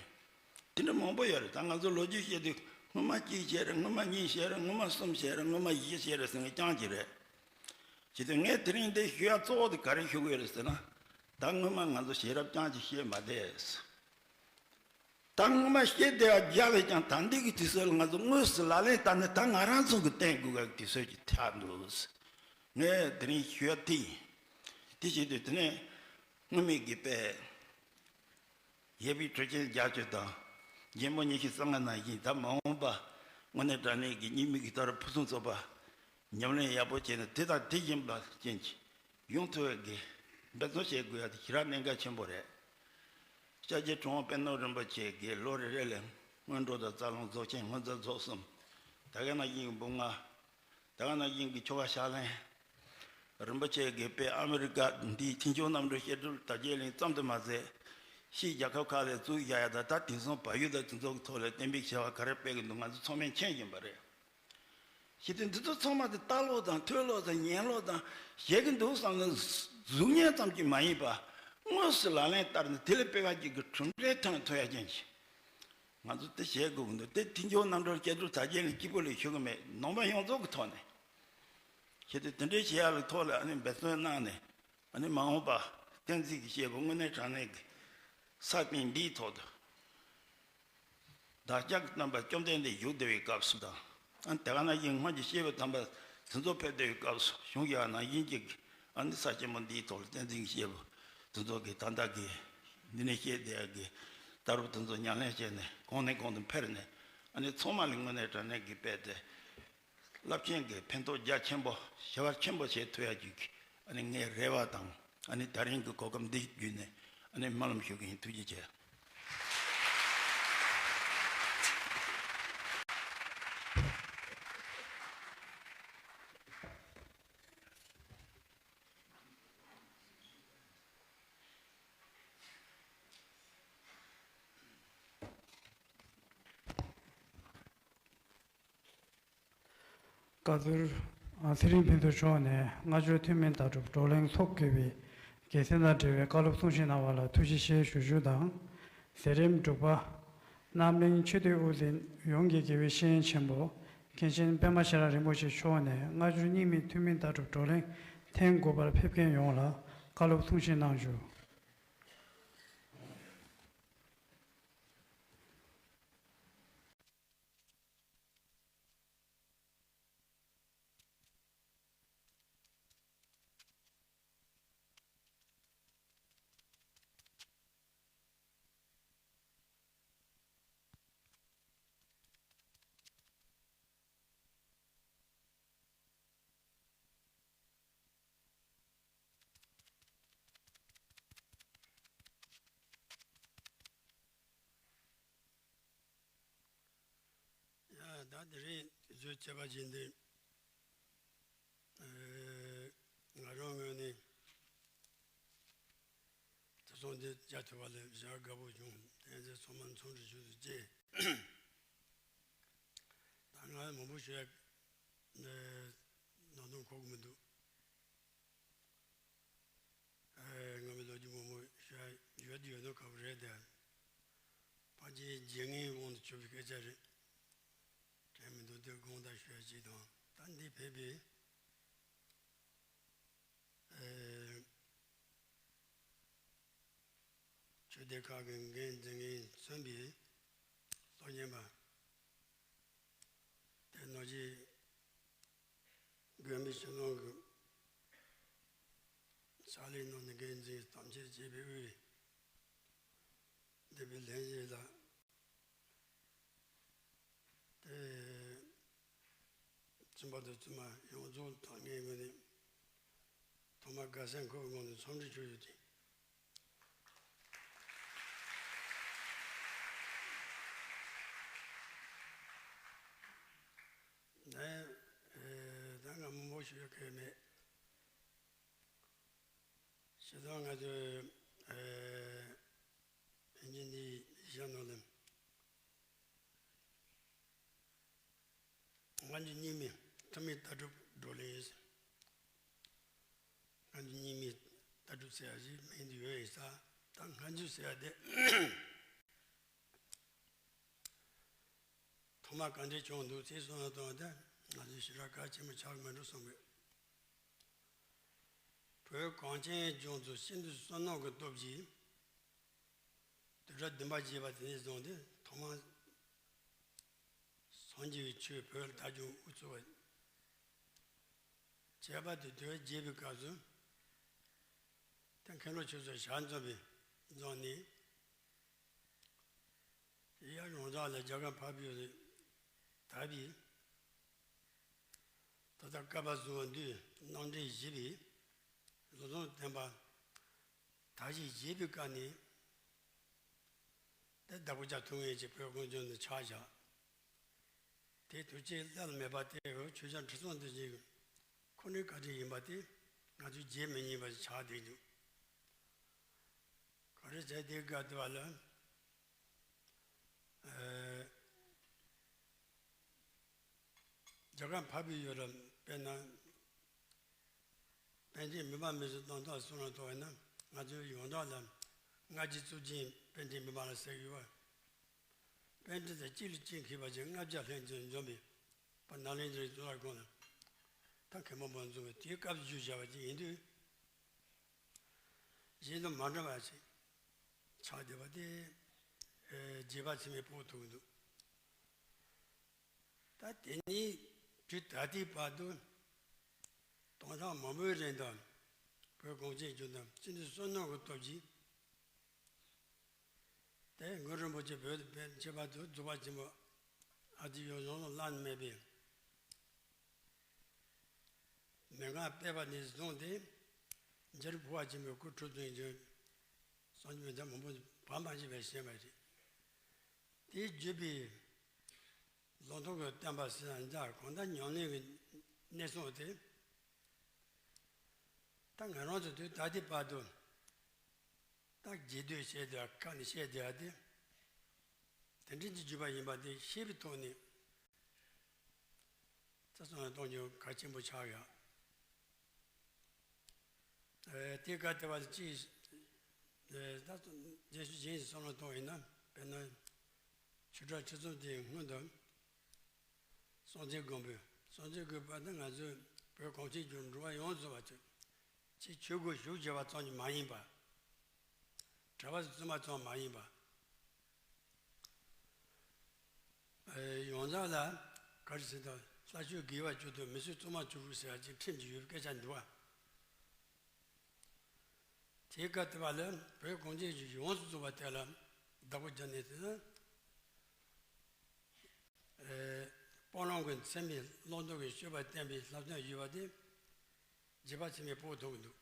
དེ་འདྲ་མང་པོ་ཡོད་རེད། ད་ང་ཚོ་ལོ་རྒྱུས་བཤད་དུས་སྔོན་མ་གཅིག་བཤད་རེད། སྔོན་མ་གཉིས་བཤད་རེད། སྔོན་མ་གསུམ་བཤད་རེད། སྔོན་མ་བཞི་བཤད་རེད་ཟེར་མཁན་རྐྱང་གཅིག་རེད། བྱས་ཙང་ངས་དེ་རིང་འདི་ཞུ་ཡ་གཙོ་བོ་དེ་ག་རེ་ཞུ་གི་ཡོད་རེད་ཟེར་ན། ད་སྔོན་མ་ང་ཚོ་ཤེས་རབ་རྐྱང་གཅིག་བཤད་མ་བསྡད། ད་སྔོན་མ་བཤད་བསྡད་པ་རྒྱབ་ལ་ཀྱང་ད་འདི་གི་དུས་ཚོད་ལ་ང་ཚོ་དངོས་སུ་ལག་ལེན་བསྟར་ནས་ད་ང་རང་ཚོ་གི་བསྟན་དགོས་པའི་དུས་ཚོད་ཅིག་ཐལ་འདུག་ངས་དེ་རིང་ཞུ་ཡ་དེ་ཡིན། དེ་བྱེད་དུས་དེ་ནས་སྔོན་མའི་གི་པས་ཡེ་ཤེས་གྲུབ་ཆེན་རྒྱ་ཆེ་དང་རྒྱལ་མོ་ཉི་ཤུ་རྩ་ལྔ་ནང་བཞིན་ད་མ་འོངས་པ་དངོས་གནས་དྲང་གནས་ཀྱི་སྙིགས་མའི་གི་ལྟ་གྲུབ་ཕུན་སུམ་ཚོགས་པ་ཉམས་ལེན་ཡག་པོ་བྱས་ནས་དེ་དང་དེ་བཞིན་པ་ཅན་གྱི་ཡོང་ཐུབ་པའི་གི་འབད་བརྩོན་བྱེད་དགོས་ཡ་དེ་ཞེ་དྲག་གནད་འགག་ཆེན་པོ་རེད། ཤཱཀྱའི་གྲུབ་དབང་པད་ནོར་རིན་པོ་ཆེ་གིས་ལོ་རེ་རེ་ལ་སྔོན་འགྲོ་དང་རྩ་རླུང་རྫོགས་ཆེན་སྔོ་འཛིན་རྫོགས་གསུམ། ད་ག་ནང་བཞིན་གྱི་འབུམ་ལྔ། ད་ག་ནང་བཞིན་གྱི་ཆོ་ག་ཕྱག་ལེན། རིན་པོ་ཆེ་གིས་དཔེ་ཨ་མི་རི་ཀ་འདིའི་མཐིང་ཆུང་རྣམ་གྲོལ་བཤད་སྒྲུབ་དར་རྒྱས་གླིང་ཙམ་དུ་མ་ཟད། ཕྱིའི་རྒྱལ་ཁབ་ཁག་ལ་བཙུགས་བཞག་ཡ་དང་ད་དེང་སང་བལ་ཡུལ་དང་དེ་ཚོ་གི་ཐོག་ལ་གཏན་འབེབས་བྱ་བ་ག་རེ་སྤེལ་གི་འདུག་ང་ཚོ་ཚང་མས་མཁྱེན་བཞིན་པ་རེད། ཞེས་དུས་འདི་ཚོ་ཚང་མ་དེ་ལྟ་ཀློག་དང་ཐོས་ཀློག་དང་ཉན་ཀློག་དང་བྱེད་ཀྱི་འདུག་བསམ་ནས་གཟུགས་བརྙན་ཙམ་གྱིས་མ་ཡིན་པ་དངོས་སུ་ལག་ལེན་བསྟར་ནས་དེ་ལ་དཔེ་ཁ་ཅིག་གི་གྲུབ་འབྲས་ཐོན་ཐུབ་ཡ་ཅན་ཞིག་ང་ཚོ་དེ་བྱེད་དགོས་ཀྱི་འདུག་དེ་མཐིང་ཆུང་རྣམ་གྲོལ་སྐྱེ་སྒྲུབ་དར་རྒྱས་གླིང་གཅིག་པུ་ལས་ཞུ་གི་མེད། ནང་པ་ཡོངས་རྫོགས་ཀྱི་ཐོག་ནས་བྱེད་དུས་དེ་འདྲའི་བྱེད་ཡ་ལ་ཐོག་ལ་ཨ་ནི་འབད་བརྩོན་གནང་ནས་ཨ་ནི་མ་འོངས་པ་བསྟན་འཛིན་གྱི་སྐྱེས་བུ་དངོས་གནས་དྲང་གནས་ཀྱི་ ས་སྟེང་འདིའི་ཐོག་ཏུ། བདག་ཅག་གི་བསྟན་པ་བཅོམ་ལྡན་འདས་བཞུགས་བསྡད་པའི་སྐབས་སུ་དང་། ཨ་ནི་དེ་ག་ནང་བཞིན་སྔོན་གྱི་སྐྱེས་བུ་དམ་པ་དེ་ཚོ་ཕེབས་བསྡད་པའི་སྐབས་སུ། གཞུང་གི་ཨ་ནང་བཞིན་གྱི་ཨ་ནི་ས་ཆེན་པོ་འདིའི་ཐོག་ལ་བསྟན་འཛིན་གྱི་སྐྱེས་བུ་དེ་ཚོ་གིས་ད་ལྟ་གི་འདི་ནས་བཤད་བསྡད་ཡག་གི་ལྟ་གྲུབ་དེ་ཚོ་ཉམས་ལེན་བྱས་ནས། གོང་ནས་གོང་དུ་འཕེལ་ནས། ཨ་ནི་ཚང་མ་ལ་དངོས་གནས་དྲང་གནས་ཀྱི་དཔེ་དེ། རླབས་ཆེན་གྱི་ཕན་ཐོགས་རྒྱ་ཆེན་པོ། བྱ་བ་ཆེན་པོ་བྱེད་ཐུབ་ཡ་ཅིག་ཨ་ནི་ངའི་རེ་བ་དང་། ཨ་ནི་ད་རིང་གི་གོ་སྐབས་འདི་བརྒྱུད་ནས་ཨ་ནི་སྨོན་ལམ་ཞུ་གི་ཡིན། ཐུགས་རྗེ་ཆེ། བཀའ་ཟུར་ཚེ་རིང་ཕུན་ཚོགས་མཆོག་ནས་སྔ་འགྱུར་ཐུན་མིན་ལྟ་གྲུབ་བགྲོ་གླེང་ཚོགས་དགོས་པའི་དགེ་མཚན་དང་འབྲེལ་བའི་བཀའ་སློབ་གསུང་བཤད་གནང་བ་ལ་ཐུགས་རྗེ་ཆེ་ཞུ་རྒྱུ་དང་། མཛད་རིམ་དྲུག་པ། རྣམ་གླིང་ཆོས་སྡེ་དབུ་འཛིན་ཡོངས་ཀྱི་དགེ་བའི་བཤེས་གཉེན་ཆེན་པོ་མཁན་ཆེན་པད་མ་ཤེས་རབ་རིན་པོ་ཆེ་མཆོག་ནས་སྔ་འགྱུར་རྙིང་མའི་ཐུན་མིན་ལྟ་གྲུབ་བགྲོ་གླེང་ཐེངས་དགུ་པར་ཕེབས་མཁན་ཡོངས་ལ་བཀའ་སློབ་གསུང་བཤད་གནང་རྒྱུ། ཡ། ད་དེ་རིང་དུས་ཚོད་ཁྱད་པར་ཅན་འདི། ཨེ། ང་རང་ངོས་ནས་དུས་ཚོད་འདི་རྒྱག་ཐུབ་པ་ལ་ཞེ་དྲག་དགའ་པོ་བྱུང་། དེ་ཚོ་ཚང་མ་འཚམས་འདྲི་ཞུ་རྒྱུ་བྱས། ད་ང་མང་པོ་ཞུ་ཡ་ནང་དོན་གོ་གི་མི་འདུག་ཨེ། སྔ་མའི་ལོ་རྒྱུས་མང་པོ་ཞུ་ཡ་ཡོད་དུ་ཡོད་ན་ཁག་པོ་རེད་དེ། ཕལ་ཆེར་རྗེས་ངའི་དབང་དུ་གྱུར་པའི་སྐད་ཆ་རེད། དྲན་མི་འདུག་དེ་དགོངས་དག་ཞུ་ཡ་གཅིག་དང་། ད་འདི་ཕེབས་པའི་ཨེ། ཆོས་སྡེ་ཁག་གི་འགན་འཛིན་མཁན་མཚོན་པའི་གཙོ་ཉན་པ། དེ་ནང་བཞིན་དགོན་པའི་སྤྱི་ནོར་གྱི་ཕྱག་ལས་གནང་ནས་འགན་འཛིན་དམ་བཅའ་བྱས་པའི་དབུས་འདས་པའི་ལྷན་རྒྱས་ལ། དེ་བཙུན་པ་དང་བཙུན་མ་ཡོངས་རྫོགས་དང་ངའི་ངོས་ནས་ཐོག་མར་དགའ་སེམས་ཁོ་བོའི་ངོས་ནས་འཚམས་འདྲི་ཞུ་རྒྱུ་དེ། ནས་ཨེ། ད་ང་མང་པོ་ཞུ་ཡ་གང་ཡང་མེད། བྱས་ཙང་ང་ཚོས་ཨེ། ཨིན་ཇི་འདིའི་ཡིག་ཆ་ནང་ལ། སྔ་འགྱུར་རྙིང་མའི་ཐུན་མིན་ལྟ་གྲུབ་བགྲོ་གླེང་ཡིན། སྔ་འགྱུར་རྙིང་མའི་ལྟ་གྲུབ་ཟེར་ཡ་ཞིག་མིང་དུ་ཡོད་ཡིན་ས། ད་སྔ་འགྱུར་ཟེར་ཡ་དེ་ཐོག་མ་ག་འདྲས་བྱུང་འདུག་ཅེས་གསུངས་ཡ་དང་། དེ་ང་ཚོས་ཞེ་དྲག་གལ་ཆེན་པོ་ཆགས་མི་འགྲོ་བསམ་གི། བོད་གངས་ཅན་ལྗོངས་སུ་ཤིན་ཏུ་བསོད་ནམས་ཀྱི་སྟོབས་ཀྱིས། བདུན་ཕྲག་བདུན་པ་བྱས་པ་དེ་ནས་བཟུང་སྟེ་ཐོག་མར་སངས་རྒྱས་ཀྱི་ཆོས་བོད་ལ་དར་རྒྱས་དབུ་ཚུགས་པ་བྱས་པ་དེ། དུས་རྒྱས་པའི་སྐབས་སུ་དེ་མཁན་སློབ་ཆོས་ཚོགས་ཞལ་འཛོམས་པའི་རྫོང་ནས། དེ་ཡང་རང་ཅག་ལ་རྒྱ་གར་འཕགས་པའི་ཡུལ་དར་བའི། ད་ལྟ་བསྐལ་པ་བཟང་པོ་འདིའི་རྣམ་འགྲེལ་བཞི་པའི་ལུང་རྟོགས་བསྟན་པ་དར་ཞིང་རྒྱས་པའི་སྐབས་ནས། དེ་བདག་པོ་རྒྱག་ཐུབ་མཁན་ཅིག་བོད་གངས་ལྗོངས་ནས་ཆགས་བཞག་དེ་དུས་ཆེས་སླད་མེད་པ་དེ། འོ། ཆོས་རྒྱལ་ཁྲི་སྲོང་ལྡེ་བཙན་གྱི་ཁོ་ནའི་བཀའ་དྲིན་ཡིན་པ་དེ་ང་ཚོས་བརྗེད་མི་ཉན་པ་ཞིག་ཆགས་བསྡད་འདུག་ག་རེ་བྱས་དེ་སྐབས་དུས་ལ། ཨེ། རྒྱ་གར་འཕགས་པའི་ཡུལ་ལ། དཔེར་ན། པཎ་ཆེན་མི་ཕམ་མི་བཟད་གཏོང་སྟངས་གསུང་ལ་ཐོག་ན། ང་ཚོའི་ཡོངས་གྲགས་ལ་སྔ་རྗེས་གཙུག་རྒྱན་པཎ་ཆེན་མི་ཕམ་ལ་ཟེར་གྱི་ཡོད་པ། པཎ་གྲུབ་དང་གཅིག་ལས་གཅིག་མཁས་པ་ཅན་ལྔ་བརྒྱ་ལྷན་ཅིག་འཛོམས་པའི་བར་ནཱ་ལེནྡྲའི་གཙུག་ལག་ཁང་ལ་ད་མཁན་པོ་མང་འཛོམས་པའི་དེའི་སྐབས་སུ་བརྗོད་བྱ་བ་ཅིག་ཡིན་དུས། གཞན་དང་མ་འདྲ་བ་ཞིག་ཆགས་བསྡད་པ་དེ། ཨེ། རྗེ་འབངས་ཚད་མེད་པོ་ཐུག་འདུག་ད་དེ་ནས་དུས་ད་ལྟའི་བར་དུ་སྟོང་ཕྲག་མང་པོའི་རིང་དུ་བོད་གངས་ཅན་ལྗོངས་དུ་སྤྱི་འདུས་བསོད་ནམས་ཀྱི་སྟོབས་ཀྱིས། དེ་མགོན་རིན་པོ་ཆེ་བོད་དུ་ཕེབས་ཕྱིན་བར་དུ་རྫོགས་པ་ཆེན་པོ་ཨ་ཏི་ཡོ་ཡོངས་སུ་བླ་ན་མེད་པའི་མན་ངག་སྤེལ་བ་ནས་བཟུང་སྟེ། རྗེ་རིན་པོ་ཆེ་ཆེན་པོའི་སྐུ་ཁྲུས་དང་བཅས་སངས་རྒྱས་མི་ཚང་མང་པོ་བར་མ་ཆད་པར་བཞེངས་པ་རེད། དེའི་བརྒྱུད་པའི་ལུང་རྟོགས་ཀྱི་བསྟན་པ་ཟེར་ན་འདྲ། གང་ལྟར་ཉམས་ལེན་གྱི་གནས་སྟངས་དེ། ད་ང་རང་ཚོ་དུས་ད་ལྟའི་བར་དུ་ད་རྒྱས་བསྡུས་བྱས་ཏེ་ཁ་ནས་བཤད་བསྡད་ཡ་དེ། དེ་འདྲའི་གྱི་བརྒྱུད་པ་ཡིན་པ་དེ་ཤེས་པའི་ཐོག་ནས་རྩ་བསམ་བློ་གཏོང་རྒྱུ་གལ་ཆེན་པོ་ཆགས་ཡོད། ཨེ། དེ་ག་དེ་བ་ཅིག་ཨེ། ད་རྗེས་སུ་རྗེས་སུ་བསམ་བློ་གཏོང་ཡིན་ན། དཔེར་ན་ཆོས་གྲྭ་ཁྲི་སྲོང་ལྡེའུ་བཙན་སྔོན་དུ་སྲོང་བཙན་སྒམ་པོས། སྲོང་བཙན་སྒམ་པོ་ནི་ང་ཚོའི་བོད་གངས་ཅན་གྱི་འགྲོ་བ་ཡོངས་རྫོགས་པ་ཚོས་ཆེད་ཆོས་སྒོར་ཞུགས་བྱས་པ་ཙམ་གྱིས་མ་ཡིན་པ། གྲྭ་པ་བཙུན་མ་ཙམ་མ་ཡིན་པ། ཨེ། ཡོངས་གྲགས་ལ་ག་རེ་ཟེར་དང་། ལྷ་ཆོས་དགེ་བ་བཅུ་དང་མི་གསོད་གཙང་མ་བཅུ་དྲུག་ཟེར་ཡ་ཅིག་ཁྲིམས་ཀྱི་ཡོད་པའི་སྐད་ཆ་འདུག་བ། དེའི་སྐབས་དེ་བ་ལ་བོད་གངས་ཅན་གྱི་ཡོངས་སུ་རྫོགས་པ་དེ་ལ་བདག་པོ་རྒྱག་ནས་དེ་ན། ཨེ། སྤང་བླང་གི་མཚན་མའི་བླང་དོར་གྱི་སྤྱོད་པ་བསྟན་པའི་བསླབ་སྟོན་ཡོད་པ་དེ་རྗེ་འབངས་ཚད་མེད་པོ་ཐུག་འདུག་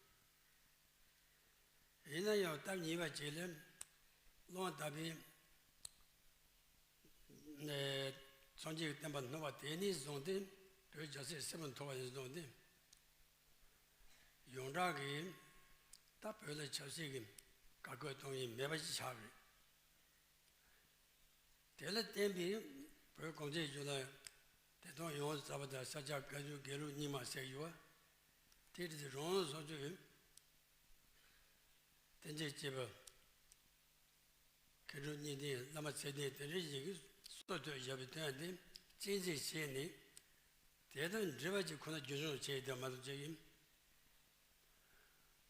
ཡིན་ན་ཡང་སྟབས་ཉེས་པ་ཅིག་ལ་གླང་དར་པའི་ནས་སངས་རྒྱས་ཀྱི་བསྟན་པ་བསྣུབས་པ་དེ་ནས་བཟུང་སྟེ། བོད་རྒྱལ་སྲིད་སྲིད་པ་ཐོབ་པ་ནས་བཟུང་སྟེ། ཡོངས་གྲགས་ཀྱི་ད་བོད་ལ་ཆབ་སྲིད་ཀྱི་བཀའ་བཀོད་གཏོང་ཡུལ་མེད་པ་ཞིག་ཆགས་པ་རེད། དེ་ལ་བརྟེན་པའི་བོད་གངས་ཅན་ལྗོངས་ལ་བདེན་དོན་ཡོངས་སུ་གྲགས་པ་དང་། ས་སྐྱ་བཀའ་བརྒྱུད་དགེ་ལུགས་རྙིང་མ་ཟེར་ཡོད་པ། དེ་རིགས་དེ་རང་སོ་སོའི་བསྟན་བཅོས་བཅས་པ། མཁས་གྲུབ་གཉིས་ལྡན་བླ་མ་ཚད་ལྡན་དེ་འདྲ་ཞིག་གིས་སྲོལ་གཏོད་བཞག་པའི་དོན་དེ་གཅེས་འཛིན་བྱས་ནས། དེ་དང་འབྲེལ་བ་ཅིག་ཁོ་ན་རྒྱུན་སྲུང་བྱས་ཡོད་མ་གཏོགས་ཅིག་ཡིན།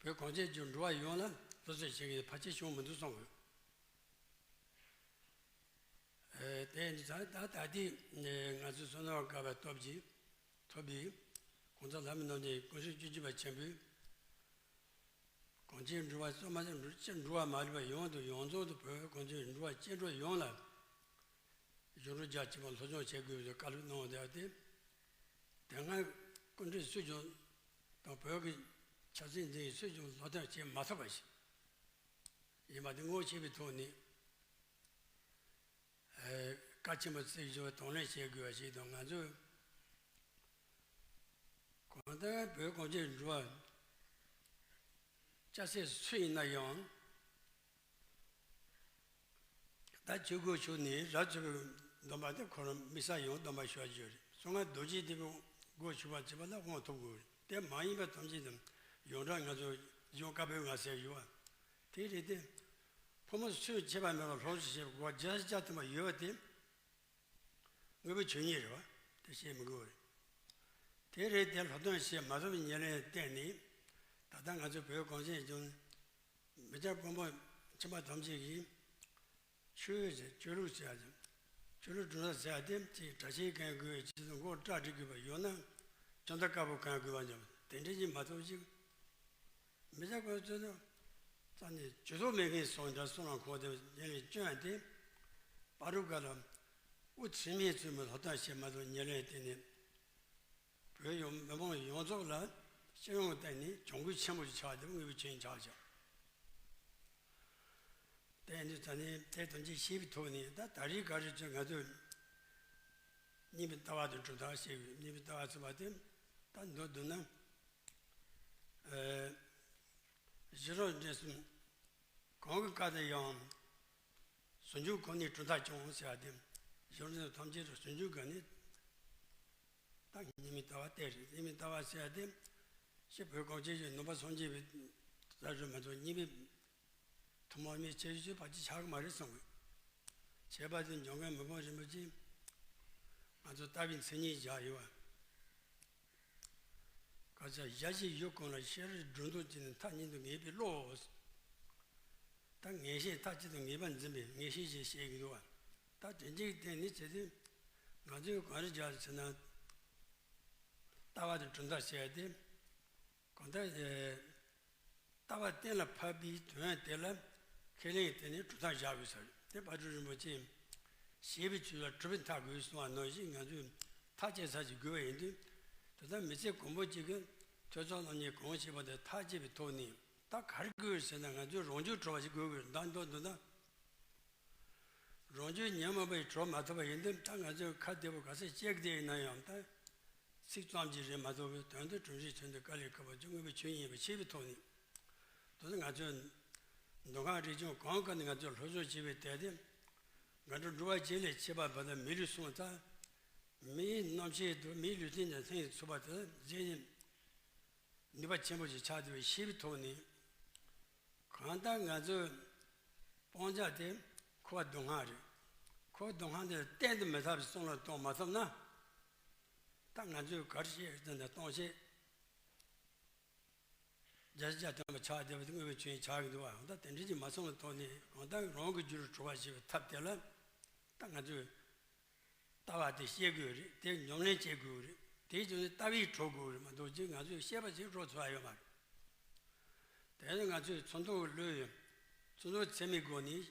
བོད་གངས་ཅན་གྱི་འགྲོ་བ་ཡོངས་ལ་སློབ་གསོ་བྱེད་མཁན་ཕལ་ཆེར་བྱུང་མི་འདུག་བསམ་གི། ཨེ། དེ་ཡིན་ཙང་ད་ད་ལྟའི་ང་ཚོའི་བསོད་ནམས་དཀར་པོའི་སྟོབས་ཀྱིས་ཐོབ་པའི་གོང་ས་ལྷ་མོ་རྣམ་རྒྱལ་སྐུ་ཕྲེང་བཅུ་གཅིག་པ་ཆེན་པོས། གངས་ཅན་འགྲོ་བ་གཙོ་མ་ཟད་སྤྱིར་འགྲོ་བ་མ་ལུས་པ་ཡོངས་དང་ཡོངས་རྫོགས་དུ་བོད་གངས་ཅན་འགྲོ་བ་སྐྱེ་འགྲོ་ཡོངས་ལ་གཞུང་ལུགས་རྒྱ་ཆེན་པོ་སློབ་སྦྱོང་བྱེད་དགོས་པའི་བཀའ་སློབ་གནང་བ་དེ། དེ་སྔ་སྐུ་མགྲོན་སུས་ཀྱང་དང་བོད་ཀྱི་ཆབ་སྲིད་འཛིན་སུས་ཀྱང་སློབ་སྟོན་བྱེད་མ་ཐུབ་པ་ཞིག་ཡིན་པ་དེ་ངོ་ཤེས་པའི་ཐོག་ནས། ཨེ། བཀའ་ཆེན་པོ་བརྩི་ཞིང་དང་ལེན་བྱེད་དགོས་པ་ཞིག་དང་། ང་ཚོས་གང་ལྟར་བོད་གངས་ཅན་འགྲོ་བ་སྐྱ་སེར་སུ་ཡིན་ན་ཡང་། ད་ཆོས་སྒོར་ཞུགས་ནས་རབ་ཏུ་བྱུང་བའི་སྡོམ་པ་དེ་ཁོ་རང་དམིགས་བསལ་ཡང་སྡོམ་པ་ཞུ་བ་ཞིག་རེད། གསང་སྔགས་རྡོ་རྗེ་ཐེག་པའི་སྒོར་ཞུགས་པ་བྱེད་པ་ལ་དབང་ཐོབ་དགོས་རེད། དེ་མ་ཡིན་པ་ཐམས་ཅད་དང་ཡོངས་གྲགས་ང་ཚོ་གཞུང་བཀའ་པོད་ལྔ་ཟེར་ཡོད་པ། དེ་རེད་དེ། ཕོ་མོ་སུས་ཁྱད་པར་མེད་པར་སློབ་གསོ་བྱེད་པའི་སྒོ་བརྒྱ་ཆ་བརྒྱ་ཐམ་པ་ཡོད་པ་དེ། དངོས་པོའི་ཆོས་ཉིད་རེད་བ། དེ་བཤད་མི་དགོས་པ་རེད། དེ་རེད་དེ། སློབ་སྟོན་བྱེད་མ་ཐུབ་པའི་ཉེར་ལེན་བརྟེན་ནས། ད་ལྟ་ང་ཚོ་བོད་གངས་ཅན་ལྗོངས་མི་སྐྱ་དཔོན་པོ་ཁྱིམ་པ་ཐམས་ཅད་ཀྱིས་ཆོས་ཟེར། ཆོས་ལུགས་ཟེར་ཡ་ཅིག་ཆོས་ལུགས་གྲུབ་མཐའ་ཟེར་ཡ་དེ་ཅིག་གྲྭ་ཆས་གོན་དགོས། ཅིག་མགོ་སྐྲ་བྲེག་དགོས་པ། ཡང་ན་ཅོང་བརྡ་དཀར་པོ་གོན་དགོས་པ། འཇམ་དེ་འདྲ་ཅིག་མ་གཏོགས་ཅིག་མི་སྐྱ་ཁོ་ཚོ་ལ་རྩ་ནས་ཇུས་གཏོགས་མེད་མཁན་སོང་འདྲ་སོང་ལ། ཁོང་དེ་ཉེར་ལེན་སྐྱོན་དེ་པ་རུ་ག་ལ་དབུ་ཚེ་མིའི་བཙུན་མོ་སློབ་སྟོན་བྱེད་མ་ཐུབ་ཉེར་ལེན་བརྟེན་ནས། བོད་ཡོངས་མི་མང་ཡོངས་རྫོགས་ལ་སྤྱི་ཡོངས་སྟེང་ནས་གྱོང་གུན་ཆེན་པོ་ཞིག་ཆགས་ཏེ་དངོས་པོའི་ཆོས་ཉིད་ཆགས་ཤག་དེ་ཡིན་དུས་ད་ནི་དེ་ཐམས་ཅད་ཤེས་པའི་ཐོག་ནས། ད་ད་རེས་ག་རེ་བྱས་ང་ཚོས་སྙིང་པོའི་ལྟ་བ་དང་གྲུབ་མཐའ་བཤད་དགོས། སྙིང་པོའི་ལྟ་བ་ཟེར་བ་དེ་ད་མདོར་བསྡུ་ན། ཨེ། གཞི་རང་འབྲས་གསུམ་གང་གི་བཀའ་དང་ཡང་། ཟུང་འཇུག་གང་ནས་གྲུབ་མཐའ་སྐྱོང་ཟེར་བ་དེ། གཞི་རང་འབྲས་གསུམ་ཐམས་ཅད་དུ་ཟུང་འཇུག་ག་ནི། ད་སྙིང་པོའི་ལྟ་བ་དེ་རེད། སྙིང་པོའི་ལྟ་བ་ཟེར་བ་དེ། སྤྱིར་བོད་གངས་ཅན་གྱི་ནང་པ་སངས་རྒྱས་པའི་ལྟ་གྲུབ་མ་གཏོགས་སྙིང་པོའི་ཐུན་མོང་མའི་ཁྱད་ཆོས་ཕལ་ཆེར་ཆགས་ཀྱི་མ་རེད་བསམ་གི། བྱས་པ་དེ་འཇམ་མགོན་མི་ཕམ་རིན་པོ་ཆེས་ང་ཚོ་ལྟ་བའི་མཚན་ཉིད་བཞག་ཡོད་པ། བཀའ་རྒྱ་ཞལ་བཞི་ཡུལ་གང་ལ། ཤེས་རབ་སྒྲོ་འདོགས་བཅད་ནས། མཐའ་གཉིས་སུ་ངེས་པའི་བློ། ད་ ངེས་ཤེས་མཐའ་གཅིག་ཏུ་ངེས་པར་འཛིན་པའི་ངེས་ཤེས་ཅེས་བཤད་ཀྱི་འདུག་བ། ད་དེ་འདྲའི་སྟེང་ནས་བྱས་ཏེ་ང་ཚོས་གང་རེ་བྱ་ཟེར་ན། ལྟ་བ་དང་གྲུབ་མཐའ་བཤད་དེ། གང་ལྟར། ལྟ་བ་གཏན་ལ་ཕབ་པའི་དོན་དེ་ལ་ཁས་ལེན་དེ་ནི་གྲུབ་མཐའ་བཞག་དགོས་ཟེར། དེ་དཔལ་སྤྲུལ་རིན་པོ་ཆེས་བྱས་པའི་ཆོས་ལ་གྲུབ་པའི་མཐའ་དགོས་གསུངས་པ་ནང་བཞིན་ང་ཚོས་མཐའ་བཅད་ས་ཞིག་དགོས་པ་ཡིན་དུས། དེ་ལྟར་མི་ཚེ་གང་པོ་གཅིག་གི་ཐོས་བསམ་སློབ་གཉེར་གང་བྱས་པ་དེ་མཐའ་བཅད་པའི་ཐོག་ནས་ད་ག་རེ་དགོས་ཟེར་ན། ང་ཚོས་རང་རྒྱུད་གྲོལ་བ་ཞིག་དགོས་དགོས་ད་མདོར་བསྡུ་ན། རང་རྒྱུད་ཉོན་མོངས་པས་གྲོལ་མ་ཐུབ་པ་ཡིན་དུས། ད་ང་ཚོས་ཁ་བདེ་པོ་ག་ཚོད་བཤད་ཀྱི་ཡིན་ན་ཡང་། ད་ཚིག་ཙམ་གྱིས་རེད་མ་གཏོགས་པའི་དོན་དུ་གྲུབ་འབྲས་ཆེན་པོ་དཀའ་ལས་ཁག་པོ་ཅིག་མངོན་པའི་ཆོས་ཉིད་པ་ཤེས་པའི་ཐོག་ནས། དེ་ནི་ང་ཚོས་མདོ་ཁམས་རིག་གཞུང་གང་ག་ནས་ང་ཚོས་སློབ་སྦྱོང་བྱས་པའི་དེ་དེ། སྒྲ་སྒྲུབ་འགྲོ་བ་བརྒྱད་ལས་ཁྱད་པར་བ་དང་མི་ལུས་སོང་ཙང་། མིའི་རྣམ་ཤེས་དང་མིའི་ལུས་རྟེན་དང་ལྷན་ཅིག་ཚུགས་པ་དེ་རྗེས་ནི་ནུས་པ་ཆེན་པོ་ཞིག་ཆགས་ཐུབ་པའི་ཤེས་པའི་ཐོག་ནས། གང་ལྟར་ང་ཚོའི་སྤང་བྱ་དེ་འཁོར་བ་སྡུག་བསྔལ་རེད། འཁོར་བ་སྡུག་བསྔལ་འདི་གཏན་དུ་མི་ཟ་བའི་བསམ་བློ་གཏོང་མ་ཐུབ་ན། ད་ང་ཚོས་ག་རེ་བཤད་ཟེར་ན། སྟོང་བཤད། བརྒྱ་ཆ་བརྒྱ་ཐམ་པ་ཆགས་བསྡད་པ་དེ་དངོས་པོའི་ཆོས་ཉིད་ཆགས་ཀྱི་འདུག་བ། ད་དེ་འདྲ་ཅིག་མ་སོང་བའི་ཐོག་ནས། གང་ལྟར་རང་གི་རྒྱུད་ལ་གྲོལ་བ་ཞེས་པའི་ཐབས་དེ་ལ་ད་ང་ཚོས་ལྟ་བ་དེ་ཤེས་དགོས་རེད། དེ་ཉམས་ལེན་བྱེད་དགོས་རེད། དེའི་རྗེས་ནས་ལྟ་བས་གྲོལ་དགོས་རེད་མ་གཏོགས། ཅིག་ང་ཚོས་བཤད་པ་ཞིག་གྲོལ་ཐུབ་ཡ་ཡོད་མ་རེད། དེ་ནི་ང་ཚོས་ཚོགས་འདུ་གི་བློ་ཡིས་ཚོགས་འདུ་ཚད་མའི་སྒོ་ནས་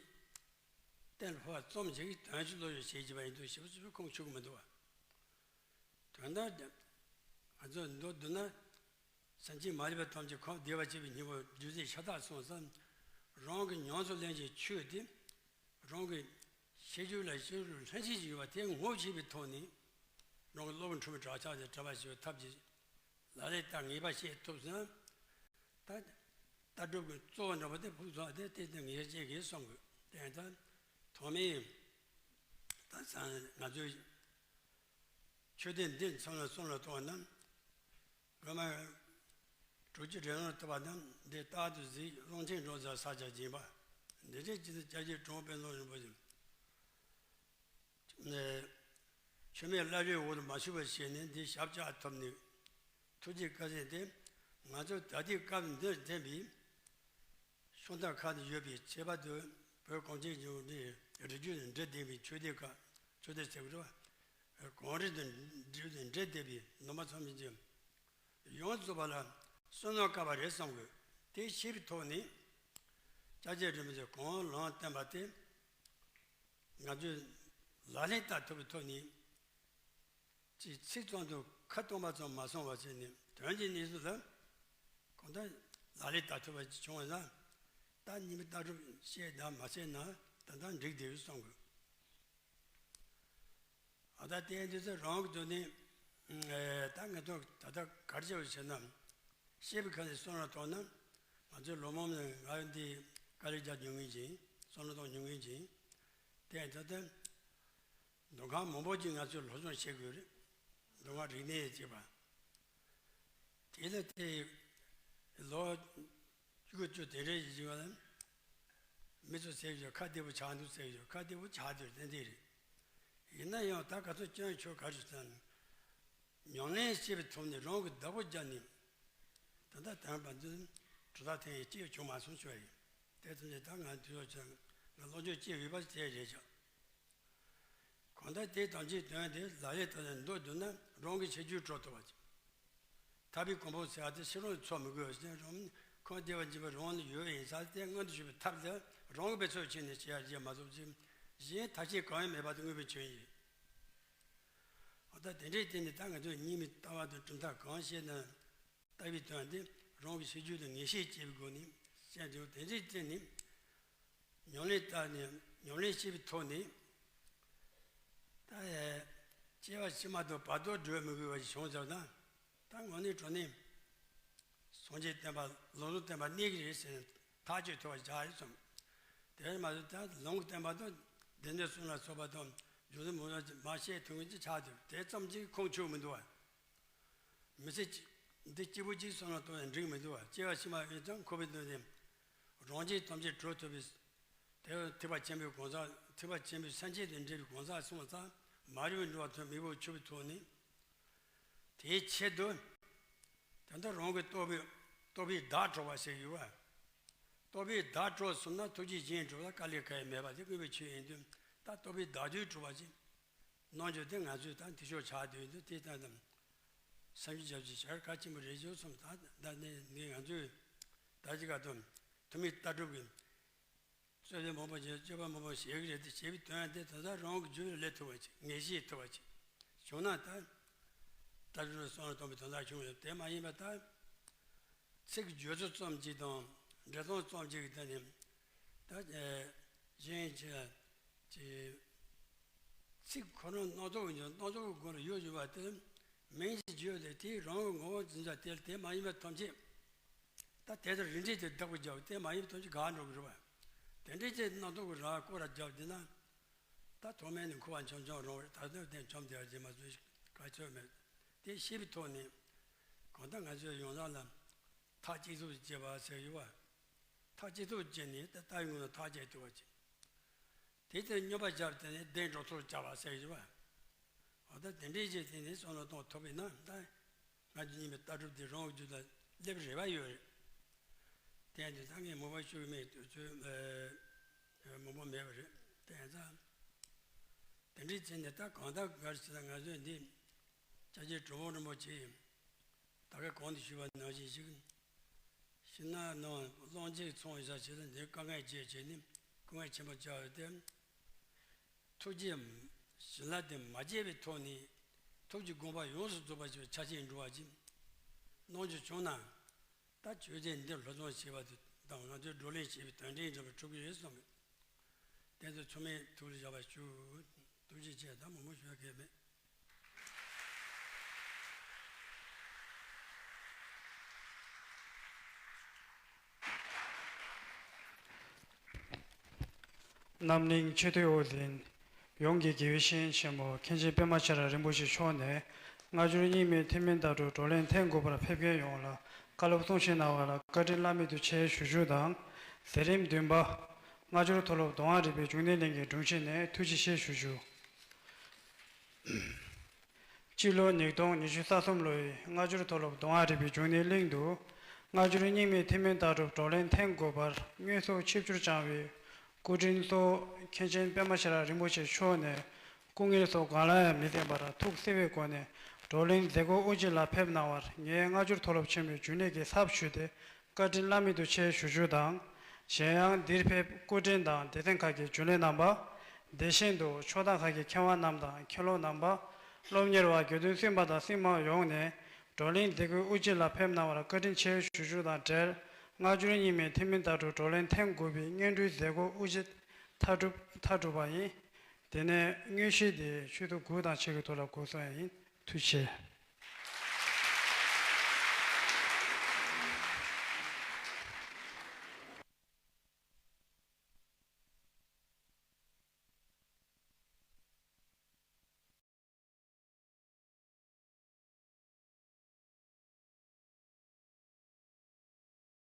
གཏན་ལ་ཕབ་པ་ཙམ་ཞིག་དོན་ཞིག་བློ་ཡིས་བྱེད་ཀྱི་པ་ཡིན་དུས། ཞིབ་ཞིབ་ཁུངས་འཁྱོལ་གྱི་མི་འདུག་བ། དོན་དག་འདི་ང་ཚོས་མདོར་བསྡུ་ན། སེམས་ཅན་མ་ལུས་པ་ཐམས་ཅད་ཁམས་བདེ་བར་གཤེགས་པའི་སྙིང་པོ་རྡུལ་བརྩེགས་ཤ་སྟག་སོང་ཙང་། རང་གིས་ཉམས་སུ་ལེན་བྱའི་ཆོས་དེ་རང་གི་ཤེས་རྒྱུད་ལ་ཤེས་རབ་ལྷན་སྐྱེས་ཤིག་ཡོད་པ་དེ་ངོ་ཤེས་པའི་ཐོག་ནས། རང་གི་སློབ་བུ་འཁྲུལ་པའི་བྲག་ཆ་དེ་བྲལ་བར་བྱེད་པའི་ཐབས་ཀྱི་ལག་ལེན་བསྟར་ངེས་པ་ཤེས་ཐུབ་ཙང་། ད་ལྟ་གྲུབ་ཀྱི་གཙོ་བོ་འདྲ་པོ་དེ་ཕུགས་བསམ་དེ་ཏན་ཏན་ངེས་ཤེས་ཀྱིས་གསུང་དགོས། དེ་ཡང་ད་ཐོག་མའི་ད་ང་ཚོའི་ཆོས་སྡེ་འདི་ཚང་ལ་བསམ་བློ་གཏོང་བ་ན། སྔོན་མ་དྲུག་ཅུ་རེ་ལྔ་ཐུབ་པ་རྣམས་འདི་རྟག་ཏུ་གཟིགས། ཀློང་ཆེན་འགྲོ་ཚུལ་ས་སྐྱ་བཞེངས་པ། འདི་འདྲའི་ཅི་ཚེ་སྐྱབས་རྗེ་གྲུབ་དབང་དཔལ་བཟང་རིན་པོ་ཆེ་ནས། མཆོད་མེ་བླ་རེའི་འོག་ཏུ་མ་ཞུགས་པར་བྱས་ནས་འདི་ཞབས་བཅགས་ཐུབ་ནས། ཐུགས་རྗེ་བཀའ་དྲིན་དེ་ང་ཚོ་ད་ལྟའི་སྐབས་འདིར་ལྡན་པའི་ཤོང་སྟག་ཁ་ནས་ཡོད་པའི་ཁྱད་པར་དུ་བོད་གངས་ཅན་ལྗོངས་འདིའི་རི་རྒྱུད་ནས་འབྲེལ་ལྡན་པའི་ཆོས་སྡེ་ཁག་ཆོས་སྡེ་ཟེར་དགོས་རེད་བ། གངས་རི་དང་འབྲེལ་ལྡན་པའི་ནང་པ་ཚང་མས་ཀྱང་ཡོངས་རྫོགས་པ་ལ་བསོད་ནམས་བསྐལ་པ་རེད་བསམ་དགོས། དེ་ཤེས་པའི་ཐོག་ནས་སྐྱབས་རྗེ་རིན་པོ་ཆེ་གང་ལམ་བསྟན་པ་དེ་ང་ཚོས་ལག་ལེན་བསྟར་ཐུབ་པའི་ཐོག་ནས། ཅིག་ཚིག་ཙམ་དུ་ཁ་སྟོང་པ་ཙམ་མ་སོང་བ་བྱས་ནས། དོན་གྱི་གནས་ཚུལ་ལ་གང་ལྟར་ལག་ལེན་བསྟར་ཐུབ་པ་ཅིག་བྱུང་བ་ན། ད་སྙིང་པོ་ལྟ་གྲུབ་བཤད་དང་མ་བཤད་ན་ད་ལྟ་འགྲིག་བསྡད་ཡོད་བསམ་དགོས། ཨ། ད་ལྟའི་འདི་ཚོ་རང་གི་ཐོག་ནས། ཨེ། ད་ང་ཚོ་ད་ལྟ་ག་རེ་བྱས་པ་ཞེ་ན། བཤད་པའི་ཁ་ནས་བསམ་བློ་གཏོང་ན། ང་ཚོའི་ལོ་མང་ནས་ང་འདི་དཀའ་ལས་རྒྱག་མྱོང་མཁན་ཅིག་ཡིན། བསམ་བློ་གཏོང་མྱོང་མཁན་ཅིག་ཡིན། དེ་ད་ལྟ་མདོ་ཁམས་མང་པོ་ཅིག་ང་ཚོས་སློབ་སྦྱོང་བྱེད་དགོས་རེད། མདོ་ཁམས་རིག་གནས་ཅེས་པ། དེ་ལ་དེ་ལོ་བཅུ་དགུ་བཅུ་དེ་འདྲའི་ཡིན་པ་ལ། མི་ཚོ་ཟེར་ཡོད། ཁ་བདེ་པོ་ཆགས་འདུག་ཟེར་ཡོད། ཁ་བདེ་པོ་ཆགས་འདུག་ཏན་ཏན་རེད། ཡིན་ན་ཡང་ད་ག་ཚོད་སྐྱོན་ཆོག་ག་རེ་ཟེར་ན། ཉམས་ལེན་བྱེད་པའི་ཐོག་ནས་རང་གི་བདག་པོ་རྒྱབ་ནས། ད་ལྟ་དམ་པ་འདི་གྲུབ་མཐའ་ཐེངས་གཅིག་བྱུང་མ་སོང་ཞུ་བ་ཡིན། དེ་ཐམས་ཅད་ད་ང་དུས་ཚོད་ཆ་ང་སློབ་སྦྱོང་བྱེད་འོས་པ་དེ་རེད་ཤག་གང་ལྟར་དེ་ཐམས་ཅད་དོན་དེ་ལག་ལེན་བསྟར་ནས་འདུག་འདུག་ན་རང་གི་ཤེས་རྒྱུད་གྲོལ་ཐུབ་པ་ཅིག་ཐར་པའི་གོ་འཕང་ཟེར་བ་དེ་ཕྱི་རོལ་ནས་ཚོར་མི་དགོས་ཟེར། རང་ཁམས་བདེ་བར་འབྱེད་པ་རང་ལ་ཡོད་ཡིན་ས་དེ་མངོན་དུ་གྱུར་པའི་ཐབས་ལ་རང་གི་འབད་རྩོལ་བྱས་ནས་བྱེད་ཡ་བྱེད་མ་ཐུབ་ཅིང་། གཞན་ཐབས་ཤེས་གང་ཡང་མེད་པ་དེ་དངོས་པོའི་ཆོས་ཡིན། འོ་ད་དེ་འདྲའི་སྟེང་ནས་ད་ང་ཚོས་རྙིང་མའི་ལྟ་བ་དང་གྲུབ་མཐའ་གང་བཤད་ན། ལྟ་བའི་དོན་དེ་རང་གི་ཤེས་རྒྱུད་དུ་ངེས་ཤེས་སྐྱེས་པའི་སྒོ་ནས་བཤད་འདུག་དེ་འདྲའི་སྟེང་ནས། ཉམས་ལེན་བསྟར་ནས་ཉམས་ལེན་བྱེད་པའི་ཐོག་ནས། ད་ཨེ། སྐྱེ་བ་ཕྱི་མ་དང་བར་དོ་སྒྲོལ་མི་དགོས་པ་ཞིག་བྱུང་ཚར་ན། ད་དངོས་གནས་དྲང་གནས་སངས་རྒྱས་བསྟན་པ་ལམ་ཟུང་བསྟན་པ་གནས་ཀྱི་རེད་ཟེར་ནས་ཐག་གཅོད་ཐུབ་པ་བྱ་ཡིན་བསམ། དེར་མ་ཟད་ད་ལུང་གི་བསྟན་པ་དང་སྡེ་སྣོད་གསུམ་ལ་སོགས་པ་དང་རྒྱུ་མཚན་མང་པོ་མ་བཤད་ཐུབ་མཁན་ཅིག་ཆགས་འདུག་དེ་ཙམ་གྱིས་ཁུངས་འཁྱོལ་མི་འདུག་བ། མི་ཚེ་གཅིག་འདི་གཅིག་པུ་གཅིག་བསམ་བློ་གཏོང་ཡང་འགྲིག་མི་འདུག་བ། སྐྱེ་བ་ཕྱི་མ་ཡིན་ཙང་འཁོར་བའི་སྣོད་དེ་རང་རྒྱུད་ཐམས་ཅད་གྲོལ་ཐུབ་པའི། དེ་ཐེག་པ་ཆེན་པོའི་གང་ཟག་ཐེག་པ་ཆེན་པོའི་སེམས་བསྐྱེད་དང་འབྲེལ་བའི་གང་ཟག་སོང་ཙང་མ་རིག་པའི་འགྲོ་བ་ཐོབ་མེད་པར་གྱུར་པའི་ཐོག་ནས། དེའི་ཆེད་དུ་ད་ལྟ་རང་གི་རྟོགས་པའི་རྟོགས་པའི་བདག་གྲོལ་བ་ཞིག་ཡོད་པ། རྟོག་པས་བདག་གྲོལ་སོང་ན་ཐུགས་རྗེ་ཅན་གྲུབ་ལ་དཀའ་ལས་ཁག་མེད་པ་དེ་དངོས་པོའི་ཆོས་ཡིན་དུས། ད་རྟོག་པས་བདག་རྒྱུད་གྲུབ་པ་ཅིག་གནང་རྒྱུ་དེ་ང་ཚོས་ད་འཐུས་ཤོར་ཆགས་སྡོད་དུས། དེ་ལྟར་དུ་སེམས་ཤུགས་རྒྱབ་ཀྱི་བྱ་བ་གལ་ཆེན་པོ་རེད་བརྗོད་སོང་། ད་ད་ནི་ནི་ང་ཚོས་ད་ཅི་ག་དུ་ཐུ་མི་ལྟ་གྲུབ་ཀྱི་རྩོད་པ་མང་པོ་བྱས། རྩོད་པ་མང་པོ་བྱེད་ཀྱི་རེད་དེ། བྱས་པའི་དོན་དེ་ད་ལྟ་རང་གི་རྒྱུད་ལ་སླེབས་ཐུབ་པ་ཅིག་ངེས་ཤེས་ཐུབ་པ་ཅིག་བྱུང་ན། ད་ལྟ་རྒྱུད་ལ་བསམ་བློ་གཏོང་བའི་དོན་དག་བྱུང་ཡོད། དེ་མ་ཡིན་པ་ད་ཚིག་བརྗོད་ཚུལ་ཙམ་ཅིག་དང་འགྲེལ་སྟངས་ཙམ་ཅིག་གི་ཐད་ནས། ད་གཞན་གྱི་ཅིག་ཚིག་ཁོ་རང་སྣ་ཚོགས་ཀྱི་སྣ་ཚོགས་ཀྱི་སྒོ་ནས་ཡོད་བཞིན་པ་དེ་མིང་ཞིག་བརྗོད་དེ། དེའི་རང་གི་ངོ་བོ་འཛིན་བྱ་དེ། དེ་མ་ཡིན་པ་ཐམས་ཅད། ད་དེ་ལྟར་རིགས་འགྲེ་དེ་བདག་པོ་རྒྱབ། དེ་མ་ཡིན་པ་ཐམས་ཅད་འགག་འགྲོ་གི་རེད་པ། དེ་འདྲའི་ཅིག་རྣམ་རྟོག་གི་རང་སྐོར་ར་རྒྱབ་བསྡད་ན། ད་ཐོག་མེད་ནས་འཁོར་བ་འཁྱམ་འཁྱམ་རང་རེད། ད་ལྟ་དེ་འཁྱམ་བསྡད་ཡ་ཅིག་མ་གཏོགས་ག་ཚོད་མེད། དེ་ཤེས་པའི་ཐོག་ནས་གང་ལྟར་ང་ཚོའི་ཡོངས་གྲགས་ལ་ཐག་གཅིག་ཚུགས་བྱེད་པ་ཟེར་ཡོད་པ། ཐག་གཅིག་ཚུགས་བྱས་ནས་ད་ལྟ་ཡོང་ན་ཐག་བཅད་ཐུབ་པ་ཅིག་དེ་ལྟར་སྙོམས་པར་བཞག་དེ་ནས་བདེ་འགྲོ་ཚུལ་བྱ་བ་ཟེར་ཡོད་པ། འོ་ད་དེ་འདྲའི་ཅིག་དེ་ནས་བསམ་བློ་གཏོང་ཐུབ་པས་ན། ད་ང་ཚོ་རྙིང་མའི་ལྟ་གྲུབ་འདི་རང་གི་རྒྱུད་ལ་སླེབས་རེ་བ་ཡོད་རེད། དེ་ཡང་དེ་ད་ངས་མོས་པ་ཞུ་གི་མེད། དུས་ཚོད་མང་པོ་མེད་པ་རེད། དེ་ཡང་ད་དེ་འདྲའི་ཚེ་ནས་ད་གང་ལྟར་ག་རེ་བྱས་ན་ང་ཚོས་འདི་སྐྱབས་རྗེ་གྲུབ་དབང་རིན་པོ་ཆེ་ད་ག་གོང་དུ་ཞུས་པ་ནང་བཞིན་ཞིག་ཕྱི་ནང་ནང་བླང་བྱའི་ཚོང་ཡོད་ས་ཞིག་ལ་འདིར་དཀའ་ངལ་སྤྱད་བྱས་ནས་སྐུ་ངལ་ཆེན་པོ་བསྐྱལ་བ་སྟེ། ཐུགས་རྗེ་བྱིན་རླབས་དེ་མ་བརྗེད་པའི་ཐོག་ནས་ཐུགས་ཀྱི་དགོངས་པ་ཡོངས་སུ་རྫོགས་པ་ཞིག་ཆ་ཤས་འགྲུབ་པ་ཅིག་གནང་རྒྱུ་བྱུང་ན། ད་ཆོས་དེ་འདི་བློ་སྦྱོང་བྱེད་པ་དང་ང་ཚོས་བགྲོ་གླེང་བྱེད་པའི་དོན་འབྲས་འདྲ་བ་གྲུབ་ཀྱི་རེད་བསམ་གི། དེ་ཚོ་ཚང་མས་ཐུགས་ལ་བཞག་པ་ཞུ། ཐུགས་རྗེ་ཆེ། ད་མང་པོ་ཞུ་ཡ་གལ་མེད། རྣམ་གླིང་ཆེས་མཐོའི་དབུ་འཛིན། ཡོངས་ཀྱི་དགེ་བའི་བཤེས་གཉེན་ཆེན་མོ་མཁན་ཆེན་པད་མ་ཁྱད་རང་རིན་པོ་ཆེ་མཆོག་ནས། སྔ་འགྱུར་རྙིང་མའི་ཐུན་མིན་ལྟ་གྲུབ་བགྲོ་གླེང་ཐེངས་དགུ་པར་ཕེབས་མཁན་ཡོངས་ལ་བཀའ་སློབ་གསུང་བཤད་གནང་བ་ལ་བཀའ་དྲིན་བླ་མེད་དུ་ཆེ་ཞུ་རྒྱུ་དང་། མཛད་རིམ་བདུན་པ། སྔ་འགྱུར་མཐོ་སློབ་གདོང་དབང་རིག་པའི་འབྱུང་གནས་གླིང་གི་དྲུང་ཆེ་ནས་ཐུགས་རྗེ་ཆེ་ཞུ་རྒྱུ། སྤྱི་ལོ་ཉིས་སྟོང་ཉི་ཤུ་རྩ་གསུམ་ལོའི་སྔ་འགྱུར་མཐོ་སློབ་གདོང་དབང་རིག་པའི་འབྱུང་གནས་གླིང་དུ། སྔ་འགྱུར་རྙིང་མའི་ཐུན་མིན་ལྟ་གྲུབ་བགྲོ་གླེང་ཐེངས་དགུ་པར་དངོས་སུ་ཆིབས་བསྒྱུར་བསྐྱངས་པའི་སྐུ་དྲིན་གཙོ་བོ་མཁན་ཆེན་པད་མ་ཁྱད་རང་རིན་པོ་ཆེ་མཆོག་ནས། སྐུ་ངལ་སོགས་གང་ལ་ཡང་མི་བརྟེན་པར་ཐུགས་བརྩེ་བའི་སྒོ་ནས་བགྲོ་གླེང་མཛད་སྒོ་དབུ་འབྱེད་ལ་ཕེབས་གནང་བར་ངས་སྔ་འགྱུར་མཐོ་སློབ་ཆེན་མོའི་རྒྱུན་ལས་ཀྱི་ཚབ་ཞུས་ཏེ། བཀའ་དྲིན་བླ་མེད་དུ་ཆེ་ཞུ་རྒྱུ་དང་། གཞན་ཡང་འདིར་ཕེབས་སྐུ་མགྲོན་དང་སྡེ་ཚན་ཁག་གི་རྒྱུན་ལས་རྣམ་པ། དེ་བཞིན་དུ་ཕྱོགས་མཐའ་ཁག་གི་མཁས་དབང་རྣམས་དང་མཁན་སློབ་རྣམ་པ། སློབ་གཉེར་བ་དགེ་འདུན་སུན་པ་དང་སྲིང་མོ་ཡོངས་ནས་བགྲོ་གླེང་མཛད་སྒོའི་དབུ་འབྱེད་ལ་ཕེབས་གནང་བར་བཀའ་དྲིན་ཆེ་ཞུ་རྒྱུ་དང་འབྲེལ། སྔ་འགྱུར་རྙིང་མའི་ཐུན་མིན་ལྟ་གྲུབ་བགྲོ་གླེང་ཐེངས་དགུ་པའི་སྙན་སྒྲོན་མཛད་སྒོ་དབུ་འབྱེད་མཐའ་གྲུབ་མཐའ་གྲུབ་པ་ཡིན། དེ་ནས་དངོས་གཞི་དེ་ཆུ་ཚོད་དགུ་དང་ཕྱེད་ཀྱི་ཐོག་ལ་འགོ་ཚུགས་ཡ་ཡིན། ཐུགས་རྗེ་ཆེ།